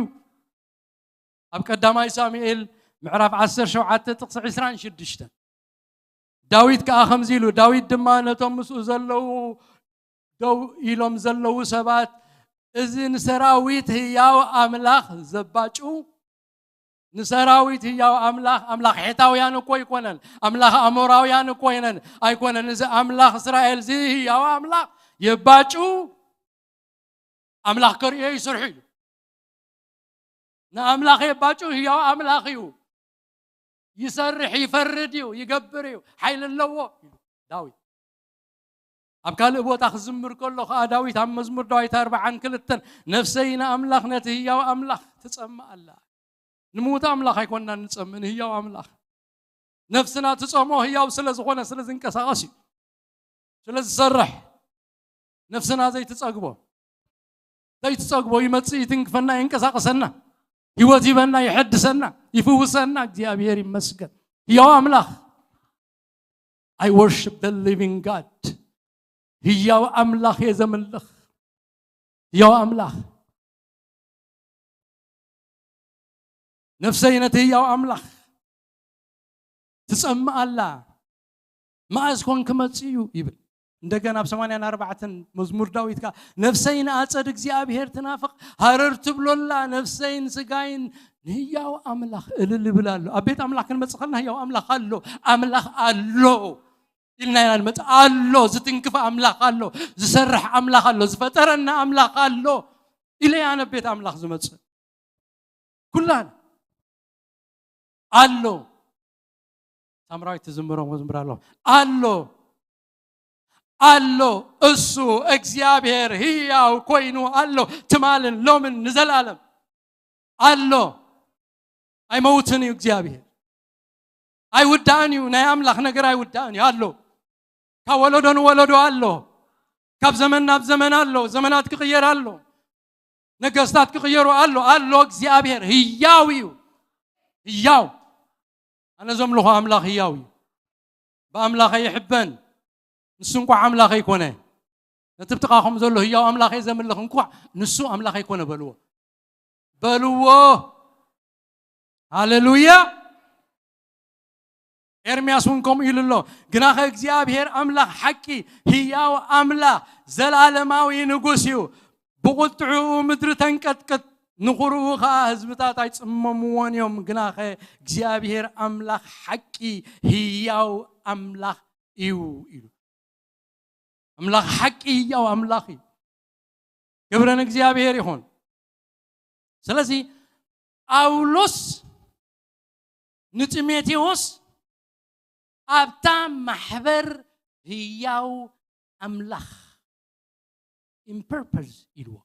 ኣብ ቀዳማይ ሳሙኤል ምዕራፍ ዓሰርተ ሸውዓተ ጥቕሲ ዕስራን ሽዱሽተን፣ ዳዊት ከኣ ከምዚ ኢሉ፣ ዳዊት ድማ ነቶም ምስኡ ዘለዉ፣ ደው ኢሎም ዘለዉ ሰባት፣ "እዚ ንሰራዊት ህያው ኣምላኽ ዘባጭው፣ ንሰራዊት ህያው ኣምላኽ፣ ኣምላኽ ሔታውያን እኮ ኣይኮነን፣ ኣምላኽ ኣሞራውያን እኮ ኣይነን፣ ኣይኮነን፣ እዚ ኣምላኽ እስራኤል፣ እዚ ህያው ኣምላኽ የባጭው፣ ኣምላኽ ከርእዮ ይስርሑ" ኢሉ። ንኣምላኽ የባጭው፣ ህያው ኣምላኽ እዩ። ይሰርሕ፣ ይፈርድ እዩ፣ ይገብር እዩ፣ ሓይሊ ኣለዎ ኢሉ ዳዊት። ኣብ ካልእ ቦታ ክዝምር ከሎ ከኣ ዳዊት ኣብ መዝሙር ዳዊት ኣርብዓን ክልተን፣ "ነፍሰይ ንኣምላኽ ነቲ ህያው ኣምላኽ ትጸምእ ኣላ።" ንምዉት ኣምላኽ ኣይኮንናን ንጸምእ፣ ንህያው ኣምላኽ። ነፍስና ትጸምኦ ህያው ስለ ዝኾነ፣ ስለ ዝንቀሳቐስ እዩ። ስለ ዝሰርሕ፣ ነፍስና ዘይትጸግቦ፣ ዘይትጸግቦ ይመጽእ፣ ይትንክፈና፣ የንቀሳቕሰና፣ ህይወት ይበና፣ ይሐድሰና፣ ይፍውሰና። እግዚኣብሔር ይመስገን። ህያው ኣምላኽ። I worship the living God። ህያው ኣምላኽ እየ ዘምልኽ። ህያው ኣምላኽ። ነፍሰይ ነቲ ህያው ኣምላኽ ትጸምእ ኣላ። መኣዝ ኮን ክመጽእ እዩ ይብል። እንደገና ኣብ ሰማንያን ኣርባዕተን መዝሙር ዳዊት ከኣ፣ "ነፍሰይ ንኣጸድ እግዚኣብሔር ትናፍቕ፣ ሃረር ትብሎ ኣላ፣ ነፍሰይን ስጋይን ንህያው ኣምላኽ እልል ይብል ኣሎ።" ኣብ ቤት ኣምላኽ ክንመጽእ ከለና ህያው ኣምላኽ ኣሎ፣ ኣምላኽ ኣሎ ኢልና ኢና ንመጽእ። ኣሎ፣ ዝትንክፍ ኣምላኽ ኣሎ፣ ዝሰርሕ ኣምላኽ ኣሎ፣ ዝፈጠረና ኣምላኽ ኣሎ ኢለ እያ ናብ ቤት ኣምላኽ ዝመጽእ። ኩላን ኣሎ። ሳምራዊት ትዝምሮ መዝሙር ኣሎ። ኣሎ። ኣሎ። እሱ እግዚኣብሔር ህያው ኮይኑ ኣሎ። ትማልን ሎምን ንዘላለም ኣሎ። ኣይመውትን እዩ እግዚኣብሔር። ኣይውዳእን እዩ። ናይ ኣምላኽ ነገር ኣይውዳእን እዩ። ኣሎ። ካብ ወለዶ ንወለዶ ኣሎ። ካብ ዘመን ናብ ዘመን ኣሎ። ዘመናት ክቕየር ኣሎ። ነገስታት ክቕየሩ ኣሎ። ኣሎ። እግዚኣብሔር ህያው እዩ። ህያው። ኣነ ዘምልኾ ኣምላኽ ህያው እዩ። ብኣምላኸ ይሕበን። ንሱ እንኳዕ ኣምላኸ ይኮነ። ነቲ ብጥቓኹም ዘሎ ህያው ኣምላኸ ዘምልኽ እንኳዕ ንሱ ኣምላኸ ይኮነ በልዎ። በልዎ። ሃሌሉያ። ኤርምያስ እውን ከምኡ ኢሉ ኣሎ። "ግናኸ እግዚኣብሔር ኣምላኽ ሓቂ፣ ህያው ኣምላኽ፣ ዘለዓለማዊ ንጉስ እዩ። ብቑጥዕኡ ምድሪ ተንቀጥቅጥ፣ ንኹርኡ ኸኣ ህዝብታት ኣይጽመምዎን እዮም። ግናኸ እግዚኣብሔር ኣምላኽ ሓቂ፣ ህያው ኣምላኽ እዩ" ኢሉ። ኣምላኽ ሓቂ ህያው ኣምላኽ እዩ። ክብሪ ንእግዚኣብሔር ይኹን። ስለዚ ጳውሎስ ንጢሞቴዎስ ኣብታ ማሕበር ህያው ኣምላኽ in purpose ኢልዎ።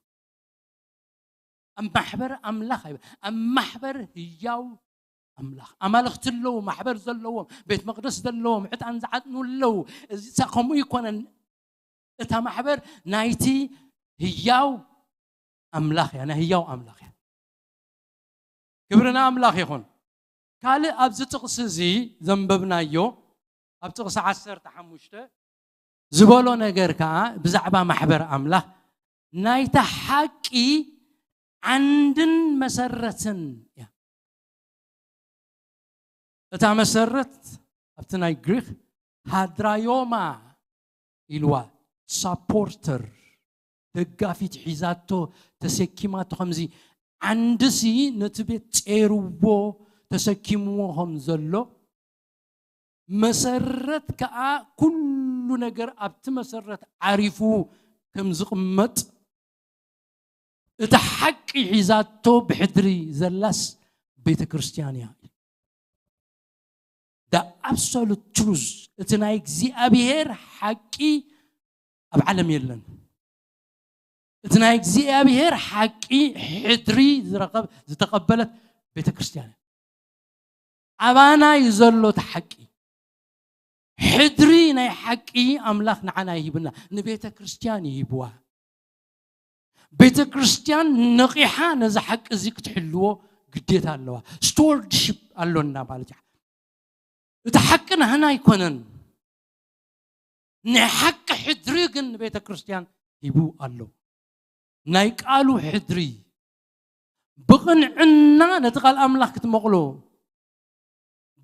ኣብ ማሕበር ኣምላኽ ኣይበ-፣ ኣብ ማሕበር ህያው ኣምላኽ። ኣማልኽቲ ኣለዉ፣ ማሕበር ዘለዎም፣ ቤት መቕደስ ዘለዎም፣ ዕጣን ዝዓጥኑ ኣለዉ። እዚ ሳ-፣ ከምኡ ይኮነን። እታ ማሕበር ናይቲ ህያው ኣምላኽ እያ፣ ናይ ህያው ኣምላኽ እያ። ክብሪ ንኣምላኽ ይኹን። ካልእ ኣብዚ ጥቕሲ እዚ ዘንበብናዮ፣ ኣብ ጥቕሲ ዓሰርተ ሓሙሽተ ዝበሎ ነገር ከኣ ብዛዕባ ማሕበር ኣምላኽ፣ ናይታ ሓቂ ዓንድን መሰረትን እያ። እታ መሰረት ኣብቲ ናይ ግሪክ ሃድራዮማ ኢልዋ፣ ሳፖርተር፣ ደጋፊት ሒዛቶ፣ ተሰኪማቶ፣ ከምዚ ዓንድሲ ነቲ ቤት ጼርዎ፣ ተሰኪምዎ ከም ዘሎ፣ መሰረት ከኣ ኩሉ ነገር ኣብቲ መሰረት ዓሪፉ ከም ዝቕመጥ፣ እቲ ሓቂ ሒዛቶ ብሕድሪ ዘላስ ቤተ ክርስቲያን እያ። The absolute truth፣ እቲ ናይ እግዚኣብሔር ሓቂ ኣብ ዓለም የለን። እቲ ናይ እግዚኣብሔር ሓቂ ሕድሪ ዝረኸብ-፣ ዝተቐበለት ቤተ ክርስቲያን እያ። ኣባና እዩ ዘሎ እቲ ሓቂ። ሕድሪ ናይ ሓቂ ኣምላኽ ንዓና ይሂብና፣ ንቤተ ክርስቲያን ይሂብዋ። ቤተ ክርስቲያን ነቒሓ ነዚ ሓቂ እዚ ክትሕልዎ ግዴታ ኣለዋ። ስቶርድሺፕ ኣሎና ማለት እዩ። እቲ ሓቂ ናህና ኣይኮነን። ናይ ሓቂ ሕድሪ ግን ንቤተ ክርስቲያን ሂቡ ኣሎ። ናይ ቃሉ ሕድሪ፣ ብቕንዕና ነቲ ቃል ኣምላኽ ክትመቕሎ፣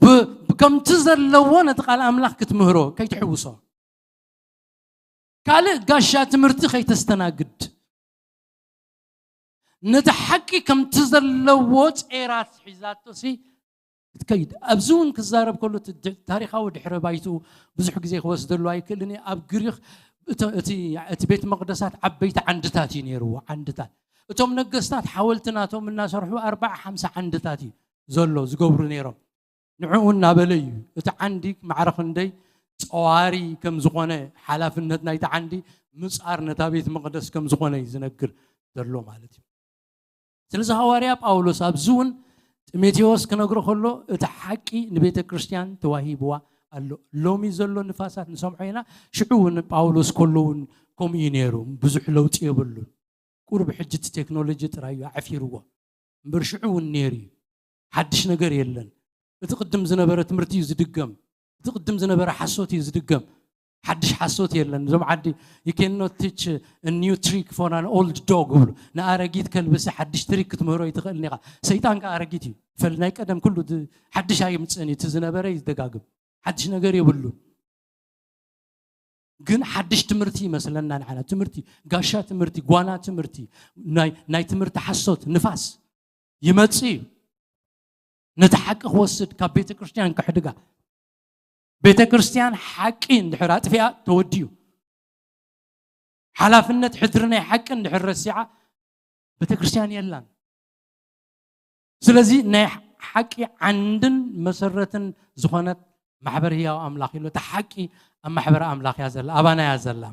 ብ- ከምቲ ዘለዎ ነቲ ቃል ኣምላኽ ክትምህሮ፣ ከይትሕውሶ። ካልእ ጋሻ ትምህርቲ ከይተስተናግድ፣ ነቲ ሓቂ ከምቲ ዘለዎ ጼራት ሒዛቶ ሲ ክትከይድ። ኣብዚ እውን ክዛረብ ከሎ እቲ ድ- ታሪኻዊ ድሕረ ባይትኡ ብዙሕ ግዜ ክወስደሉ ኣይክእልን እየ። ኣብ ግሪኽ እተ- እቲ እቲ ቤት መቕደሳት ዓበይቲ ዓንድታት እዩ ነይርዎ። ዓንድታት፣ እቶም ነገስታት ሓወልቲ ናቶም እናሰርሑ ኣርባዓ ሓምሳ ዓንድታት እዩ ዘሎ ዝገብሩ ነይሮም። ንዕኡ እናበለ እዩ እቲ ዓንዲ ማዕረ ክንደይ ጸዋሪ ከም ዝኾነ፣ ሓላፍነት ናይቲ ዓንዲ ምጻር ነታ ቤት መቕደስ ከም ዝኾነ እዩ ዝነግር ዘሎ ማለት እዩ። ስለዚ ሃዋርያ ጳውሎስ ኣብዚ እውን ጢሞቴዎስ ክነግሮ ከሎ እቲ ሓቂ ንቤተ ክርስቲያን ተዋሂብዋ ኣሎ። ሎሚ ዘሎ ንፋሳት ንሰምዖ ኢና። ሽዑ እውን ጳውሎስ ከሎ እውን ከምኡ እዩ ነይሩ። ብዙሕ ለውጢ የብሉን። ቁሩብ ሕጂ እቲ ቴክኖሎጂ ጥራይ እዩ ኣዕፊርዎ እምበር ሽዑ እውን ነይሩ እዩ። ሓድሽ ነገር የለን። እቲ ቅድም ዝነበረ ትምህርቲ እዩ ዝድገም። እቲ ቅድም ዝነበረ ሓሶት እዩ ዝድገም። ሓድሽ ሓሶት የለን። እዞም ዓዲ you cannot teach a new trick for an old dog ብሉ። ንኣረጊት ከልብሲ ሓድሽ ትሪክ ክትምህሮ ይትኽእል ኒኻ። ሰይጣን ከ ኣረጊት እዩ። ፈል ናይ ቀደም ኩሉ ድ- ሓድሽ ኣይምፅእን እዩ። እቲ ዝነበረ ይደጋግም። ሓድሽ ነገር የብሉን። ግን ሓድሽ ትምህርቲ ይመስለና ንዓና። ትምህርቲ፣ ጋሻ ትምህርቲ፣ ጓና ትምህርቲ፣ ናይ ናይ ትምህርቲ ሓሶት ንፋስ ይመጽእ እዩ። ነቲ ሓቂ ክወስድ፣ ካብ ቤተ ክርስቲያን ከሕድጋ። ቤተ ክርስቲያን ሓቂ እንድሕር ኣጥፊኣ ተወዲኡ። ሓላፍነት ሕድሪ ናይ ሓቂ እንድሕር ረሲዓ፣ ቤተ ክርስቲያን የላን። ስለዚ ናይ ሓቂ ዓንድን መሰረትን ዝኾነት ማሕበር ህያው ኣምላኽ ኢሉ፣ እቲ ሓቂ ኣብ ማሕበር ኣምላኽ እያ ዘላ፣ ኣባና እያ ዘላ።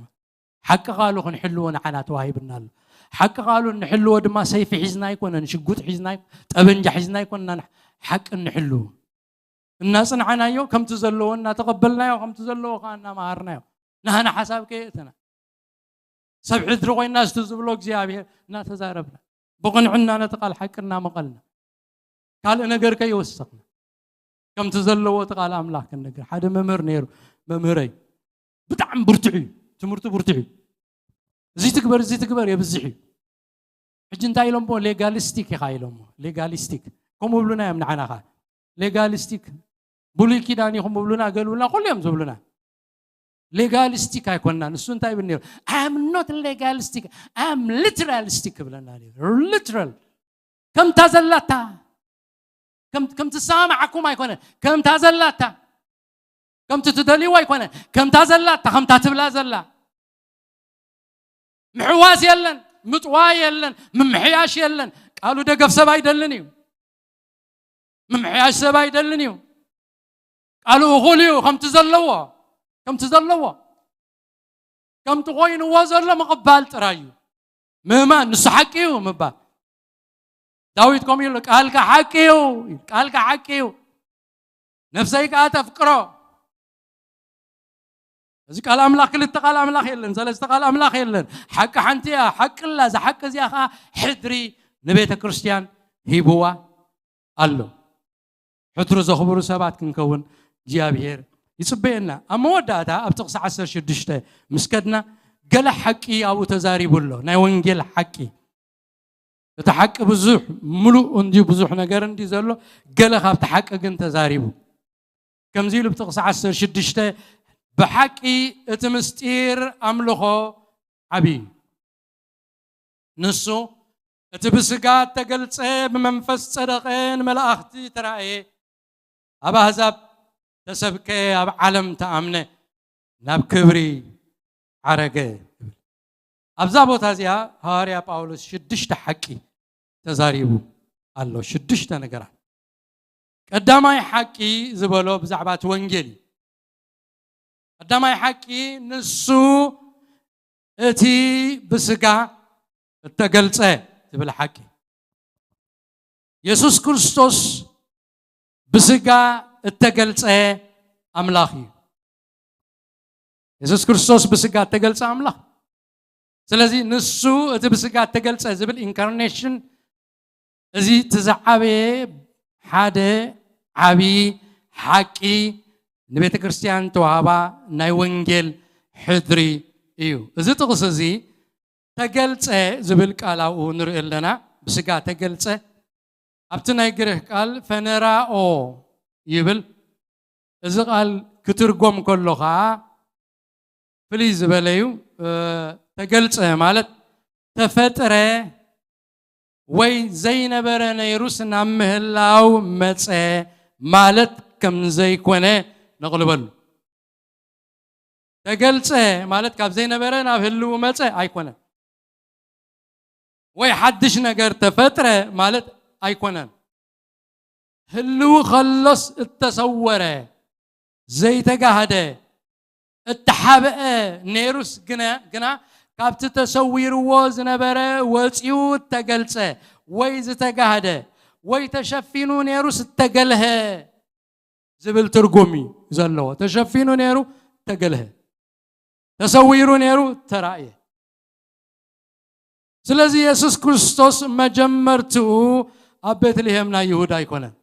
ሓቂ ቃሉ ክንሕልዎ ንዓና ተዋሂብና ኣሎ። ሓቂ ቃሉ እንሕልዎ ድማ ሰይፊ ሒዝና ኣይኮነን፣ ሽጉጥ ሒዝና ኣይኮ- ጠበንጃ ሒዝና ኣይኮንና ንሕ- ሓቂ እንሕልዎ። እናጽንዓናዮ፣ ከምቲ ዘለዎ እናተቐበልናዮ፣ ከምቲ ዘለዎ ከዓ እናመሃርናዮ፣ ናህና ሓሳብ ከየእተና፣ ሰብ ሕድሪ ኮይና፣ እስቲ ዝብሎ እግዚኣብሔር እናተዛረብና፣ ብቕንዕና ነቲ ቃል ሓቂ እናመቐልና፣ ካልእ ነገር ከይወሰኽና፣ ከምቲ ዘለዎ እቲ ቃል ኣምላኽ ክንነግር። ሓደ መምህር ነይሩ፣ መምህረይ፣ ብጣዕሚ ብርቱዕ እዩ፣ ትምህርቱ ብርቱዕ እዩ። እዚ ትግበር፣ እዚ ትግበር የብዝሕ እዩ። ሕጂ እንታይ ኢሎምዎ? ሌጋሊስቲክ ኢኻ ኢሎምዎ። ሌጋሊስቲክ ከምኡ ብሉና እዮም ንዓና ኸዓ። ሌጋሊስቲክ፣ ብሉይ ኪዳን ኢኹም ብሉና፣ ገሉና፣ ኩሉ እዮም ዝብሉና። ሌጋሊስቲክ ኣይኮንና። ንሱ እንታይ ይብል ነይሩ? I am not legalistic, I am literalistic ክብለና ነይሩ። ሊትራል፣ ከምታ ዘላታ፣ ከም- ከም ትሰማማዓኩም ኣይኮነ፣ ከምታ ዘላታ፣ ከምቲ ትደልይዎ ኣይኮነ፣ ከምታ ዘላታ፣ ከምታ ትብላ ዘላ። ምሕዋስ የለን፣ ምጥዋይ የለን፣ ምምሕያሽ የለን። ቃሉ ደገፍ ሰብ ኣይደልን እዩ። ምምሕያሽ ሰብ ኣይደልን እዩ። ቃሉ እኹል እዩ። ከምቲ ዘለዎ፣ ከምቲ ዘለዎ፣ ከምቲ ኮይንዎ ዘሎ ምቕባል ጥራይ እዩ። ምእማን፣ ንሱ ሓቂ እዩ ምባል። ዳዊት ከምኡ ኢሉ፣ ቃልካ ሓቂ እዩ፣ ቃልካ ሓቂ እዩ፣ ነፍሰይ ከዓ ተፍቅሮ። እዚ ቃል ኣምላኽ፣ ክልተ ቃል ኣምላኽ የለን፣ ሰለስተ ቃል ኣምላኽ የለን። ሓቂ ሓንቲ እያ፣ ሓቂ ኣላ። እዛ ሓቂ እዚኣ ከዓ ሕድሪ ንቤተ ክርስቲያን ሂብዋ ኣሎ። ሕድሪ ዘኽብሩ ሰባት ክንከውን እግዚኣብሔር ይጽበየና። ኣብ መወዳእታ ኣብ ጥቕሲ ዓሰርተ ሽዱሽተ ምስ ከድና፣ ገለ ሓቂ ኣብኡ ተዛሪቡ ኣሎ፣ ናይ ወንጌል ሓቂ። እቲ ሓቂ ብዙሕ፣ ምሉእ እንድዩ፣ ብዙሕ ነገር እንድዩ ዘሎ፣ ገለ ካብቲ ሓቂ ግን ተዛሪቡ። ከምዚ ኢሉ ብጥቕሲ ዓሰርተ ሽዱሽተ፣ ብሓቂ እቲ ምስጢር ኣምልኾ ዓብዪ እዩ። ንሱ እቲ ብስጋ እተገልጸ፣ ብመንፈስ ጸደቐ፣ ንመላእኽቲ ተራእየ፣ ኣብ ኣህዛብ ተሰብከ፣ ኣብ ዓለም ተኣምነ፣ ናብ ክብሪ ዓረገ። ኣብዛ ቦታ እዚኣ ሃዋርያ ጳውሎስ ሽዱሽተ ሓቂ ተዛሪቡ ኣሎ። ሽዱሽተ ነገራት። ቀዳማይ ሓቂ ዝበሎ ብዛዕባ እቲ ወንጌል እዩ። ቀዳማይ ሓቂ ንሱ እቲ ብስጋ እተገልጸ ዝብል ሓቂ። የሱስ ክርስቶስ ብስጋ እተገልጸ ኣምላኽ እዩ። የሱስ ክርስቶስ ብስጋ እተገልጸ ኣምላኽ። ስለዚ ንሱ እቲ ብስጋ እተገልጸ ዝብል ኢንካርኔሽን፣ እዚ እቲ ዝዓበየ ሓደ ዓብዪ ሓቂ ንቤተ ክርስቲያን ተዋህባ ናይ ወንጌል ሕድሪ እዩ። እዚ ጥቕሲ እዚ ተገልጸ ዝብል ቃል ኣብኡ ንርኢ ኣለና። ብስጋ ተገልጸ። ኣብቲ ናይ ግሪኽ ቃል ፈነራኦ ይብል። እዚ ቃል ክትርጎም ከሎ ኸዓ ፍልይ ዝበለ እዩ። እ፣ ተገልጸ ማለት ተፈጥረ ወይ ዘይነበረ ነይሩስ ናብ ምህላው መጸ ማለት ከም ዘይኮነ ነቕልበሉ። ተገልጸ ማለት ካብ ዘይነበረ ናብ ህልው መጸ ኣይኮነን። ወይ ሓድሽ ነገር ተፈጥረ ማለት ኣይኮነን። ህልው ከሎስ እተሰወረ፣ ዘይተጋህደ፣ እተሓብአ ነይሩስ ግነ-፣ ግና ካብቲ ተሰዊርዎ ዝነበረ ወጺኡ እተገልጸ ወይ ዝተጋህደ ወይ ተሸፊኑ ነይሩስ እተገልሀ ዝብል ትርጉም እዩ ዘለዎ። ተሸፊኑ ነይሩ፣ ተገልሀ። ተሰዊሩ ነይሩ፣ ተራእየ። ስለዚ የሱስ ክርስቶስ መጀመርትኡ ኣብ ቤትልሄም ናይ ይሁዳ ኣይኮነን።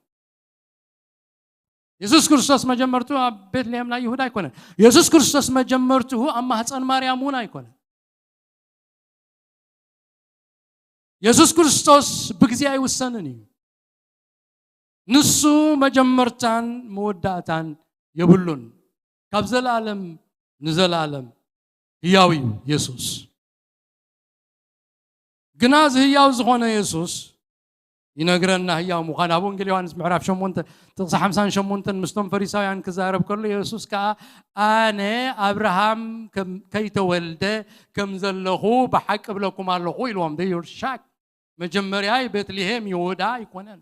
የሱስ ክርስቶስ መጀመርትኡ ኣብ ቤትልሄም ናይ ይሁዳ ኣይኮነን። የሱስ ክርስቶስ መጀመርትኡ ኣብ ማህፀን ማርያም እውን ኣይኮነን። የሱስ ክርስቶስ ብግዜ ኣይውሰንን እዩ። ንሱ መጀመርታን መወዳእታን የብሉን። ካብ ዘለኣለም ንዘለኣለም ህያው እዩ የሱስ። ግና እዚ ህያው ዝኾነ የሱስ ይነግረና ህያው ምዃን። ኣብ ወንጌል ዮሃንስ ምዕራፍ ሸሞንተ ጥቕሲ ሓምሳን ሸሞንተን ምስቶም ፈሪሳውያን ክዛረብ ከሎ፣ የሱስ ከኣ፣ "ኣነ ኣብርሃም ከም-፣ ከይተወልደ ከም ዘለኹ ብሓቂ እብለኩም ኣለኹ" ኢልዎም። They were shocked። መጀመርያይ ቤትልሄም ይሁዳ ኣይኮነን።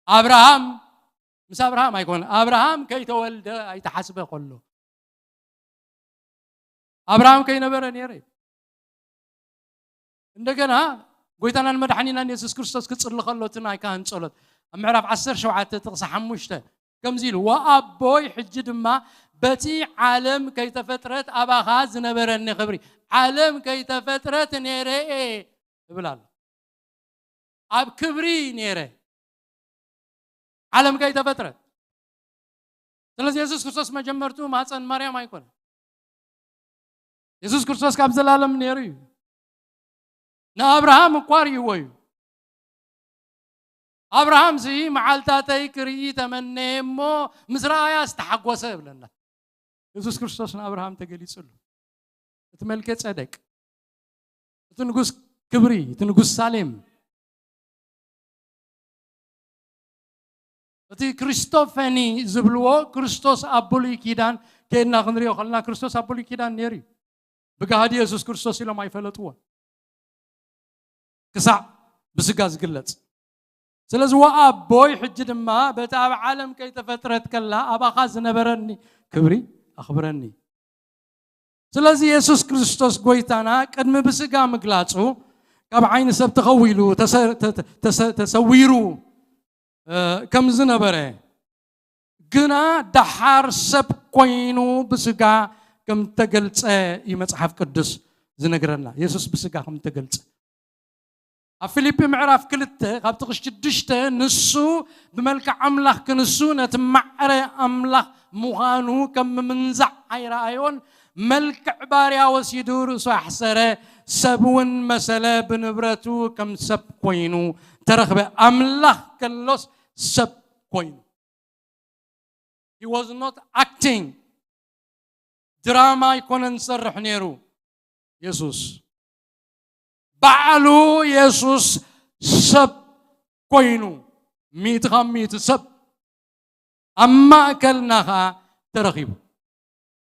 ኣብርሃም፣ ምስ ኣብርሃም ኣይኮነን። ኣብርሃም ከይተወልደ ኣይተሓስበ ከሎ። ኣብርሃም ከይነበረ ነይረ። እንደገና ጎይታናን መድሓኒናን የሱስ ክርስቶስ ክጽሊ ከሎ እቲ ናይ ካህን ጸሎት ኣብ ምዕራፍ ዓሰርተ ሸውዓተ ጥቕሲ ሓሙሽተ ከምዚ ኢሉ፣ "ወኣቦይ ሕጂ ድማ በቲ ዓለም ከይተፈጥረት ኣባኻ ዝነበረኒ ክብሪ፣ ዓለም ከይተፈጥረት ነይረ እየ" እብል ኣሎ። ኣብ ክብሪ ነይረ፣ ዓለም ከይተፈጥረት። ስለዚ የሱስ ክርስቶስ መጀመርትኡ ማህፀን ማርያም ኣይኮነ። የሱስ ክርስቶስ ካብ ዘላለም ነይሩ እዩ። ንኣብርሃም እኳ ርእይዎ እዩ። ኣብርሃም ሲ መዓልታተይ ክርኢ ተመነየ እሞ ምስ ረኣያ ዝተሓጎሰ እብለና። የሱስ ክርስቶስ ንኣብርሃም ተገሊጹሉ። እቲ መልከ ጸደቅ፣ እቲ ንጉስ ክብሪ፣ እቲ ንጉስ ሳሌም፣ እቲ ክርስቶፈኒ ዝብልዎ ክርስቶስ ኣብ ብሉይ ኪዳን ከይድና ክንሪኦ ከለና ክርስቶስ ኣብ ብሉይ ኪዳን ነይሩ እዩ። ብጋህዲ የሱስ ክርስቶስ ኢሎም ኣይፈለጥዎን። ክሳዕ ብስጋ ዝግለጽ። ስለዚ ወኣቦይ ሕጂ ድማ በቲ ኣብ ዓለም ከይተፈጥረት ከላ ኣባኻ ዝነበረኒ ክብሪ ኣኽብረኒ። ስለዚ የሱስ ክርስቶስ ጎይታና ቅድሚ ብስጋ ምግላጹ ካብ ዓይኒ ሰብ ተኸዊሉ ተሰ-፣ ተ-፣ ተ-፣ ተሰ-፣ ተሰዊሩ፣ እ፣ ከም ዝነበረ፣ ግና ደሓር ሰብ ኮይኑ ብስጋ ከም ተገልጸ እዩ መጽሓፍ ቅዱስ ዝነግረና። የሱስ ብስጋ ከም ተገልጸ ኣብ ፊልጲ ምዕራፍ ክልተ ካብ ጥቕሲ ሽዱሽተ ንሱ ብመልክዕ ኣምላኽ ክንሱ ነቲ ማዕረ ኣምላኽ ምዃኑ ከም ምምንዛዕ ኣይረኣዮን፣ መልክዕ ባርያ ወሲዱ ርእሱ ኣሕሰረ፣ ሰብ እውን መሰለ፣ ብንብረቱ ከም ሰብ ኮይኑ ተረኽበ። ኣምላኽ ከሎስ ሰብ ኮይኑ። He was not acting። ድራማ ኣይኮነን ዝሰርሕ ነይሩ የሱስ። ባዕሉ የሱስ ሰብ ኮይኑ፣ ሚእቲ ካብ ሚእቲ ሰብ ኣብ ማእከልና ኸኣ ተረኺቡ።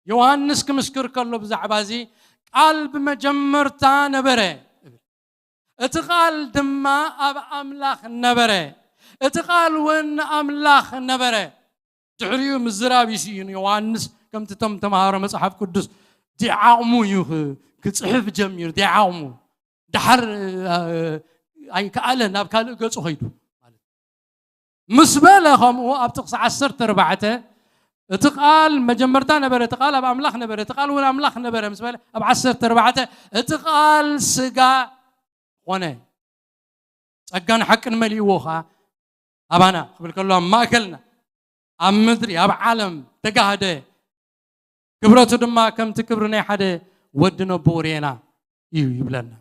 ዮሃንስ ክምስክር ከሎ ብዛዕባ እዚ፣ "ቃል ብመጀመርታ ነበረ፣ እቲ ቃል ድማ ኣብ ኣምላኽ ነበረ፣ እቲ ቃል እውን ኣምላኽ ነበረ።" ድሕሪኡ ምዝራብ ይስኢኑ። ዮሃንስ ከምቲ እቶም ተምሃሮ መጽሓፍ ቅዱስ ዲዓቕሙ እዩ ክ-፣ ክጽሕፍ ጀሚሩ። ዲዓቕሙ ደሓር፣ እ፣ ኣይከኣለን፣ ናብ ካልእ ገጹ ኸይዱ ማለት። ምስ በለ ከምኡ ኣብ ጥቕሲ ዓሰርተ ኣርባዕተ፣ "እቲ ቃል መጀመርታ ነበረ፣ እቲ ቃል ኣብ ኣምላኽ ነበረ፣ እቲ ቃል እውን ኣምላኽ ነበረ" ምስ በለ፣ ኣብ ዓሰርተ ኣርባዕተ፣ "እቲ ቃል ስጋ ኾነ፣ ጸጋን ሓቅን መሊእዎ ኸኣ ኣባና" ክብል ከሎ፣ ኣብ ማእከልና፣ ኣብ ምድሪ፣ ኣብ ዓለም ተጋህደ፣ ክብረቱ ድማ ከምቲ ክብሪ ናይ ሓደ ወዲ ነቦኡ ርኤና እዩ ይብለና።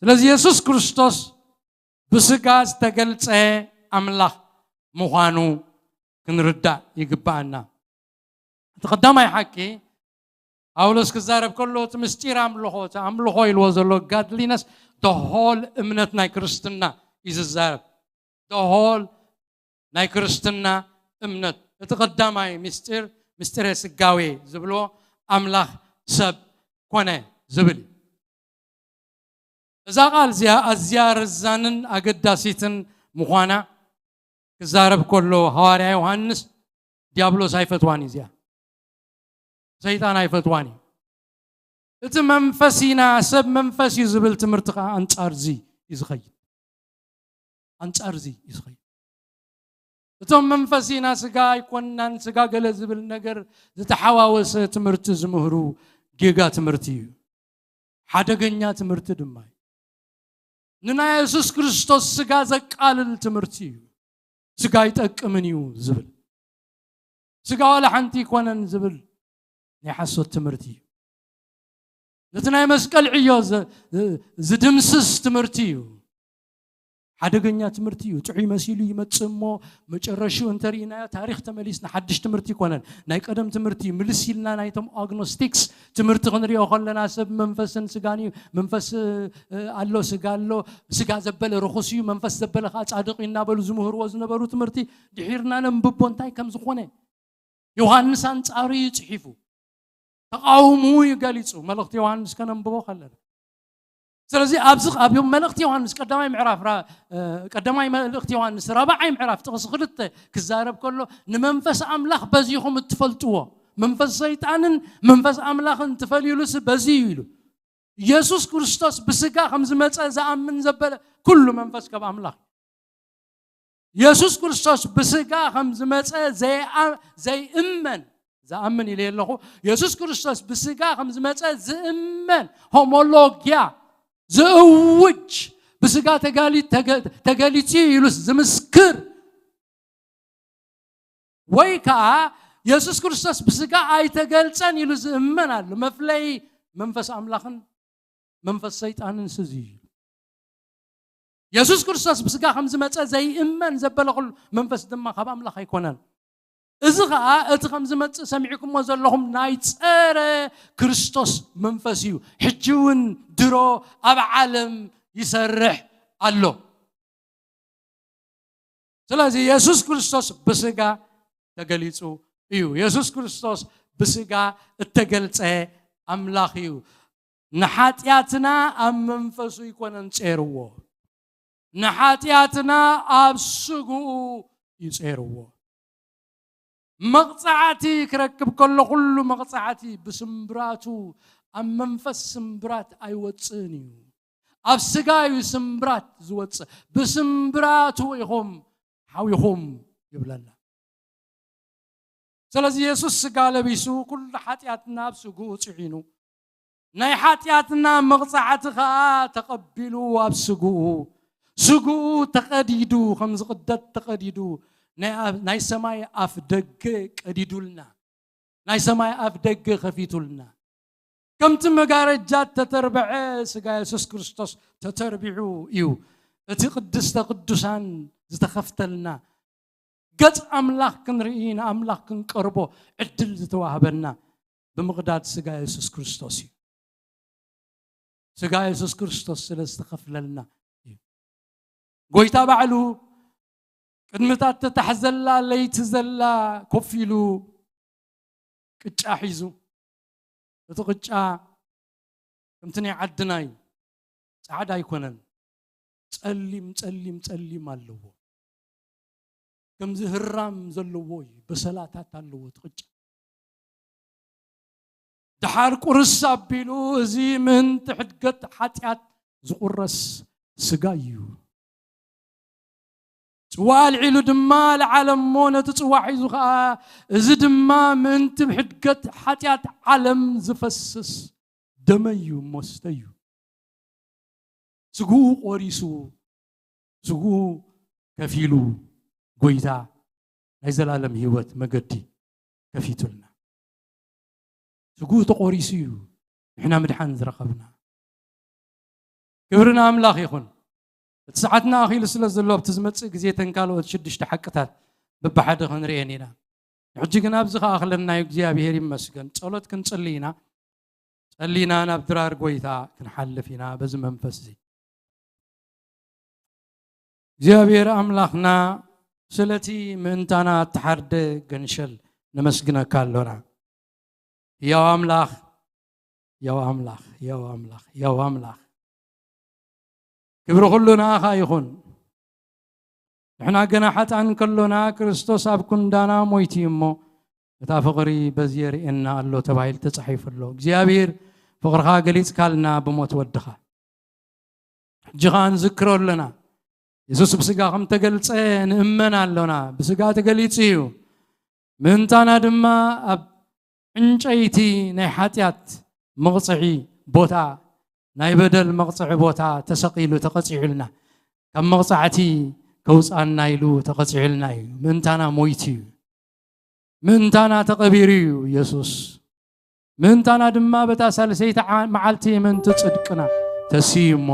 ስለዚ የሱስ ክርስቶስ ብስጋ ዝተገልጸ ኣምላኽ ምዃኑ ክንርዳእ ይግብኣና። እቲ ቀዳማይ ሓቂ፣ ጳውሎስ ክዛረብ ከሎ እቲ ምስጢር ኣምልኾ፣ እቲ ኣምልኾ ኢልዎ ዘሎ godliness፣ the whole እምነት ናይ ክርስትና እዩ ዝዛረብ። The whole ናይ ክርስትና እምነት። እቲ ቀዳማይ ምስጢር፣ ምስጢረ ስጋዌ ዝብሎ፣ ኣምላኽ ሰብ ኮነ ዝብል እዩ። እዛ ቃል እዚኣ ኣዝያ ረዛንን ኣገዳሲትን ምዃና ክዛረብ ከሎ፣ ሃዋርያ ዮሃንስ፣ ዲያብሎስ ኣይፈትዋን እዩ እዚኣ። ሰይጣን ኣይፈትዋን እዩ። እቲ መንፈስ ኢና፣ ሰብ መንፈስ እዩ ዝብል ትምህርቲ ከዓ ኣንጻር እዚ እዩ ዝኸይድ። ኣንጻር እዚ እዩ ዝኸይድ። እቶም መንፈስ ኢና፣ ስጋ ኣይኮንናን፣ ስጋ ገለ ዝብል ነገር ዝተሓዋወሰ ትምህርቲ ዝምህሩ ጌጋ ትምህርቲ እዩ። ሓደገኛ ትምህርቲ ድማ እዩ። ንናይ የሱስ ክርስቶስ ስጋ ዘቃልል ትምህርቲ እዩ። ስጋ ኣይጠቅምን እዩ ዝብል፣ ስጋ ዋላ ሓንቲ ኣይኮነን ዝብል ናይ ሓሶት ትምህርቲ እዩ። ነቲ ናይ መስቀል ዕዮ ዝ-፣ ዝ-፣ ዝድምስስ ትምህርቲ እዩ። ሓደገኛ ትምህርቲ እዩ። ጥዑይ መሲሉ ይመጽእ እሞ፣ መጨረሽኡ እንተርኢናዮ፣ ታሪኽ ተመሊስና፣ ሓድሽ ትምህርቲ ኣይኮነን። ናይ ቀደም ትምህርቲ እዩ። ምልስ ኢልና ናይቶም ኣግኖስቲክስ ትምህርቲ ክንሪኦ ከለና፣ ሰብ መንፈስን ስጋን እዩ። መንፈስ፣ እ፣ ኣሎ፣ ስጋ ኣሎ። ስጋ ዘበለ ርኹስ እዩ፣ መንፈስ ዘበለ ከዓ ጻድቕ እዩ እናበሉ ዝምህርዎ ዝነበሩ ትምህርቲ ድሒርና ነንብቦ እንታይ ከም ዝኾነ። ዮሃንስ ኣንጻሩ እዩ ጽሒፉ። ተቓውምኡ እዩ ገሊጹ፣ መልእኽቲ ዮሃንስ ከነንብቦ ከለና። ስለዚ ኣብዚ ኣብ መልእኽቲ ዮሃንስ ቀዳማይ ምዕራፍ ራ-፣ እ፣ ቀዳማይ መልእኽቲ ዮሃንስ ራብዓይ ምዕራፍ ጥቕሲ ክልተ ክዛረብ ከሎ፣ ንመንፈስ ኣምላኽ በዚ ኢኹም እትፈልጥዎ፣ መንፈስ ሰይጣንን መንፈስ ኣምላኽን ትፈልዩሉስ በዚ እዩ ኢሉ። የሱስ ክርስቶስ ብስጋ ከም ዝመጸ ዝኣምን ዘበለ ኩሉ መንፈስ ካብ ኣምላኽ እዩ። የሱስ ክርስቶስ ብስጋ ከም ዝመጸ ዘይኣ-፣ ዘይእመን፣ ዝኣምን ኢለ ኣለኹ። የሱስ ክርስቶስ ብስጋ ከም ዝመጸ ዝእመን፣ ሆሞሎጊያ ዝእውጅ፣ ብስጋ ተጋሊ-፣ ተገ-፣ ተገሊጹ ኢሉስ ዝምስክር፣ ወይ ከዓ የሱስ ክርስቶስ ብስጋ ኣይተገልጸን ኢሉ ዝእመን ኣሎ። መፍለይ መንፈስ ኣምላኽን መንፈስ ሰይጣንን ስዚ እዩ። የሱስ ክርስቶስ ብስጋ ከም ዝመጸ ዘይእመን ዘበለ ኩሉ መንፈስ ድማ ካብ ኣምላኽ ኣይኮነን። እዚ ኸኣ እቲ ከም ዝመጽእ ሰሚዕኩሞ ዘለኹም ናይ ጸረ ክርስቶስ መንፈስ እዩ። ሕጂ እውን ድሮ ኣብ ዓለም ይሰርሕ ኣሎ። ስለዚ የሱስ ክርስቶስ ብስጋ ተገሊጹ እዩ። የሱስ ክርስቶስ ብስጋ እተገልጸ ኣምላኽ እዩ። ንሓጢኣትና ኣብ መንፈሱ ኣይኮነን ጸይርዎ። ንሓጢኣትና ኣብ ስግኡ እዩ ጸይርዎ። መቕጻዕቲ ክረክብ ከሎ፣ ኩሉ መቕጻዕቲ ብስምብራቱ፣ ኣብ መንፈስ ስምብራት ኣይወጽእን እዩ። ኣብ ስጋ እዩ ስምብራት ዝወጽእ። ብስምብራቱ ኢኹም ሓዊኹም ይብለና። ስለዚ የሱስ ስጋ ለቢሱ፣ ኩሉ ሓጢኣትና ኣብ ስግኡ ጽዒኑ፣ ናይ ሓጢኣትና መቕጻዕቲ ኸኣ ተቐቢሉ ኣብ ስግኡ፣ ስግኡ ተቐዲዱ፣ ከም ዝቕደድ ተቐዲዱ፣ ናይ ኣብ-፣ ናይ ሰማይ ኣፍ ደገ ቀዲዱልና። ናይ ሰማይ ኣፍ ደገ ከፊቱልና። ከምቲ መጋረጃ ተተርብዐ፣ ስጋ የሱስ ክርስቶስ ተተርቢዑ እዩ። እቲ ቅድስተ ቅዱሳን ዝተኸፍተልና፣ ገጽ ኣምላኽ ክንርኢ፣ ንኣምላኽ ክንቀርቦ ዕድል ዝተዋህበና ብምቕዳድ ስጋ የሱስ ክርስቶስ እዩ። ስጋ የሱስ ክርስቶስ ስለ ዝተኸፍለልና እዩ። ጎይታ ባዕሉ ቅድሚ እታ እተታሕዘላ ለይቲ ዘላ ኮፍ ኢሉ ቅጫ ሒዙ፣ እቲ ቅጫ ከምቲ ናይ ዓድና እዩ፣ ጻዕዳ ኣይኮነን፣ ጸሊም፣ ጸሊም፣ ጸሊም ኣለዎ። ከምዚ ህራም ዘለዎ እዩ፣ በሰላታት ኣለዎ እቲ ቅጫ። ደሓር ቁርስ ኣቢሉ፣ እዚ ምእንቲ ሕድገት ሓጢኣት ዝቑረስ ስጋ እዩ። ጽዋ ኣልዒሉ ድማ ለዓለ እሞ፣ ነቲ ጽዋ ሒዙ ኸኣ፣ እዚ ድማ ምእንቲ ሕድገት ሓጢኣት ዓለም ዝፈስስ ደመይ እዩ፣ መስተ እዩ። ስግኡ ቆሪሱ፣ ስግኡ ከፊሉ፣ ጎይታ ናይ ዘላለም ህይወት መገዲ ከፊቱልና። ስግኡ ተቆሪሱ እዩ ንሕና ምድሓን ዝረኸብና። ክብሪ ንኣምላኽ ይኹን። እቲ ሰዓትና ኣኺሉ ስለ ዘሎ ኣብቲ ዝመጽእ ግዜ እተን ካልኦት ሽዱሽተ ሓቅታት በብሓደ ክንርእየን ኢና። ሕጂ ግን ኣብዚ ከኣኽለና እዩ፣ እግዚኣብሔር ይመስገን። ጸሎት ክንጽሊ ኢና። ጸሊና ናብ ድራር ጎይታ ክንሓልፍ ኢና በዚ መንፈስ እዚ። እግዚኣብሔር ኣምላኽና ስለቲ ምእንታና እተሓርደ ገንሸል ነመስግነካ ኣሎና። ያው ኣምላኽ፣ ያው ኣምላኽ፣ ያው ኣምላኽ፣ ያው ኣምላኽ፣ ክብሪ ኩሉ ንኣኻ ይኹን። ንሕና ገና ሓጥኣን ከሎና ክርስቶስ ኣብ ኩንዳና ሞይቱ እዩ እሞ፣ እታ ፍቕሪ በዚ የርእየና ኣሎ ተባሂሉ ተጻሒፉ ኣሎ። እግዚኣብሔር ፍቕርኻ ገሊጽካልና ብሞት ወድኻ። ሕጂ ኸኣ ንዝክሮ ኣለና። የሱስ ብስጋ ከም ተገልጸ ንእመን ኣሎና። ብስጋ ተገሊጹ እዩ። ምእንታና ድማ ኣብ ዕንጨይቲ ናይ ሓጢኣት መቕጽዒ ቦታ፣ ናይ በደል መቕጽዒ ቦታ ተሰቒሉ ተቐጺዑልና። ካብ መቕጻዕቲ ከውጽኣና ኢሉ ተቐጺዑልና እዩ። ምእንታና ሞይቱ እዩ። ምእንታና ተቐቢሩ እዩ የሱስ። ምእንታና ድማ በታ ሳልሰይቲ ዓ-፣ መዓልቲ ምእንቲ ጽድቅና ተስዩ እሞ፣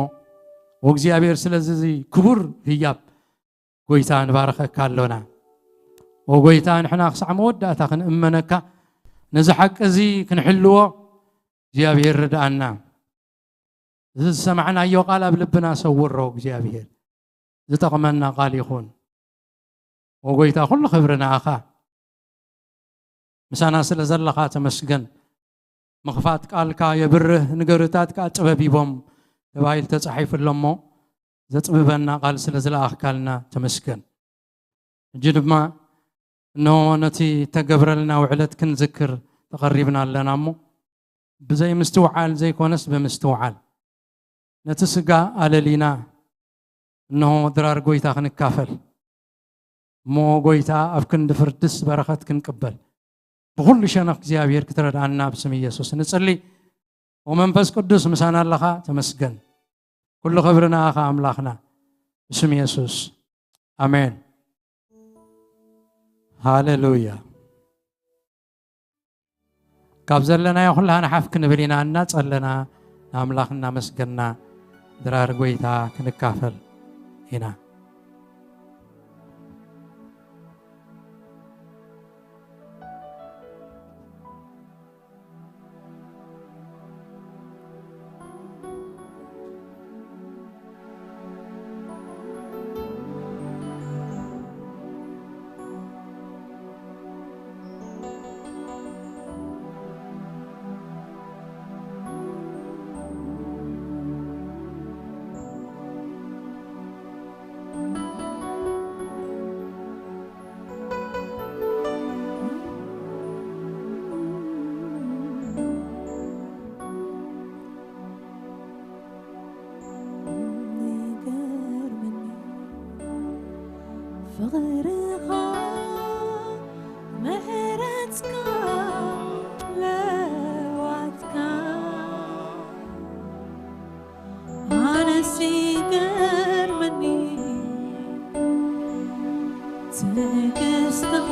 ወእግዚኣብሔር ስለዚ እዚ ክቡር ህያብ ጎይታ ንባረኸካ ኣሎና። ወጎይታ ንሕና ክሳዕ መወዳእታ ክንእመነካ፣ ነዚ ሓቂ እዚ ክንሕልዎ እግዚኣብሔር ርድኣና። እዚ ዝሰማዕናዮ ቃል ኣብ ልብና ሰውሮ እግዚኣብሔር። ዝጠቕመና ቃል ይኹን። ወጎይታ ኩሉ ክብሪ ንኣኻ። ምሳና ስለ ዘለኻ ተመስገን። ምኽፋት ቃልካ የብርህ፣ ንገርታት ከኣ ጥበብ ሂቦም ተባሂሉ ተጻሒፉ ኣሎ እሞ፣ ዘጽብበና ቃል ስለ ዝለኣኽካልና ተመስገን። ሕጂ ድማ እነሆ ነቲ እተገብረልና ውዕለት ክንዝክር ተቐሪብና ኣለና እሞ፣ ብዘይምስትውዓል ዘይኮነስ ብምስትውዓል፣ ነቲ ስጋ ኣለሊና፣ እነሆ ድራር ጎይታ ክንካፈል፣ እሞ ጎይታ ኣብ ክንዲ ፍርድስ በረኸት ክንቅበል፣ ብኹሉ ሸነኽ እግዚኣብሔር ክትረድኣና ብስም ኢየሱስ ንጽሊ። ወመንፈስ ቅዱስ ምሳና ኣለኻ፣ ተመስገን። ኩሉ ክብሪ ንኣኻ ኣምላኽና፣ ብስም ኢየሱስ። ኣሜን። ሃሌሉያ። ካብ ዘለናዮ ኩላህና ሓፍ ክንብል ኢና፣ እናጸለና ንኣምላኽ እናመስገንና ድራር ጎይታ ክንካፈል ኢና። ይገርመኒ ፍቕርኻ፣ ምሕረትካ፣ ለዋትካ፣ ኣነስ ይገርመኒ ትዕግስትኻ።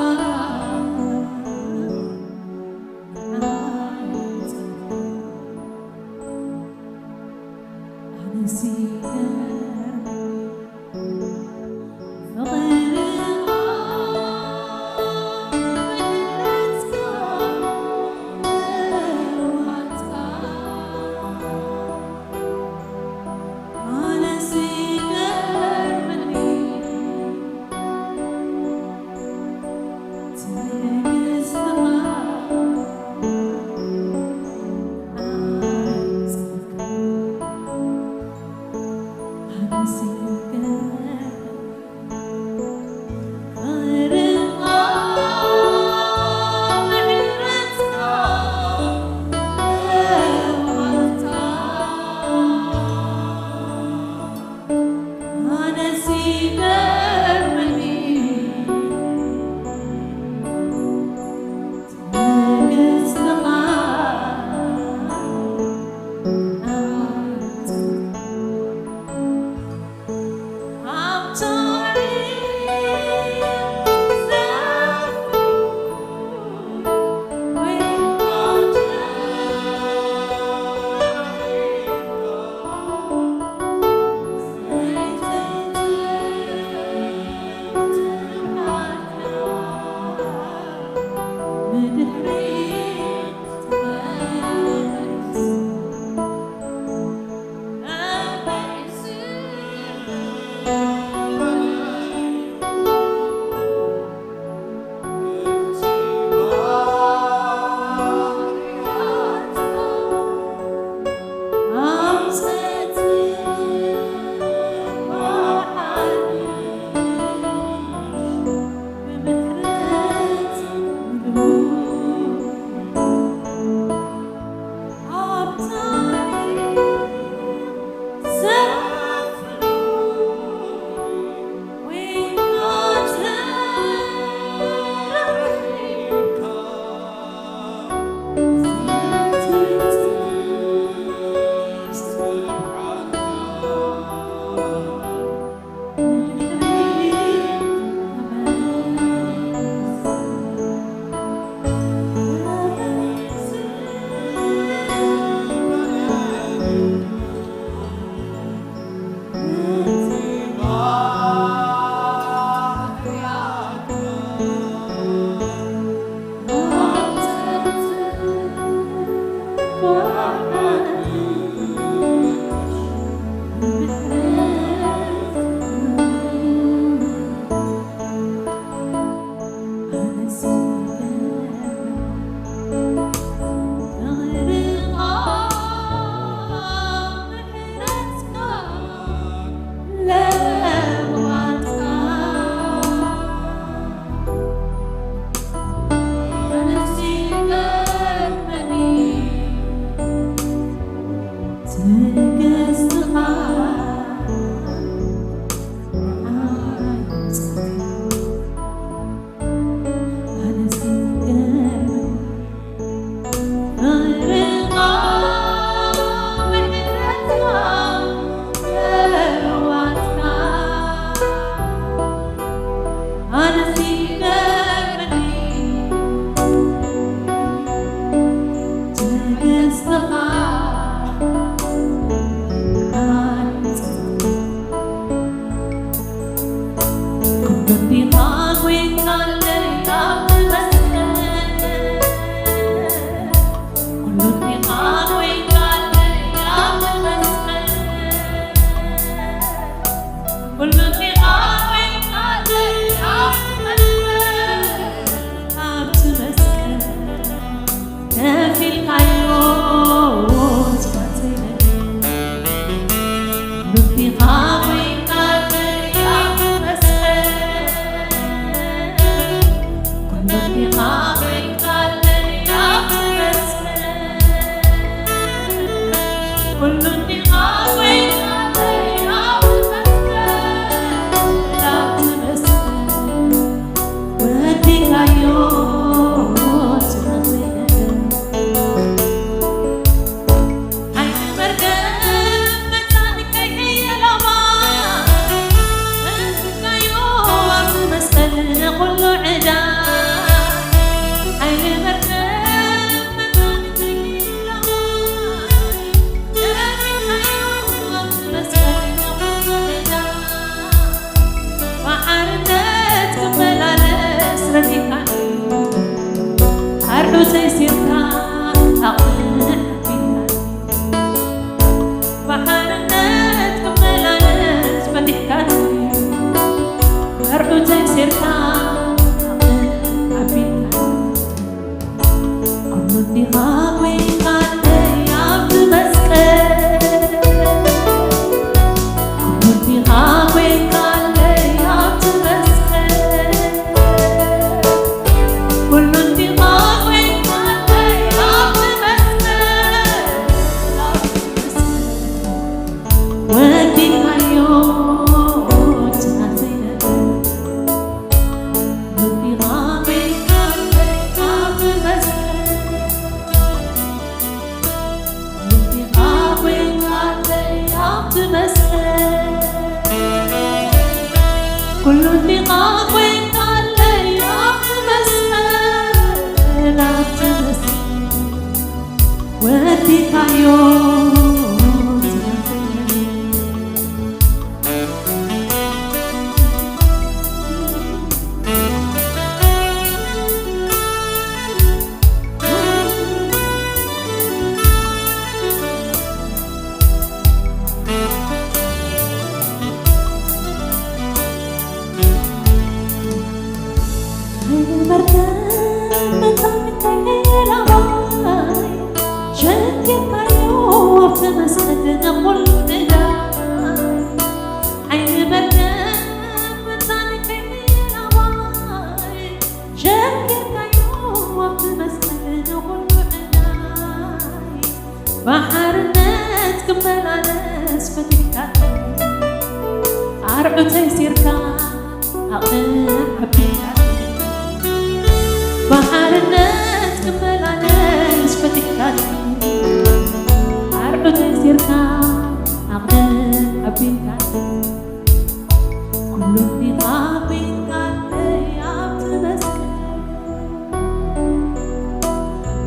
ከፊልካዮ ባሕርነት ክመላለስ ፈቲሕካኒ፣ ኣርዑተይ ሴርካ ዓቕሚ ኣቢልካኒ። ባሕርነት ክመላለስ ፈቲሕካኒ፣ ኣርዑተይ ሴርካ ዓቕሚ ኣቢልካኒ። ኩሉ እንዲኻ ኮይንካለይ ኣብቲ መስቀል፣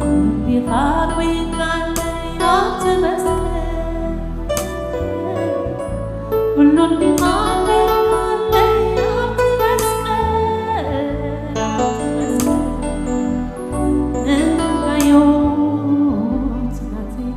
ኩሉ እንዲኻ ኮይንካለይ ኣብቲ መስቀል፣ ኩሉ እንዲኻ ኮይንካለይ ኣብቲ መስቀል፣ ኣብቲ መስቀል፣ እንካዮ ናተይ።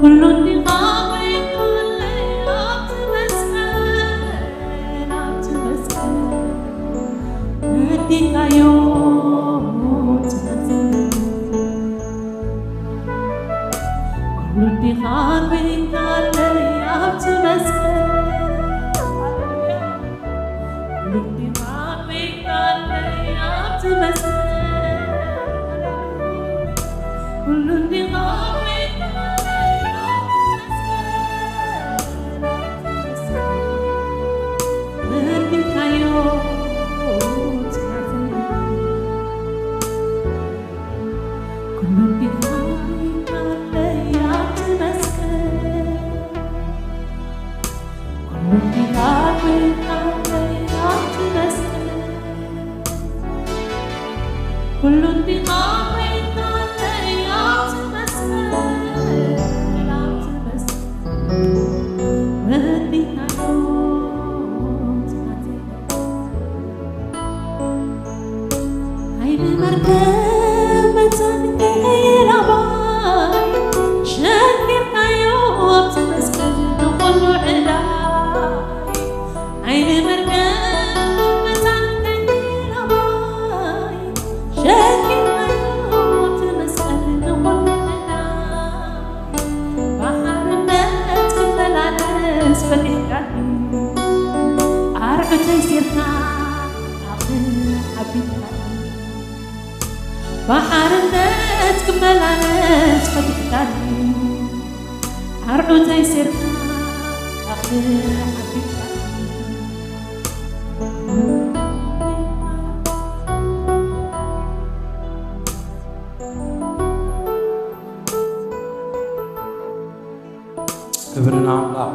ኩሉ እንዲኻ ኮይንካለይ ኣብቲ መስቀል፣ ኣብቲ መስቀል ወዲእካዮ ጽናተይ። ኩሉ እንዲኻ ኮይንካለይ ኣብቲ መስቀል፣ ኩሉ እንዲኻ ኮይንካለይ ኣብቲ መስቀል፣ ኩሉ እንዲኻ ኮይንካለይ ኣብቲ መስቀል፣ ወዲእካዮ ጽናተይ። ኩሉ እንዲኻ ኮይንካለይ ኣብቲ መስቀል፣ ኩሉ እንዲኻ ኮይንካለይ ኣብቲ መስቀል፣ ኩሉ እንዲኻ ኮይንካለይ ኣብቲ መስቀል፣ ኣብቲ መስቀል ወዲእካዮ ጽናተይ። ዓይኒ መርከብ መታን ከይላባይ ሸኪርካዮ ኣብቲ መስቀል ንኹሉ ዕዳይ። ዓይኒ መርከብ መታን ከይላባይ ሸኪርካዮ ኣብቲ መስቀል ንኹሉ ዕዳይ። ባሕርነት ክመላለስ ፈቲሕካኒ፣ ኣርዑተይ ሴርካ ዓቕሊ ሓቢብካኒ። ባሕርነት ክመላለስ ፈቲሕካኒ፣ ኣርዑተይ ሴርካ ዓቕሊ ሓቢብካኒ። ክብሪ ንኣምላኽ።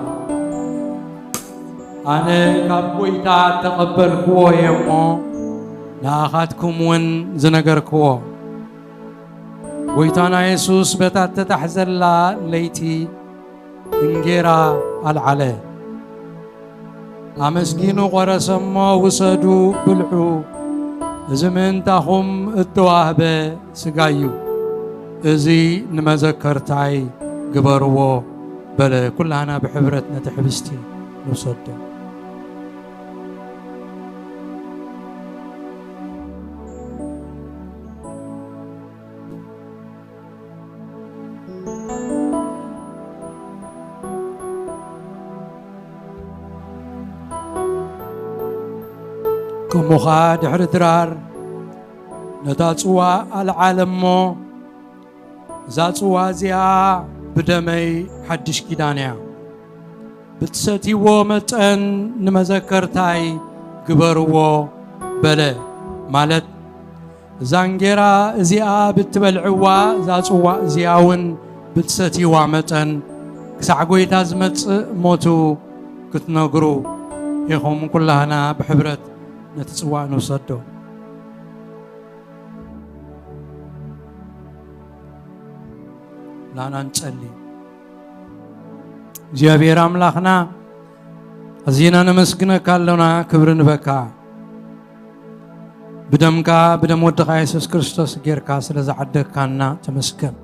ኣነ ካብ ጐይታ እተቐበልክዎ እየ እሞ፣ ንኣኻትኩም እውን ዝነገርክዎ። ጐይታና የሱስ በታ እተታሕዘላ ለይቲ እንጌራ ኣልዓለ። ኣመስጊኑ ቖረሰ እሞ፣ "ውሰዱ፣ ብልዑ፣ እዚ ምእንታኹም እተዋህበ ስጋይ እዩ። እዚ ንመዘከርታይ ግበርዎ" በለ። ኩላህና ብሕብረት ነቲ ሕብስቲ ንውሰዶ። ከምኡ ኸኣ ድሕሪ ድራር ነታ ጽዋ ኣልዓለ እሞ፣ "እዛ ጽዋ እዚኣ ብደመይ ሓድሽ ኪዳን እያ። ብትሰትይዎ መጠን ንመዘከርታይ ግበርዎ" በለ። ማለት፣ "እዛ እንጌራ እዚኣ ብትበልዕዋ፣ እዛ ጽዋ እዚኣ እውን ብትሰትይዋ መጠን፣ ክሳዕ ጐይታ ዝመጽእ ሞቱ ክትነግሩ ኢኹም" ኩላህና ብሕብረት ነቲ ጽዋእ ንውሰዶ። ላና ንጸሊ። እግዚኣብሔር ኣምላኽና፣ ኣዚና ነመስግነካ ኣሎና፣ ክብሪ ንበካ። ብደምካ፣ ብደም ወድኻ የሱስ ክርስቶስ ጌርካ ስለ ዝዓደግካና ተመስገን።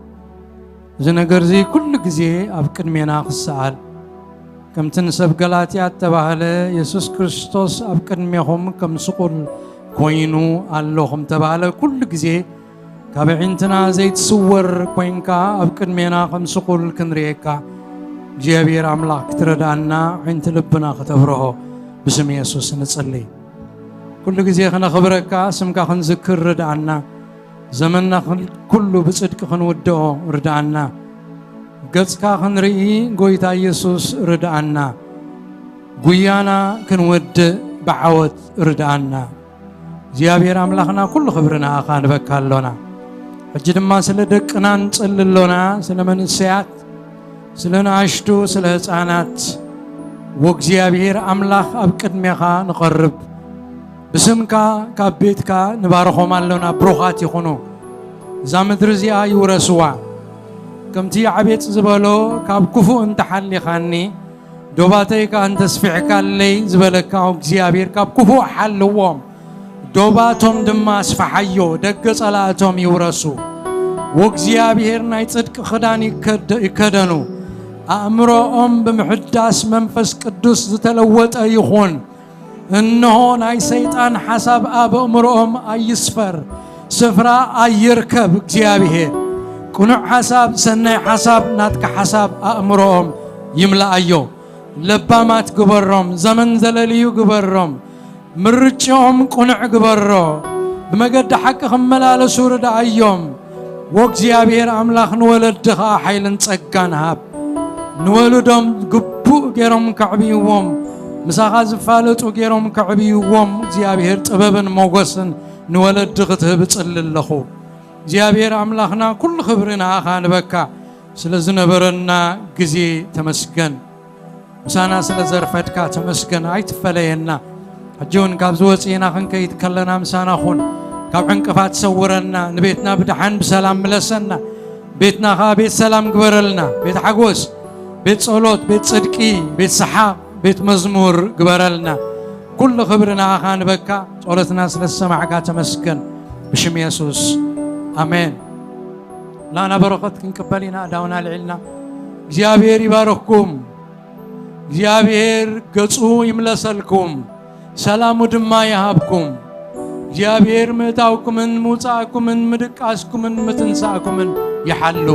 እዚ ነገር እዚ ኩሉ ግዜ ኣብ ቅድሜና ክሰኣል፣ ከምቲ ንሰብ ገላትያ እተባህለ፣ የሱስ ክርስቶስ ኣብ ቅድሜኹም ከም ስቑል ኮይኑ ኣሎ ከም ተባህለ፣ ኩሉ ግዜ ካብ ኣዒንትና ዘይትስወር ኮይንካ ኣብ ቅድሜና ከም ስቑል ክንርእየካ እግዚኣብሔር ኣምላኽ ክትረድኣና፣ ኣዒንቲ ልብና ክተብርሆ ብስም የሱስ ንጽሊ። ኩሉ ግዜ ክነኽብረካ፣ ስምካ ክንዝክር ርድኣና። ዘመንና ክን-፣ ኩሉ ብጽድቂ ክንውድኦ ርድኣና። ገጽካ ክንርኢ፣ ጎይታ ኢየሱስ፣ ርድኣና። ጉያና ክንውድእ ብዓወት ርድኣና። እግዚኣብሔር ኣምላኽና፣ ኩሉ ክብሪ ንኣኻ ንበካ ኣሎና። ሕጂ ድማ ስለ ደቅና ንጸሊ ኣሎና፣ ስለ መንእሰያት፣ ስለ ንኣሽቱ፣ ስለ ህፃናት፣ ወእግዚኣብሔር ኣምላኽ ኣብ ቅድሜኻ ንቐርብ። ብስምካ ካብ ቤትካ ንባርኾም ኣሎና፣ ብሩኻት ይኹኑ። እዛ ምድሪ እዚኣ ይውረስዋ። ከምቲ ያዕቤጽ ዝበሎ፣ ካብ ክፉእ እንተሓሊኻኒ፣ ዶባተይ ከኣ እንተስፊሕካለይ ዝበለካ እግዚኣብሔር፣ ካብ ክፉእ ሓልዎም፣ ዶባቶም ድማ ኣስፍሓዮ፣ ደገ ጸላእቶም ይውረሱ። ወእግዚኣብሔር ናይ ጽድቂ ክዳን ይከደ-፣ ይከደኑ። ኣእምሮኦም ብምሕዳስ መንፈስ ቅዱስ ዝተለወጠ ይኹን። እንሆ ናይ ሰይጣን ሓሳብ ኣብ ኣእምሮኦም ኣይስፈር፣ ስፍራ ኣይርከብ። እግዚኣብሔር ቅኑዕ ሓሳብ፣ ሰናይ ሓሳብ ናትካ ሓሳብ ኣእምሮኦም ይምልኣዮ። ለባማት ግበሮም፣ ዘመን ዘለልዩ ግበሮም። ምርጭኦም ቅኑዕ ግበሮ፣ ብመገዲ ሓቂ ክመላለሱ ርድኣዮም። ወእግዚኣብሔር ኣምላኽ ንወለዲ ኸኣ ሓይልን ጸጋን ሃብ። ንወልዶም ግቡእ ገይሮም ከዕብይዎም፣ ምሳኻ ዝፋለጡ ገይሮም ከዕብይዎም እግዚኣብሔር ጥበብን ሞገስን ንወለዲ ክትህብ እጽሊ ኣለኹ። እግዚኣብሔር ኣምላኽና ኩሉ ክብሪ ንኣኻ ንበካ። ስለ ዝነበረና ግዜ ተመስገን። ምሳና ስለ ዘርፈድካ ተመስገን፣ ኣይትፈለየና። ሕጂ እውን ካብዚ ወፂእና ክንከይድ ከለና ምሳና ኩን። ካብ ዕንቅፋት ሰውረና፣ ንቤትና ብደሓን ብሰላም ምለሰና። ቤትና ኸዓ ቤት ሰላም ግበረልና፣ ቤት ሓጎስ፣ ቤት ጸሎት፣ ቤት ጽድቂ፣ ቤት ሰሓቕ፣ ቤት መዝሙር ግበረልና። ኩሉ ክብሪ ንኣኻ ንበካ። ጸሎትና ስለ ዝሰማዕካ ተመስገን። ብሽም የሱስ ኣሜን። ላና በረኸት ክንቅበል ኢና። ኣእዳውና ኣልዒልና። እግዚኣብሔር ይባርኽኩም። እግዚኣብሔር ገጹ ይምለሰልኩም፣ ሰላሙ ድማ ይሃብኩም። እግዚኣብሔር ምእታውኩምን ምውጻእኩምን ምድቃስኩምን ምትንሳእኩምን ይሓሉ።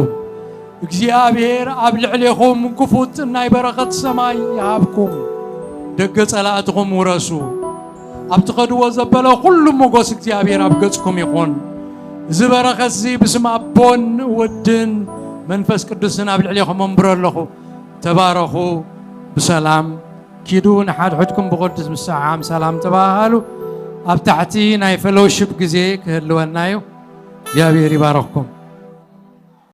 እግዚኣብሔር ኣብ ልዕሌኹም ክፉት ናይ በረኸት ሰማይ ይሃብኩም። ደገ ጸላእትኹም ውረሱ። ኣብ ትኸድዎ ዘበለ ኩሉ ሞጎስ እግዚኣብሔር ኣብ ገጽኩም ይኹን። እዚ በረኸት እዚ ብስም ኣቦን ወድን መንፈስ ቅዱስን ኣብ ልዕሌኹም ኣንብሮ ኣለኹ። ተባረኹ። ብሰላም ኪዱ፣ ንሓድሕድኩም ብቕዱስ ምሰዓዓም ሰላም ተባሃሉ። ኣብ ታሕቲ ናይ ፈሎውሺፕ ግዜ ክህልወና እዩ። እግዚኣብሔር ይባረኽኩም።